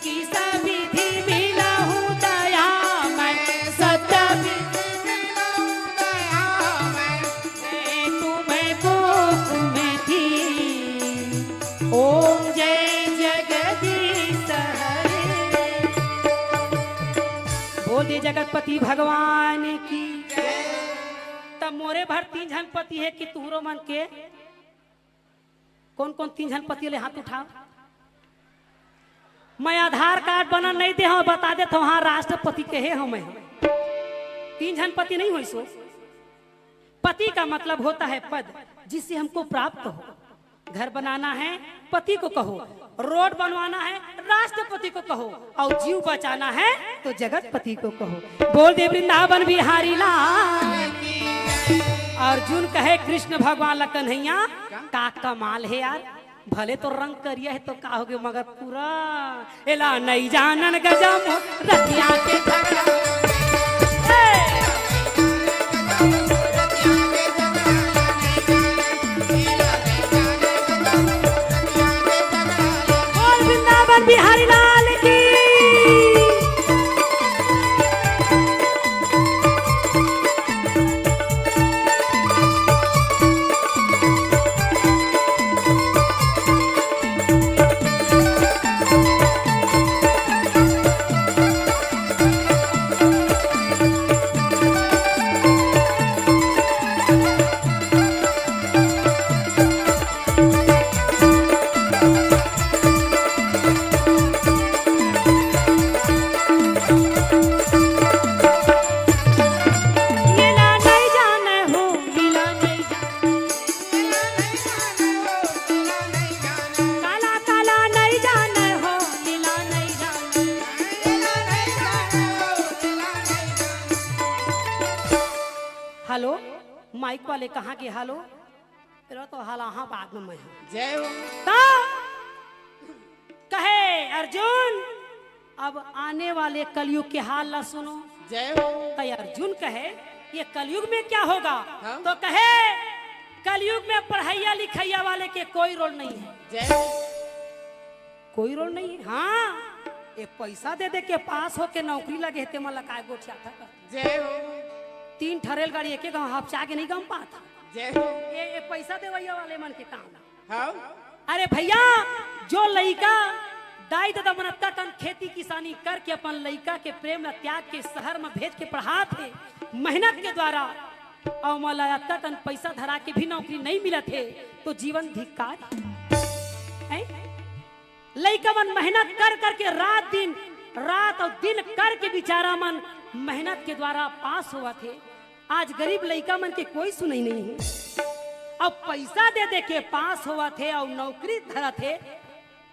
किस विधि मिलहु दयामय, सत्य विधि मिलहु दयामय। मैं तुम्हें कोख में थी। ओम जय जगदीश हरे। बोल दे जगतपति भगवान की। तब मोरे भर तीन झन पति हे कि तुहरो मन के? कौन कौन तीन झन पति ले हाथ उठाओ। मैं आधार कार्ड बना नहीं दे हूं, बता देता हूं, हाँ, राष्ट्रपति के हे हूं मैं। तीन झन पति नहीं होइस हो। पति का मतलब होता है पद, जिससे हमको प्राप्त हो। घर बनाना है, पति को कहो। रोड बनवाना है, राष्ट्रपति को कहो। और जीव बचाना है, तो जगतपति को कहो। बोल दे वृंदावन बिहारी लाल की। अर्जुन कहे कृष्ण भगवान ला, कन्हैया, का कमाल हे यार, भले तो रंग करिया हे तो का होगे, मगर पूरा एला नइ जानन गजम रतिया के झगड़ा। ए! बोल वृंदावन बिहारी लाल की। ये ला नहीं जाने हो, ये ला नहीं जाने। काला काला नहीं जाने हो, लीला नहीं जाने। हेलो, माइक वाले कहाँ गे? हेलो, तेरा तो हाल आहा बाद में मैं हूँ। जय हो। तो कहे अर्जुन, अब आने वाले कलयुग के हाल ला सुनो। जय हो। तो अर्जुन कहे, ये कलयुग में क्या होगा? हाँ। तो कहे, कलयुग में पढ़ैया लिखैया वाले के कोई रोल नहीं है। जय हो। कोई रोल नहीं है। हाँ, ये पैसा दे दे के पास होके नौकरी लगे हे, ते मन ला काय गोठियाथा कर। जय हो। तीन ठा रेलगाड़ी एके गांव हपचा के नहीं गम पात। जय हो। ये, ये पैसा देवैया वाले मन के काम। हाँ। अरे भैया, जो लइका दाई ददा मन अतका कन खेती किसानी करके अपन लइका के प्रेम ला त्याग के शहर में भेज के पढ़ात हे मेहनत के द्वारा, अउ मोला अतका कन पैसा धरा के भी नौकरी नहीं मिलत हे, तो जीवन धिक्कार हे। लइका मन मेहनत कर करके रात दिन, रात अउ दिन करके बिचारा मन मेहनत के द्वारा पास होवत हे। आज गरीब लइका मन के कोई सुनई नहीं हे। अब पैसा दे दे के पास होवत हे अउ नौकरी धरत हे,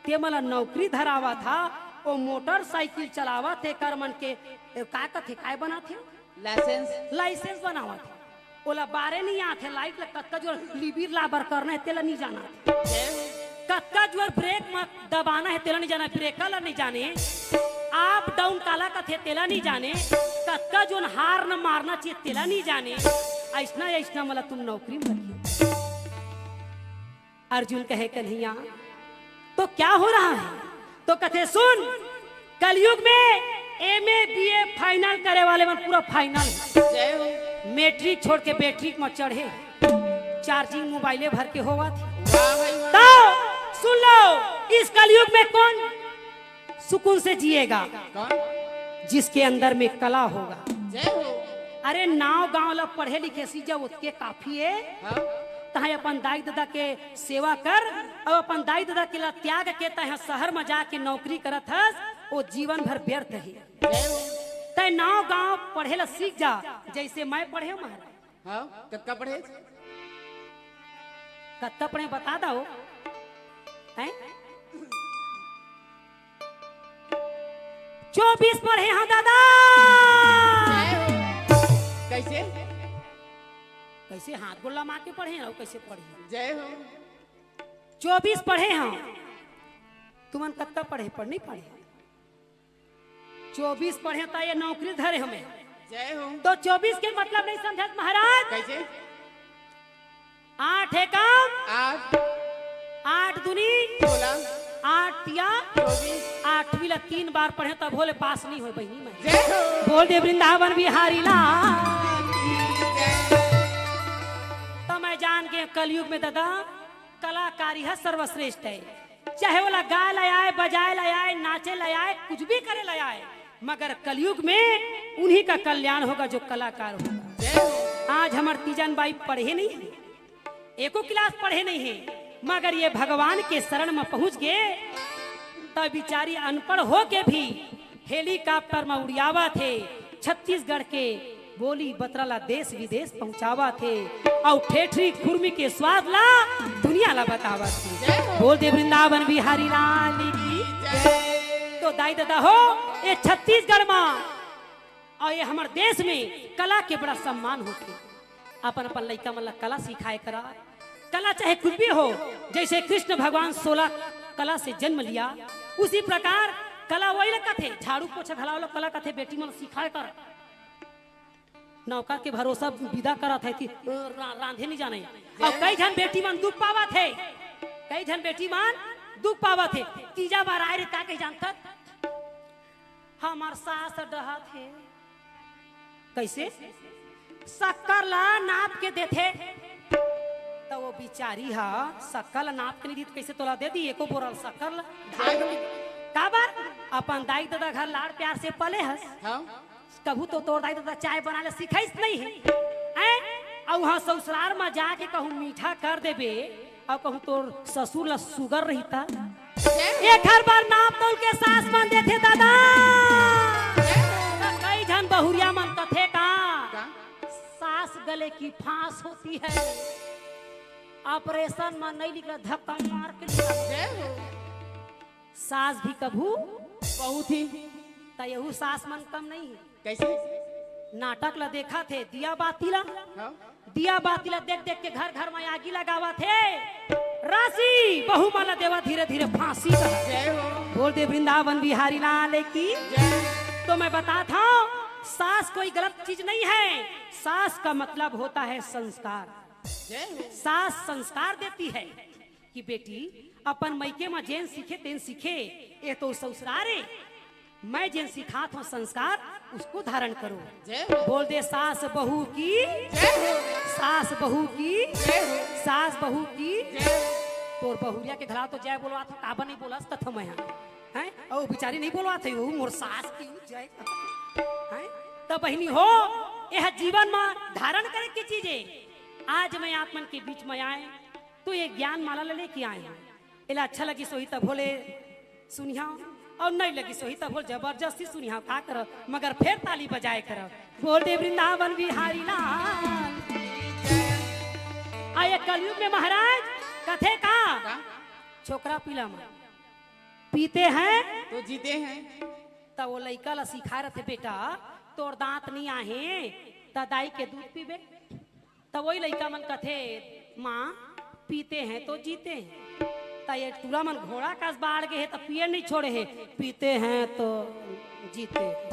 ते मन ला नौकरी धरावत हा, ओ मोटरसाइकिल चलावत हे, कर मन के, ए, का कथे, काय बनात हे? लाइसेंस। लाइसेंस बनावत हे। ओला बारे नहीं आत हे, लाइट ला कतका जोर लिबिर लाबर करना हे, तेला नहीं जाना। जय हो। कतका जोर ब्रेक म दबाना हे, तेला नहीं जाना, ब्रेकर ला नहीं जाने, अप डाउन काला कथे, तेला नहीं जाने, कतका जोन हार्न मारना चाहिए, तेला नहीं जाने। ऐसना, ऐसना मला तुम नौकरी में रखियो। अर्जुन कहे, कन्हैया, तो क्या हो रहा है? तो कथे, सुन, कलयुग में एमए बीए फाइनल करे वाले मन पूरा फाइनल हे। जय हो। मैट्रिक छोड़ के बैट्रिक में चढ़े, चार्जिंग मोबाइले भर के होवत हे। वाह भाई वाह। तो सुन लो, इस कलयुग में कौन सुकून से जिएगा? कौन? जिसके अंदर में कला होगा। जय हो। अरे, नाव गांव ला पढ़े लिखे सीख जा, ओतके काफी हे। हाँ। तहां अपन दाई ददा के सेवा कर, अउ अपन दाई ददा के ला त्याग के तहां शहर में जाके नौकरी करत हस, ओ जीवन भर व्यर्थ हे। जय हो। तैं नाव गांव पढ़े ला सीख जा, जैसे मैं पढ़े हूं महाराज। हाँ, कतका पढ़े? कतका पढ़े बता दो। हैं? चौबीस पढ़े हंव दादा। जय हो। कइसे? कइसे हाथ गोड़ लमा के पढ़े हंव, कइसे पढ़े? जय हो। चौबीस पढ़े हंव। तुमन कत्ता पढ़े, पढ़ नहीं पढ़े? चौबीस पढ़े त ये नौकरी धरे हंव मैं। जय हो। तो चौबीस के मतलब नहीं समझत महाराज? कइसे? आठ एकम आठ। आठ दूनी सोलह। आठ तिया चौबीस। आठवीं ला तीन बार पढ़े तभो ले पास नहीं होय बहिनी मैं। जय हो। बोल दे वृंदावन बिहारी लाल की जय। त मैं जान गेंव कलयुग में दादा कलाकारी ह सर्वश्रेष्ठ हे। चाहे ओला गाय ला आय, बजाय ला आय, नाचे ला आय, कुछ भी करे ला आय, मगर कलयुग में उन्हीं का कल्याण होगा जो कलाकार होगा। जय हो। आज हमर तीजन बाई पढ़े नहीं हे, एको class पढ़े नहीं हे, मगर ये भगवान के शरण में पहुंच गे, त बिचारी अनपढ़ होके भी helicopter में उड़ियावत हे, छत्तीसगढ़ के बोली बतरा ला देश विदेश पहुंचावत हे, अउ ठेठरी खुरमी के स्वाद ला दुनिया ला बतावत हे। जय हो। बोल दे वृंदावन बिहारी लाल की जय। तो दाई दादा हो, ये छत्तीसगढ़ में अउ ये हमर देश में कला के बड़ा सम्मान होथे। अपन अपन लइका मन ला कला सिखाए करा। कला चाहे कुछ भी हो, जइसे कृष्ण भगवान सोलह कला से जन्म लिया, उसी प्रकार कला वही ला कथे, झाड़ू पोछा घलाव ला कला कथे, बेटी मन सिखाए करा। नौकर के भरोसा विदा करत हे कि रा-, रांधे नहीं जाने। अउ कई झन बेटी मन दुख पावत हे, कई झन बेटी मन दुख पावत हे। तीजा बार आए रे का कही जानथस? हमर सास डहत हे। कइसे? शक्कर ला नाप के देथे। त वो बिचारी ह शक्कर ला नाप के नहीं दी त कइसे तोला दे दी एको बोरा शक्कर ला? धान के। काबर? अपन दाई ददा घर लाड़ प्यार से पले हस। हाँ। कभू तो तोर दाई ददा चाय बनाय ला सिखाइस नहीं हे। हैं? अउ उहाँ ससुरार म जाके कहूँ मीठा कर देबे, अउ कहूँ तोर ससुर ला sugar रहिता। एखर बर नाप तौल के सास मन देथे दादा। कई झन बहुरिया मन कथे का, का? सास गले की फांस होती है, operation म नहीं निकला, धक्का मार के निकला। जय हो। सास भी कभू बहुत ही। त यहू सास मन कम नहीं हे। कइसे? नाटक ला देखत हे, दिया बाती ला। हाँ। दिया बाती ला देख देख के घर घर में आगी लगावत हे। राशि बहू मन ला देवा धीरे धीरे फांसी का। जय हो। बोल दे वृंदावन बिहारी लाल की। जय। तो मैं बताथंव, सास कोई गलत चीज नहीं है। सास का मतलब होता है संस्कार। जय हो। सास संस्कार देती है। कि बेटी, अपन मइके म जेन सीखे, तेन सीखे। ये तो ससुरार हे, मैं जेन सिखात हंव संस्कार, उसको धारण करो। जय हो। बोल दे सास बहू की, जय हो। सास बहू की, जय हो। सास बहू की। जय हो। तोर बहुरिया के घला तो जय बोलवात हंव, काबर नहीं बोलस कथंव मैं हा। हैं? अउ बिचारी नहीं बोलवात हे, वो मोर सास की जय। हैं? त बहिनी हो, यह जीवन म धारण करे के चीज हे। आज मैं आप मन के बीच में आए, तो ये ज्ञान माला ला लेके आए हंव। एला अच्छा लगिस होही तभो ले सुनिहा, अउ नहीं लगिस होही तभो ले जबरदस्ती सुनिहा, का करव, मगर फेर ताली बजाए करव। बोल दे वृंदावन बिहारी लाल। आ ये कलयुग में महाराज कथे का? का? छोकरा पिला मन पीते हैं तो जीते हैं। त वो लइका ला सिखाय रथे, बेटा, तोर दांत नहीं आहे, त दाई के दूध पीबे। त वही लइका मन कथे, माँ, पीते हैं तो जीते हैं। त ये टूरा मन घोड़ा कस बाढ़ गे हे, त पिए नहीं छोड़े हे, पीते हैं तो जीते हैं।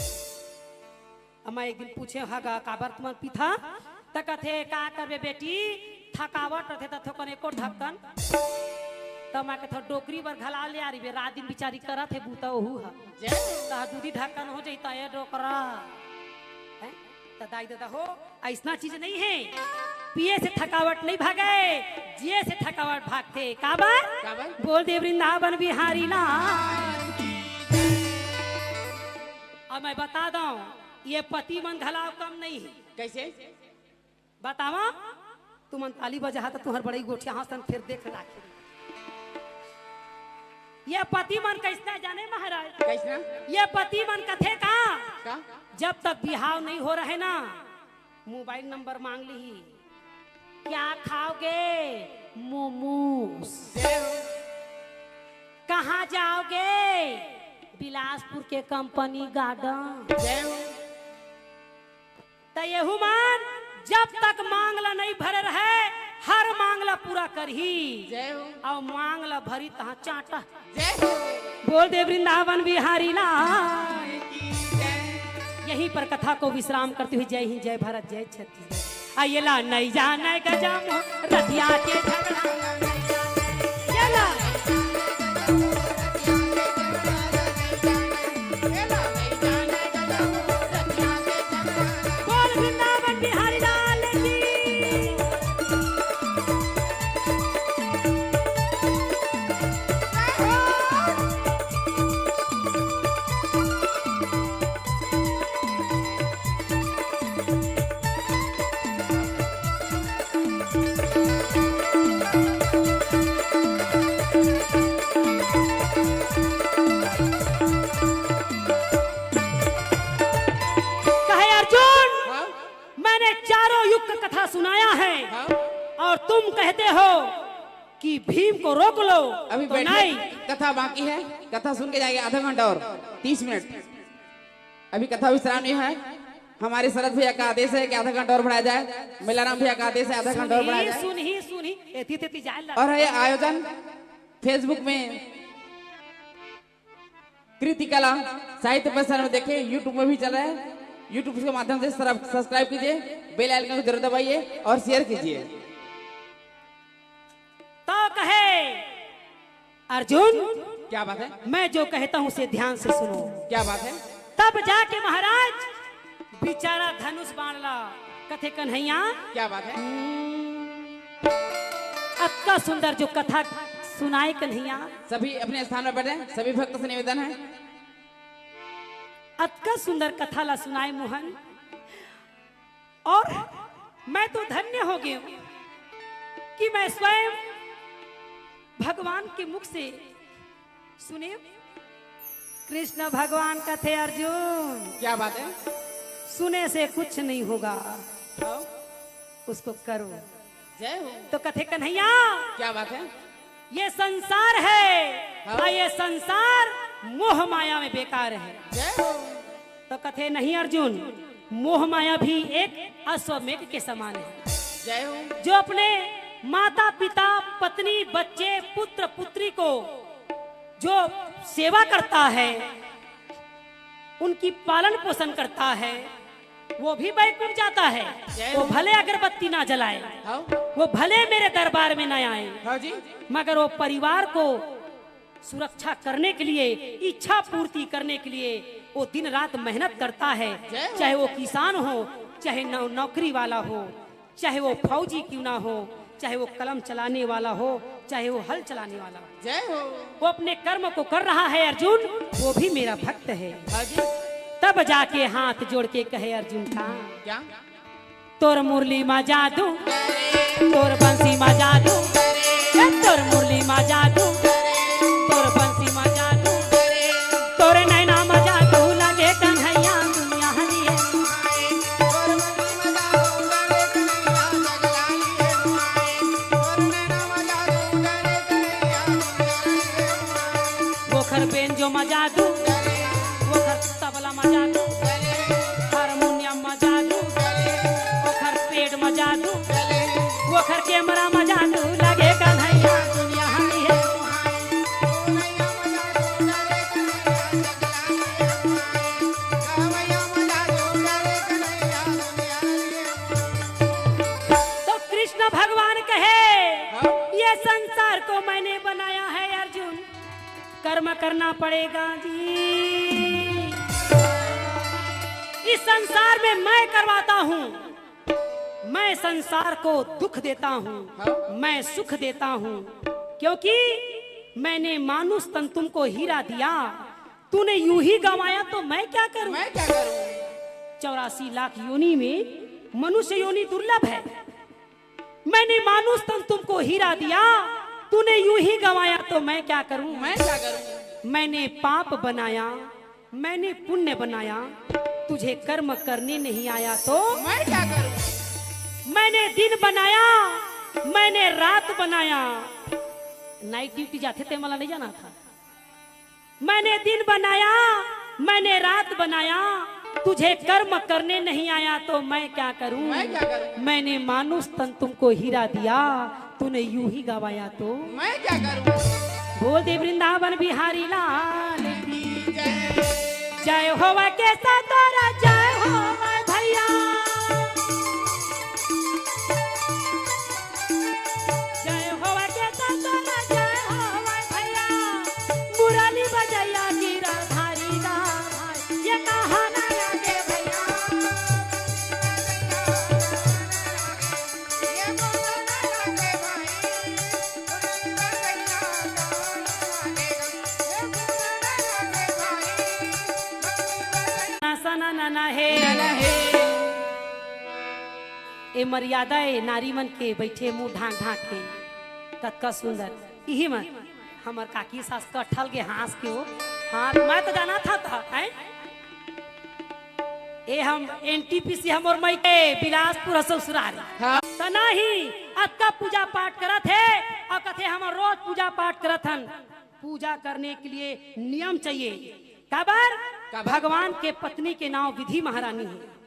अब मैं एक दिन पूछेंव, हगा, काबर तुमन पीथा? त कथे, का करबे बेटी, थकावट रथे त थोकन एको ढक्कन। त मैं कथे, डोकरी बर घला ले आ रहिबे, रात दिन बिचारी करत हे बूता ओहू ह। जय हो। त दूधी ढक्कन हो जाही त ए डोकरा। हैं? त दाई ददा हो, अइसना चीज नहीं हे। पिए से थकावट नहीं भागे, जिए से थकावट भागथे। काबर? काबर? बोल दे वृंदावन बिहारी लाल। अब मैं बता दंव, ये पति मन घला कम नहीं हे। कइसे? बतावा, तुमन ताली बजाहा त तुंहर बड़ई गोठियाहूं सन, फेर देख लाखिन। ये पति मन कइसना जाने महाराज? कइसना? ये पति मन कथे का? का? जब तक बिहाव नहीं हो रहे ना, mobile number मांग लिही। क्या खाओगे? Momos। जय हो। कहाँ जाओगे? बिलासपुर के कंपनी गार्डन। जय हो। त एहू मन जब तक मांग ला नइ भरे रहे, हर मांग ला पूरा करही। जय हो। अउ मांग ला भरी तहाँ चांटा। जय हो। बोल दे वृंदावन बिहारी लाल। यहीं पर कथा को विश्राम करते हुए जय हिंद, जय भारत, जय छत्तीसगढ़। आ ये ला नहीं जाने गजम रतिया के झगड़ा। ये ला। बोल वृंदावन बिहारी लाल की। कहे अर्जुन, हाँ? मैंने चारों युग का कथा सुनाया है, हाँ? और तुम कहते हो कि भीम को रोक लो, अभी तो बैठिए, नहीं। कथा बाकी है, कथा सुन के जाएंगे आधा घंटा और तीस मिनट। अभी कथा विश्राम नहीं है। हमारे शरद भैया का आदेश है कि आधा घंटा और बढ़ाया जाए, मेलाराम भैया का आदेश है आधा घंटा और बढ़ाया जाए। सुनही, सुनही, एती तेती जाए ला। और ये आयोजन Facebook में कृति कला साहित्य परिसर में देखें, YouTube में भी चल रहा है। YouTube के माध्यम से सब्सक्राइब कीजिए, बेल आइकन को जरूर दबाइए और शेयर कीजिए। तो कहे अर्जुन, क्या बात है? मैं जो कहता हूँ उसे ध्यान से सुनो। क्या बात है? तब जाके महाराज बेचारा धनुष बाण ला कथे कन्हैया। क्या बात है? अतका सुंदर जो कथा सुनाए कन्हैया। सभी अपने स्थान पर बैठे, सभी भक्त से निवेदन है। अतका सुंदर कथा ला सुनाए मोहन, और मैं तो धन्य हो गई हूँ कि मैं स्वयं भगवान के मुख से सुने। कृष्ण भगवान कथे अर्जुन, क्या बात है? सुने से कुछ नहीं होगा, हाँ। उसको करो। जय हो। तो कथे कन्हैया, क्या बात है? ये संसार है, हाँ। और ये संसार मोह माया में बेकार है। जय हो। तो कथे नहीं अर्जुन, मोह माया भी एक अश्वमेघ के समान है। जय हो। जो अपने माता पिता, पत्नी, बच्चे, पुत्र पुत्री को जो सेवा करता है, उनकी पालन पोषण करता है, वो भी बैकुंठ जाता है। जय वो हो। भले अगरबत्ती ना जलाए, हाँ। वो भले मेरे दरबार में ना आए, हाँ जी। मगर वो परिवार को सुरक्षा करने के लिए, इच्छा पूर्ति करने के लिए वो दिन रात मेहनत करता है। जय हो। चाहे वो किसान हो, चाहे नौ-, नौकरी वाला हो, चाहे वो फौजी क्यों ना हो, चाहे वो कलम चलाने वाला हो, चाहे वो हल चलाने वाला हो। जय हो। वो अपने कर्म को कर रहा है अर्जुन, वो भी मेरा भक्त है। हाँ जी। तब जाके हाथ जोड़ के कहे अर्जुन का, क्या? तोर मुरली मा जादू, तोर बंसी मा जादू, ए, तोर मुरली मा जादू, तोर बंसी मा जादू, तोर नैना मा जादू लगे कन्हैया दुनिया हरी है। ओखर बेंजो मा जादू, ओखर तबला मा जादू, हारमोनियम मा जादू, ओखर पेट मा जादू, ओखर कैमरा मा जादू, लगे कन्हैया दुनिया हरी है। तो कृष्ण भगवान कहे, हाँ। ये संसार को मैंने बनाया है अर्जुन, कर्म करना पड़ेगा जी। इस संसार में मैं करवाता हूँ, मैं संसार को दुख देता हूँ, हाँ। मैं सुख देता हूँ, क्योंकि मैंने मानुष तन तुमको हीरा दिया, तूने यूं ही गंवाया तो मैं क्या करूं? मैं क्या करूं? चौरासी लाख योनि में मनुष्य योनि दुर्लभ है। मैंने मानुष तन तुमको हीरा दिया, तूने यूं ही गंवाया तो मैं क्या करूं? मैं क्या करूं? मैंने पाप बनाया, मैंने पुण्य बनाया, तुझे कर्म करने नहीं आया तो मैं क्या करूं? मैंने दिन बनाया, मैंने रात बनाया। नाइट ड्यूटी जाथे ते मला नहीं जाना था। मैंने दिन बनाया, मैंने रात बनाया, तुझे कर्म करने नहीं आया तो मैं क्या करूं? मैं क्या करूं? मैंने मानुष तन तुमको हीरा दिया, तूने यूं ही गवाया तो मैं क्या करूं? बोल दे वृंदावन बिहारी लाल की जय। जय होवा के सतोरा, जय होवा भैया। जय होवा के सतोरा, जय होवा भैया। मुरली बजैया गिरधारी दा भाई, ये कहा ना लगे भैया। ना सना ना ना हे। ए मर्यादा ए नारी मन के, बैठे मुंह ढांक ढांक के, कतका सुंदर। इही मन हमर काकी सास कटहल के हाँस के हो। हाँ, मैं तो जाना था, था, हैं? ए हम एनटीपीसी हमर मई के बिलासपुर ससुरारी। हाँ। त नहीं, अतका पूजा पाठ करत हे, अउ कथे हमर रोज पूजा पाठ करत हन। पूजा करने के लिए नियम चाहिए। काबर? काबर? भगवान के पत्नी के नाम विधि महारानी है।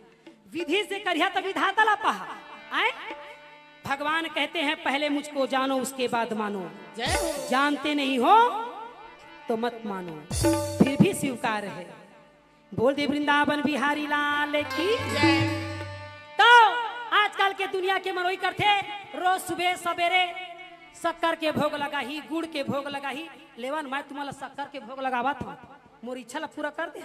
विधि से करिहा त विधाता ला पहा। आए? भगवान कहते हैं, "पहले मुझको जानो, उसके बाद मानो।" जय हो। जानते नहीं हो तो मत मानो, फिर भी स्वीकार है। बोल दे वृंदावन बिहारी लाल की। जय। तो आजकल के दुनिया के मनोई करथे, रोज सुबह सवेरे शक्कर के भोग लगाही, गुड़ के भोग लगाही। लेवन, मैं तुम्हारा शक्कर के भोग लगावत हूँ, मोर इच्छा ला पूरा कर दे।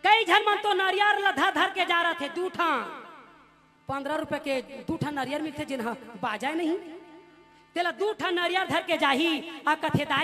कई झन मन तो नरियर ला धर धर के जा रहा थे, दू ठा पंद्रह रुपए के दू ठा नरियर मिलथे, जिन ह बाजाए नहीं, तेला दू ठा नरियर धर के जाही, आ कथे, "दाई,